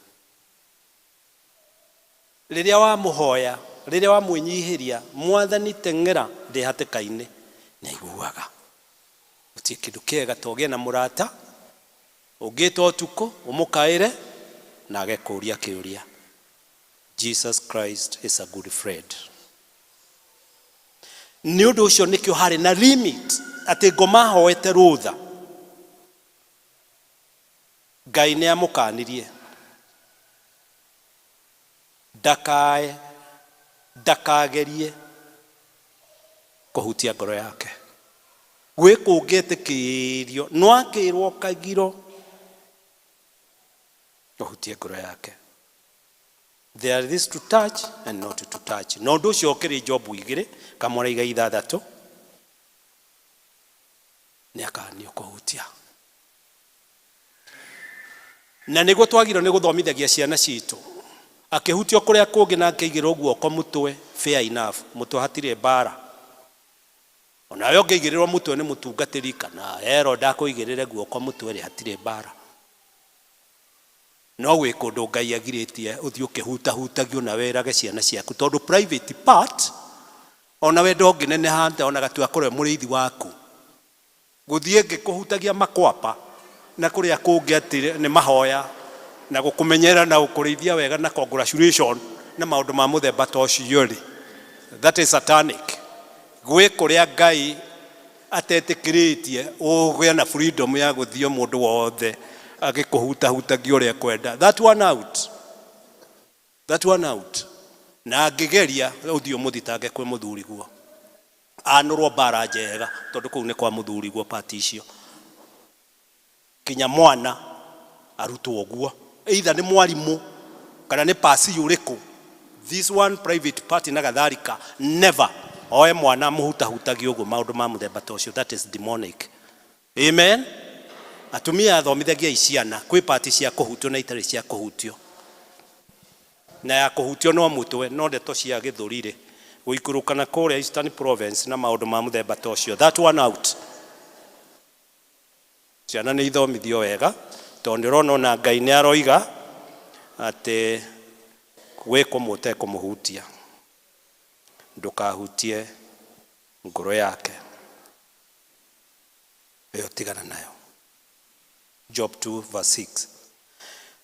Rĩrĩa wamũhoya, rĩrĩa wamwĩnyihĩria, Mwathani teng'era ndĩ hatĩka-inĩ, nĩ aiguaga. Gũtirĩ kĩndũ kĩega ta ũgĩe na mũrata ũngĩta ũtukũ ũmũkaĩre na agekũria kĩũria. Jesus Christ is a good friend. Nĩ ũndũ ũcio nĩkĩo harĩ na limit atĩ ngoma ahoete rũtha Ngai nĩ amũkanirie ndakae ndakagerie kũhutia ngoro yake. Gwĩ kũngĩ etĩkĩrio no akĩrwo kagiro ũhutie ngoro yake. There is to touch and not to touch. Na ũndũ ũcio ũkĩrĩ Jobu igĩrĩ kamũra iga ithathatũ nĩ akanio kũhutia. Na nĩguo twagĩrĩirwo nĩ gũthomithagia ciana citũ. Akĩhutio kũrĩa kũngĩ na akĩigĩrwo guoko mũtwe, fair enough, mũtwe hatirĩ mbara. Onawe ũngĩigĩrĩrwo mũtwe nĩ mũtungatĩri kana Herod akũigĩrĩre guoko mũtwe rĩ, hatirĩ mbara. No gwĩ kũndũ Ngai agirĩtie ũthiĩ ũkĩhutahutagio na wĩrage ciana ciaku tondũ private part ona wendo ũngĩneneha atĩa ona gatua akorwo e mũrĩithi waku Gũthiĩ ngĩkũhutagia makwapa na kũrĩa kũngĩ atĩ nĩ mahoya na gũkũmenyerera na gũkũrĩithia wega na congratulation na maũndũ ma mũthemba ta ũcio-rĩ, that is satanic. Gwĩ kũrĩa Ngai atetĩkĩrĩtie ũgĩe na freedom ya gũthiĩ o mũndũ wothe agĩkũhutahutagia ũrĩa ekwenda. That one out. That one out. Na angĩgeria ũthiĩ ũmũthitange kwĩ mũthuriguo. Anũrwo mbara njega tondũ kũu nĩ kwa mũthuriguo part icio. Kinya mwana arutwo ũguo. Either nĩ mwarimũ kana nĩ pasi ũrĩkũ. This one private party na gatharika never oe mwana amũhutahutagie ũguo maũndũ ma mũthemba ta ũcio that is demonic. Amen. Atumia athomithagiai ciana kwĩ part cia kũhutio na itarĩ cia kũhutio. Na ya kũhutio no mũtwe no ndeto cia gĩthũri rĩ gũikũrũka na kũrĩa Eastern Province na maũndũ ma mũthemba ta ũcio that one out. Ciana nĩ ithomithio wega tondũ nĩ ũrona ona Ngai nĩ aroiga atĩ gwĩ kũmwe ũtekũmũhutia ndũkahutie ngoro yake. Ĩyo tigana nayo. Job 2 verse 6.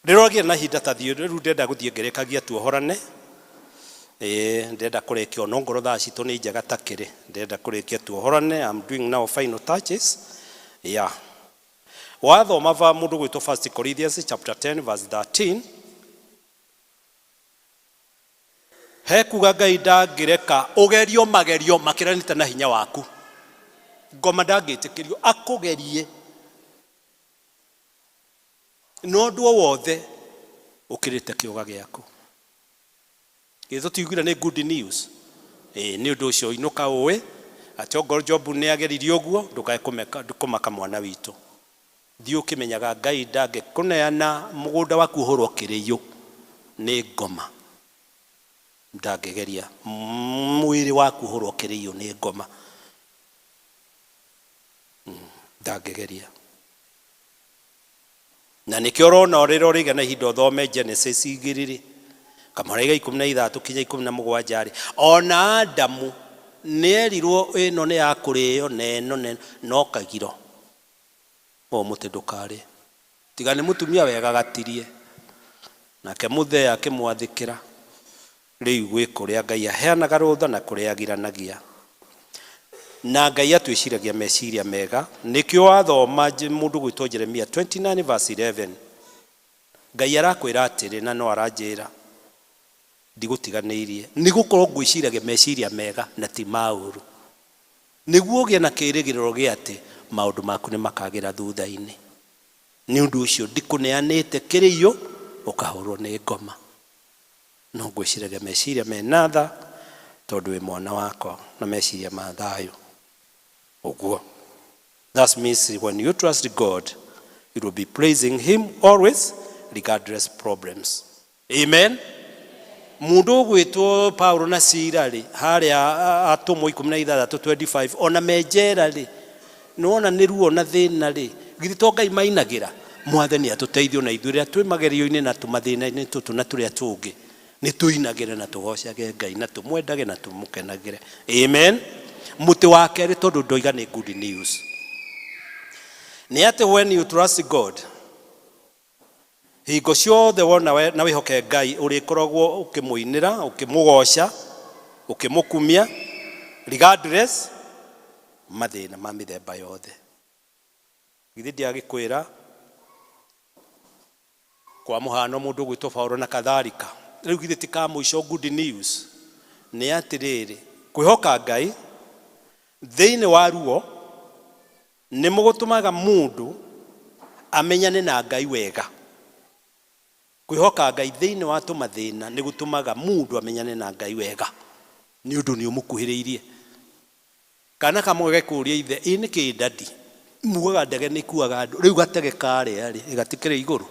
Rĩrĩa ũragĩa na ihinda ta thiĩ rĩu ndĩrenda gũthiĩ ngĩrĩkagia tuohorane. Ĩĩ ndĩrenda kũrĩkia ono ngorwo thaa citũ nĩ njega ta kĩrĩ. Ndĩrenda kũrĩkia tuohorane. I'm doing now final touches. Yeah. Wathoma va mũndũ gwĩtwo 1 Corinthians chapter 10 verse 13 Hekuga Ngai ndangĩreka ũgerio magerio makĩranĩte na hinya waku. Ngoma ndangĩtĩkĩrio akũgerie na ũndũ o wothe ũkĩrĩte kĩũga gĩaku. Githĩ tũtiugire nĩ good news? Ĩĩ, nĩ ũndũ ũcio inũka ũĩ atĩ ongorwo Jobu nĩ ageririo ũguo ndũkae kũmaka mwana witũ. Thiĩ ũkĩmenyaga Ngai ndangĩkũneana mũgũnda waku ũhũrwo kĩrĩiyũ nĩ ngoma. Ndangĩgeria mwĩrĩ waku ũhũrwo kĩrĩiyũ nĩ ngoma. Ndangĩgeria. Na nĩkĩo ũrona rĩrĩa ũrĩgĩa na ihinda ũthome Genesis igĩrĩ-rĩ, kamũhari ga 16 kinya 17-rĩ, ona Adamu nĩerirwo ĩno nĩ ya kũrĩo na ĩno na ĩno, no kagiro. Ũyũ mũtĩ ndũkarĩe. Tiga nĩ mũtumia wegagatirie. Nake mũthee akĩmwathĩkĩra. Rĩu gwĩ kũrĩa Ngai aheanaga rũtha na kũrĩa agiranagia. Na Ngai atwĩciragia meciria mega. Nĩkĩo wathoma mũndũ gwĩtwo Jeremia 29 verse 11, Ngai arakwĩra atĩrĩ, na no aranjĩra, ndigũtiganĩirie, nĩgũkorwo ngwĩciragia meciria mega na ti ma ũũru. Nĩguo ũgĩe na kĩĩrĩgĩrĩro gĩa atĩ Maũndũ maku nĩ makagĩra thutha-inĩ. Nĩ ũndũ ũcio ndikũneanĩte kĩrĩiyo ũkahũrwo nĩ ngoma. No ngwĩciragia meciria mena tha tondũ wĩ mwana wakwa na meciria ma thayũ. Ũguo. That means when you trust God, you will be praising him always regardless problems. Amen. Mundu ũgwĩtwo Paulo na Sila rĩ, harĩa atũmwo 16:25, ona me njera rĩ, nĩwona nĩ ruo na thĩna rĩ, githĩ to Ngai mainagĩra? Mwathani atũteithie ona ithuĩ rĩrĩa twĩ magerio-inĩ na tũmathĩna-inĩ tũtũ na tũrĩa tũngĩ, nĩ tũinagĩre na tũgocage Ngai na tũmwendage na tũmũkenagĩre. Amen. Mũtĩ wa kerĩ tondũ ndoiga nĩ good news. Nĩ atĩ when you trust God, hingo ciothe wona na wĩhoke Ngai ũrĩkoragwo ũkĩmũinĩra, ũkĩmũgoca, ũkĩmũkumia regardless mathĩna ma mĩthemba yothe. Githĩ ndiagĩkwĩra kwa mũhano mũndũ ũgwĩtwo Paulo na kadhalika. Rĩu githĩ ti ka mũico good news nĩ atĩrĩrĩ, kwĩhoka Ngai thĩinĩ wa ruo nĩ mũgũtũmaga mũndũ amenyane na Ngai wega. Kwĩhoka Ngai thĩinĩ wa tũmathĩna nĩ gũtũmaga mũndũ amenyane na Ngai wega, nĩ ũndũ nĩ ũmũkuhĩrĩirie. Kana kamwe gekũria ithe, ĩ nĩ kĩ dadi? Mugaga ndege nĩ ĩkuaga andũ, rĩu gatege karĩa rĩ, gatikĩrĩ igũrũ.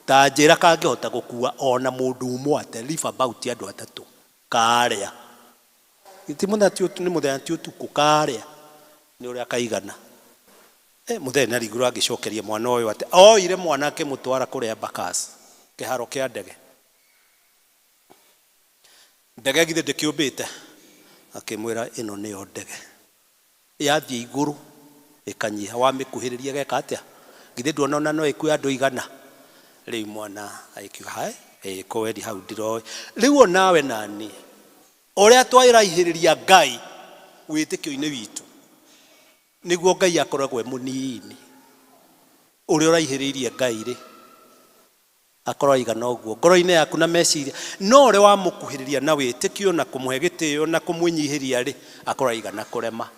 Ta njĩra kangĩhota gũkua ona mũndũ ũmwe ate, leave about andũ atatũ. Karĩa. Ti mũthenya ti ũtukũ, nĩ mũthenya ti ũtukũ, karĩa. Nĩ ũrĩa kaigana. Mũthenya nĩ angĩcokeria mwana ũyũ atĩ oire mwana akĩmũtwara kũrĩa Bakas, kĩharo kĩa ndege. Ndege githĩ ndĩkĩũmbĩte? Akĩmwĩra ĩno nĩyo ndege. Yathiĩ igũrũ ĩkanyiha, wamĩkuhĩrĩria geka atĩa? Githĩ nduona ona no ĩkue andũ igana? Rĩu mwana agĩkiuga, hai, ĩ kweli hau ndiroĩ. Rĩu onawe nani, ũrĩa twaĩraihĩrĩria Ngai wĩtĩkio-inĩ witũ, nĩguo Ngai akoragwo e mũnini. Ũrĩa ũraihĩrĩirie Ngai rĩ, akorwo aigana ũguo ngoro-inĩ yaku na meciria, no ũrĩa wamũkuhĩrĩria na wĩtĩkio na kũmũhe gĩtĩo na kũmwĩnyihĩria rĩ, akorwo aigana kũrema.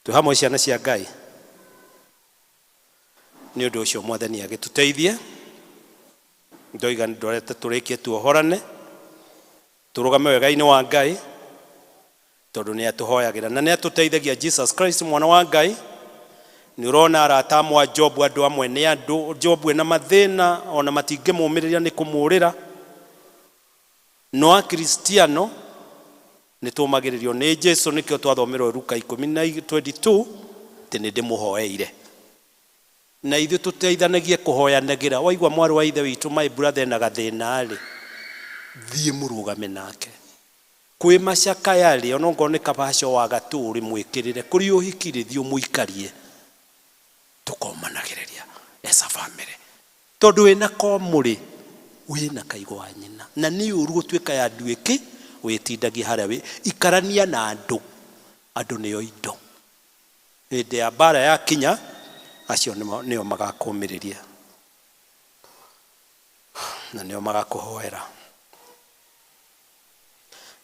Twĩ hamwe ciana cia Ngai. Nĩ ũndũ ũcio Mwathani agĩtũteithie. Ndoiga ndorete tũrĩkie tuohorane, tũrũgame wega-inĩ wa Ngai, tondũ nĩ atũhoyagĩra na nĩ atũteithagia. Jesus Christ mwana wa Ngai. Nĩ ũrona arata amwe a Job, andũ amwe nĩ andũ Job ena mathĩna ona matingĩmũmĩrĩria nĩ kũmũrĩra. No akristiano nĩ tũmagĩrĩrio nĩ Jesu, nĩkĩo twathomerwo Luka 10:22 atĩ nĩ ndĩmũhoeire. Na ithuĩ tũteithanagie kũhoyanagĩra. Waigua mwarĩ wa ithe witũ my brother ena gathĩna rĩ, thiĩ mũrũgame nake. Kwĩ macakaya rĩ, ona ongorwo nĩ kabaco wa gatũ rĩ, mwĩkĩrĩre. Kũrĩ ũhiki rĩ, thiĩ ũmũikarie. Tũkomanagĩrĩria as a family. Tondũ wĩna komũrĩ, wĩna kaigo wa nyina. Na nĩ ũru gũtuĩka ya nduĩki, wĩtindagia harĩa wĩ. Ikarania na andũ. Andũ nĩo indo. Hĩndĩ ya mbara yakinya, acio nĩo magakũmĩrĩria. Na nĩo magakũhoera.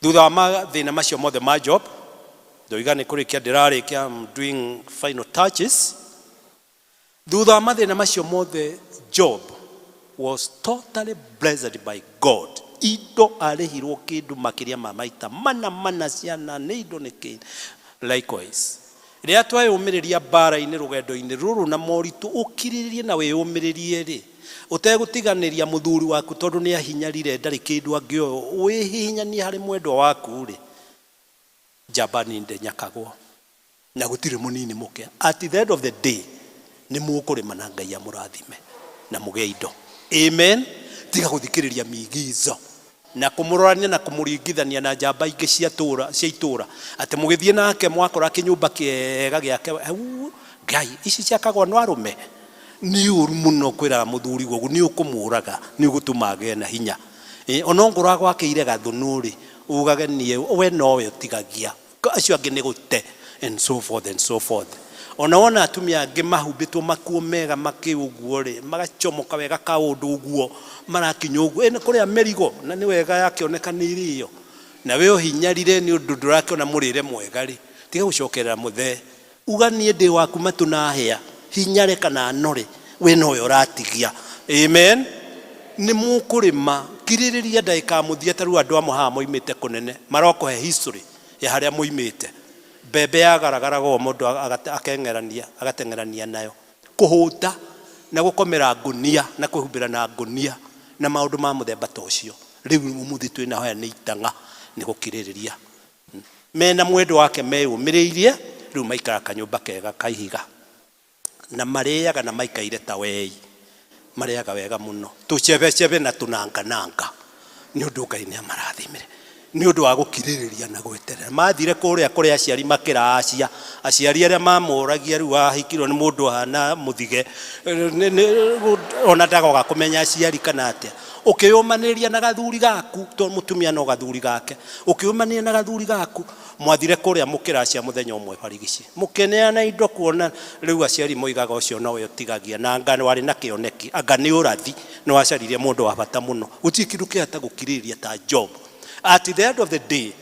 Thutha wa mathĩna macio mothe ma Job, ndoiga nĩ kũrĩkia ndĩrarĩkia, I'm doing final touches. Thutha wa mathĩna macio mothe, Job was totally blessed by God. Indo arĩhirwo kĩndũ makĩria ma maita mana mana, ciana nĩ indo nĩ kĩ. Likewise, rĩrĩa tweyũmĩrĩria mbara-inĩ rũgendo-inĩ rũrũ na moritũ, ũkirĩrĩrie na wĩyũmĩrĩrie rĩ, ũtegũtiganĩria mũthuri waku tondũ nĩ ahinyarire ndarĩ kĩndũ angĩoyo, wĩhihinyanie harĩ mwendwa waku rĩ, njamba nĩ ndenyakagwo na gũtirĩ mũnini mũke. At the end of the day, nĩ mũkũrĩma na Ngai amũrathime na mũgĩe indo. Amen. Tiga gũthikĩrĩria miigizo na kũmũrorania na kũmũringithania na njamba ingĩ cia tũra cia itũra, atĩ mũgĩthiĩ nake mwakora kĩnyũmba kĩega gĩake, hau Ngai ici ciakagwo no arũme. Nĩ ũru mũno kwĩraga mũthuri ũguo, nĩ ũkũmũraga, nĩ ũgũtũma agĩe na hinya. Ona ongorwo agwakĩire gathũnũ rĩ, ugage niĩ we nowe ũtigagia, acio angĩ nĩ gũte, and so forth and so forth. Ona wona atumia angĩ mahumbĩtwo makuo mega makĩ ũguo rĩ, magacomoka wega kaũndũ ũguo, marakinya ũguo, nĩ kũrĩa mĩrigo, na nĩ wega yakĩoneka nĩ irĩo. Na we ũhinyarire nĩ ũndũ ndũrakĩona mũrĩre mwega rĩ, tiga gũcokerera mũthee. Uga niĩ ndĩ waku matũ na hĩa, hinyare kana nore, we nowe ũratigia. Amen. Nĩ mũkũrĩma, kirĩrĩria ndagĩka ya mũthia ta rĩu andũ amwe haha moimĩte kũnene, marokũhe history ya harĩa moimĩte. Mbembe yagaragaraga ũũ mũndũ akeng'erania, agateng'erania nayo. Kũhũta na gũkomera ngũnia na kwĩhumbĩra na ngũnia na maũndũ ma mũthemba ta ũcio. Rĩu ũmũthĩ twĩna hoya nĩ itang'a nĩ gũkirĩrĩria. Mena mwendwa wake meyũmĩrĩirie, rĩu maikaraga kanyũmba kega ka ihiga. Na marĩaga na maikaire ta wei. Marĩaga wega mũno. Tũcebecebe na tũnangananga. Nĩ ũndũ Ngai nĩ amarathimire. Nĩ ũndũ wa gũkirĩrĩria na gweterera. Mathire kũrĩa kũrĩ aciari makĩracia. Aciari arĩa mamũragia rĩu ahikirwo nĩ mũndũ ahana mũthige. Ona ndagoka kũmenya aciari kana atĩa. Ũkĩyũmanĩrĩria na gathuri gaku, to mũtumia no gathuri gake. Ũkĩyũmanĩrĩria na gathuri gaku, mwathire kũrĩa mũkĩracia mũthenya ũmwe barigici. Mũkĩneana indo kuona rĩu aciari moigaga ũcio nowe ũtigagia. Na anga warĩ na kĩoneki, anga nĩ ũrathi, nĩ wacaririe mũndũ wa bata mũno. Gũtirĩ kĩndũ kĩhota gũkirĩrĩria ta Job. At the end of the day,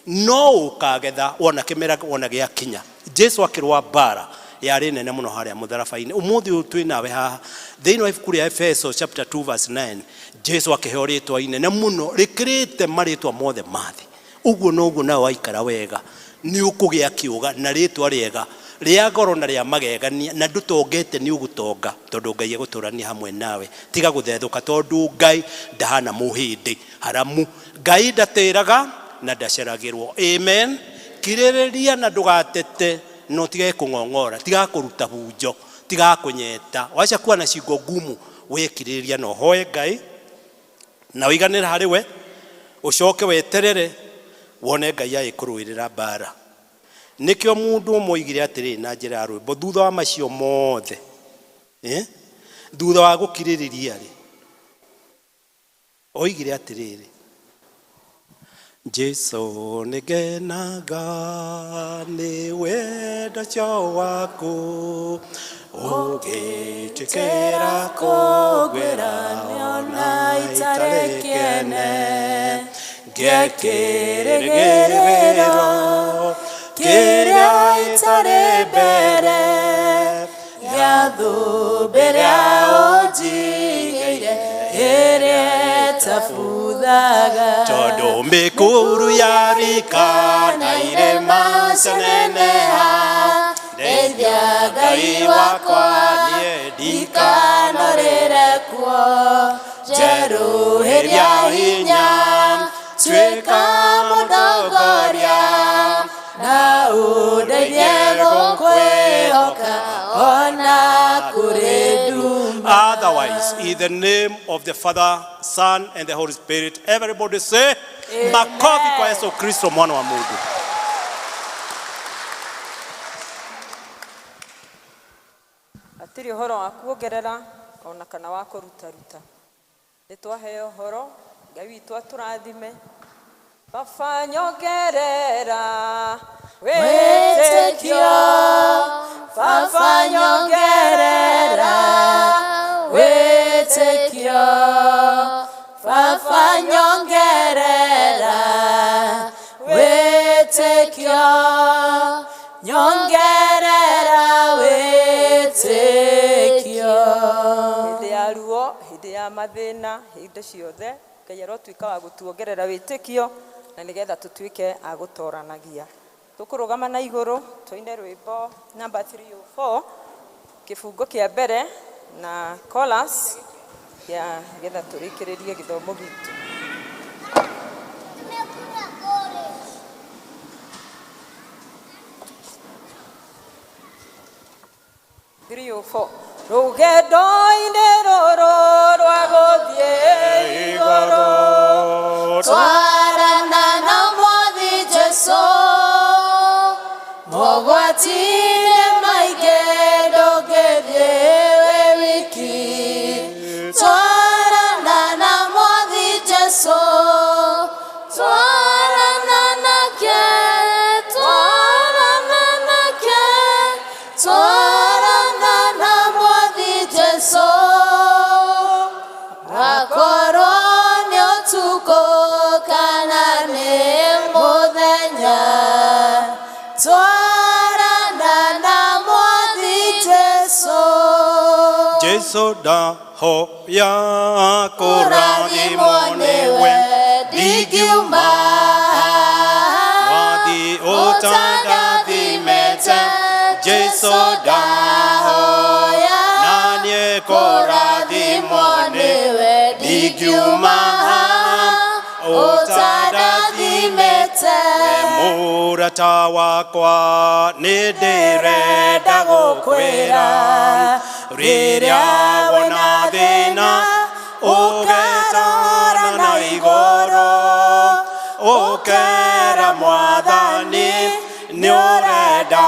no ũkagetha wona kĩmera wona gĩakinya. Jesu akĩrũa mbara yarĩ nene mũno harĩa mũtharaba-inĩ. Ũmũthĩ ũyũ twĩ nawe haha thĩinĩ wa ibuku rĩa Efeso chapter 2 verse 9, Jesu akĩheo rĩtwa inene mũno rĩkĩrĩte marĩtwa mothe ma thĩ. Ũguo noguo nawe waikara wega nĩ ũkũgĩa kĩũga na rĩtwa rĩega rĩa goro na rĩa magegania, na ndũtongete nĩ ũgũtonga tondũ Ngai egũtũrania hamwe nawe. Tiga gũthethũka tondũ Ngai ndahana mũhĩndĩ haramu. Ngai ndatĩraga na ndaceragĩrwo. Amen. Kirĩrĩria na ndũgatete, na ũtige kũng'ong'ora, tiga kũruta bunjo, tiga kũnyeta. Wacha kuwa na shingo ngumu, wekirĩrĩria na ũhoe Ngai na ũiganĩre harĩ we, ũcoke weterere wone Ngai agĩkũrũĩrĩra mbara. Nĩkĩo mũndũ ũmwe oigire atĩrĩrĩ na njĩra ya rwĩmbo, thutha wa macio mothe, thutha wa gũkirĩrĩria rĩ, oigire atĩrĩrĩ, Jesu nĩngenaga nĩ wendo ũcio waku, ũngĩtĩkĩra kũngwĩra ona itarĩ kĩene, ngĩkĩrĩgĩrĩro kĩrĩa itarĩ mbere, gĩa thũmbĩ ĩrĩa ũnjigĩire, ĩrĩa ĩtabuthaga. Tondũ mĩkuru ya rika na irĩma cianeneha, ndeithia Ngai wakwa niĩ ndikanorĩre kuo, njerũhĩria hinya, tuĩka mũtongoria, na ũndeithie gũkwĩhoka ona kũrĩ nduma. Otherwise, in the name of the Father, Son, and the Holy Spirit, everybody say, Amen. Makofi kwa Yesu Kristo mwana wa Mungu. Hatirĩ ũhoro wa kuongerera ona kana wa kũrutaruta. Nĩ twaheo ũhoro, Ngai witũ atũrathime. Baba nyongerera wĩtĩkio, Baba nyongerera wĩtĩkio, Baba nyongerera wĩtĩkio, nyongerera wĩtĩkio. Hĩndĩ ya ruo, hĩndĩ ya mathĩna, hĩndĩ ciothe, Ngai arotuĩka wa gũtuongerera wĩtĩkio na nĩgetha tũtuĩke a gũtoranagia. Tũkũrũgama na igũrũ, tũine rwĩmbo namba 304, kĩbungo kĩa mbere na chorus ya nĩgetha tũrĩkĩrĩrie gĩthomo gitũ. 304. Rũgendo-inĩ rũrũ rwa gũthiĩ igũrũ, twarana na Mwathi Jesũ, mogwati-inĩ maingĩ ndũngĩthiĩ wĩ wiki. Twarana na Mwathi Jesũ, twarana nake, twarana nake, twarana na Mwathi Jesũ. Akorwo nĩ ũtukũ kana nĩ mũthenya, twarana Jesu ndahoya kũrathimwo nĩwe ndingiuma Mwathi ũtandathimĩte Jesu ndahoya na niĩ kũrathimwo nĩwe ndingiuma ũtandathimĩte mũrata wakwa nĩ ndĩrenda gũkwĩra rĩrĩa wona thĩna ũgetara na igũrũ ũkera mwathani nĩ ũrenda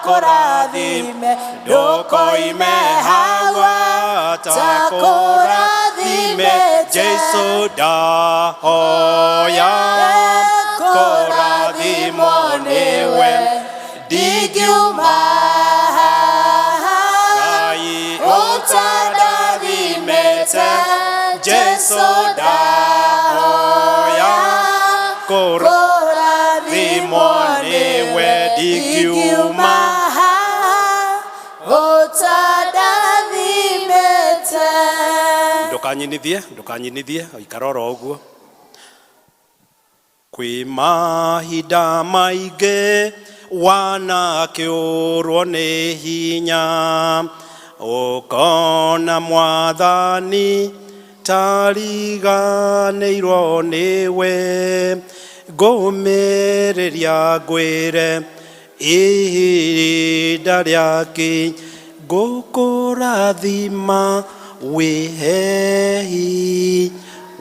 kũrathime ndũkoime hawa takũrathime Jesu ndahoya kũrathimwo nĩwe ndingiuma Ngai ũtandathimĩte Jesu ndahoya kũrathimwo nĩwe ndingiuma ũtandathimĩte ndũkanyinithie ndũkanyinithie ikara oro ũguo kwĩ mahinda maingĩ wanakĩũrwo nĩ hinya ũkona mwathani tariganĩirwo nĩwe ngũmĩrĩria ngwĩre ihinda rĩake ngũkũrathima wĩhehi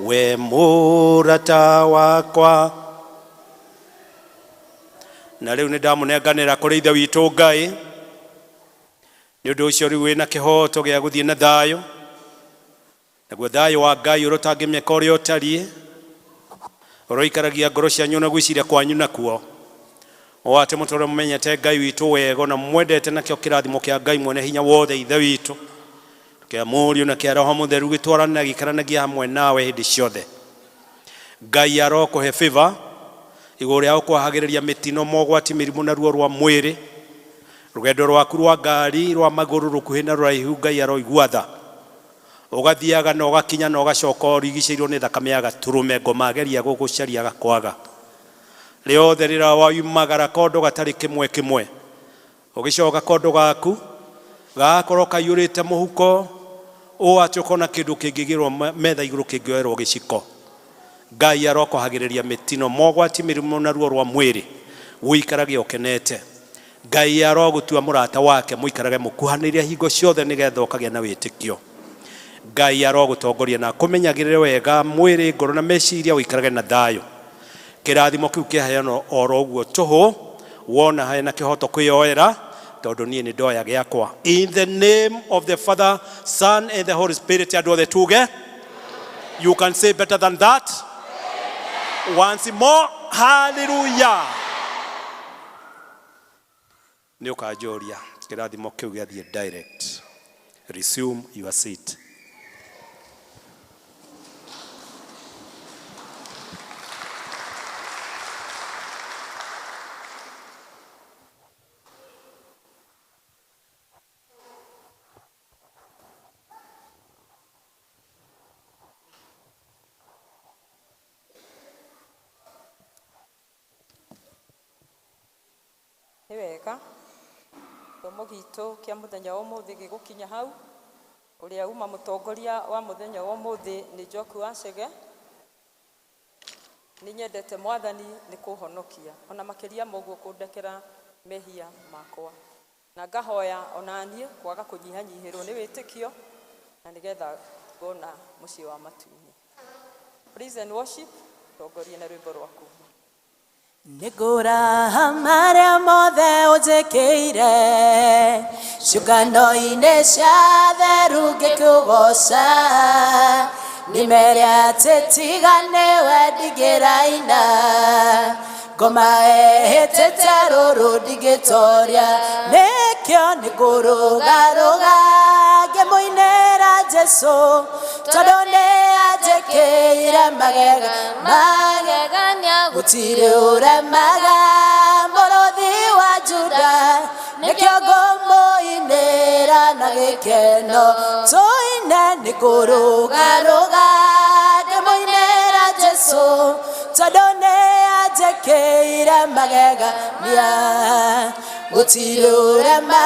we mũrata wakwa na rĩu nĩ ndamũnenganĩra kũrĩ ithe witũ Ngai nĩ ũndũ ũcio rĩu wĩna kĩhoto gĩa gũthiĩ na thayũ naguo thayũ wa Ngai ũrĩa ũtangĩmeka ũrĩa ũtariĩ ũroikaragia ngoro cianyu na gwĩciria kwanyu nakuo o atĩ mũtũre mũmenyete Ngai witũ wega na mwendete nakĩo kĩrathimo kĩa Ngai mwene hinya wothe ithe witũ kĩa Mũriũ na kĩa Roho Mũtheru gĩtwarana gĩikaranagia hamwe nawe hĩndĩ ciothe Ngai arokũhe favor igũrũ rĩa gũkwahagĩrĩria mĩtino mogwati mĩrimũ na ruo rwa mwĩrĩ rũgendo rwaku rwa ngari rwa magũrũ rũkuhĩ na rũraihu Ngai aroigua tha ũgathiaga na ũgakinya na ũgacoka ũrigicĩirwo nĩ thakame ya gatũrũme ngoma ageria gũgũcaria gakwaga rĩothe rĩrĩa waumagara kondo gatarĩ kĩmwe kĩmwe ũgĩcoka kondo gaku gakorwo kaiyũrĩte mũhuko ũũ atĩ ũkona kĩndũ kĩngĩgĩrwo metha igũrũ kĩngĩoerwo gĩciko Ngai arokwahagĩrĩria mĩtino mogwati mĩrimũ na ruo rwa mwĩrĩ ũikarage ũkenete Ngai arogũtua mũrata wake mũikarage mũkuhanĩirie hingo ciothe nĩgetha ũkagĩa na wĩtĩkio Ngai arogũtongoria na akũmenyagĩrĩre wega mwĩrĩ ngoro na meciria ũikarage na thayũ kĩrathimo kĩu kĩheanwo oro ũguo tũhũ wona hena kĩhoto kwĩyoera tondũ niĩ nĩ ndoya gĩakwa in the name of the Father, Son and the Holy Spirit andũ othe tuge you can say better than that once more hallelujah nĩ ũkanjũria kĩrathimo kĩu gĩathiĩ direct resume your seat Nĩ wega gĩthomo gitũ kĩa mũthenya wa ũmũthĩ gĩgũkinya hau ũrĩa uma mũtongoria wa mũthenya wa ũmũthĩ nĩ Njoku wa Chege nĩ nyendete mwathani nĩ kũhonokia ona makĩria ma ũguo kũndekera mehia makwa na ngahoya ona niĩ kwaga kũnyihanyihĩrwo nĩ wĩtĩkio na nĩgetha ngona mũciĩ wa matu-inĩ. Praise and worship tongoria na rwĩmbo rwaku. Nĩngũraha marĩa mothe ũnjĩkĩire ciũngano-inĩ cia theru ngĩkũgooca nĩmere atĩ tiga nĩwe ndingĩraina ngoma ĩhĩtĩte rũrũ ndingĩtoria nĩkĩo nĩngũrũgarũga ngĩmũinĩra Jesũ tondũ nĩ anjĩkĩire magega magegania gũtirĩ ũremaga mũrũthi wa Juda nĩkĩo ngũmũinĩra na gĩkeno tũine. Ngene nĩ kũrũgarũga ngĩmũinĩra Jesũ, tondũ nĩ anjĩkĩire magegania, gũtirĩ ũrema.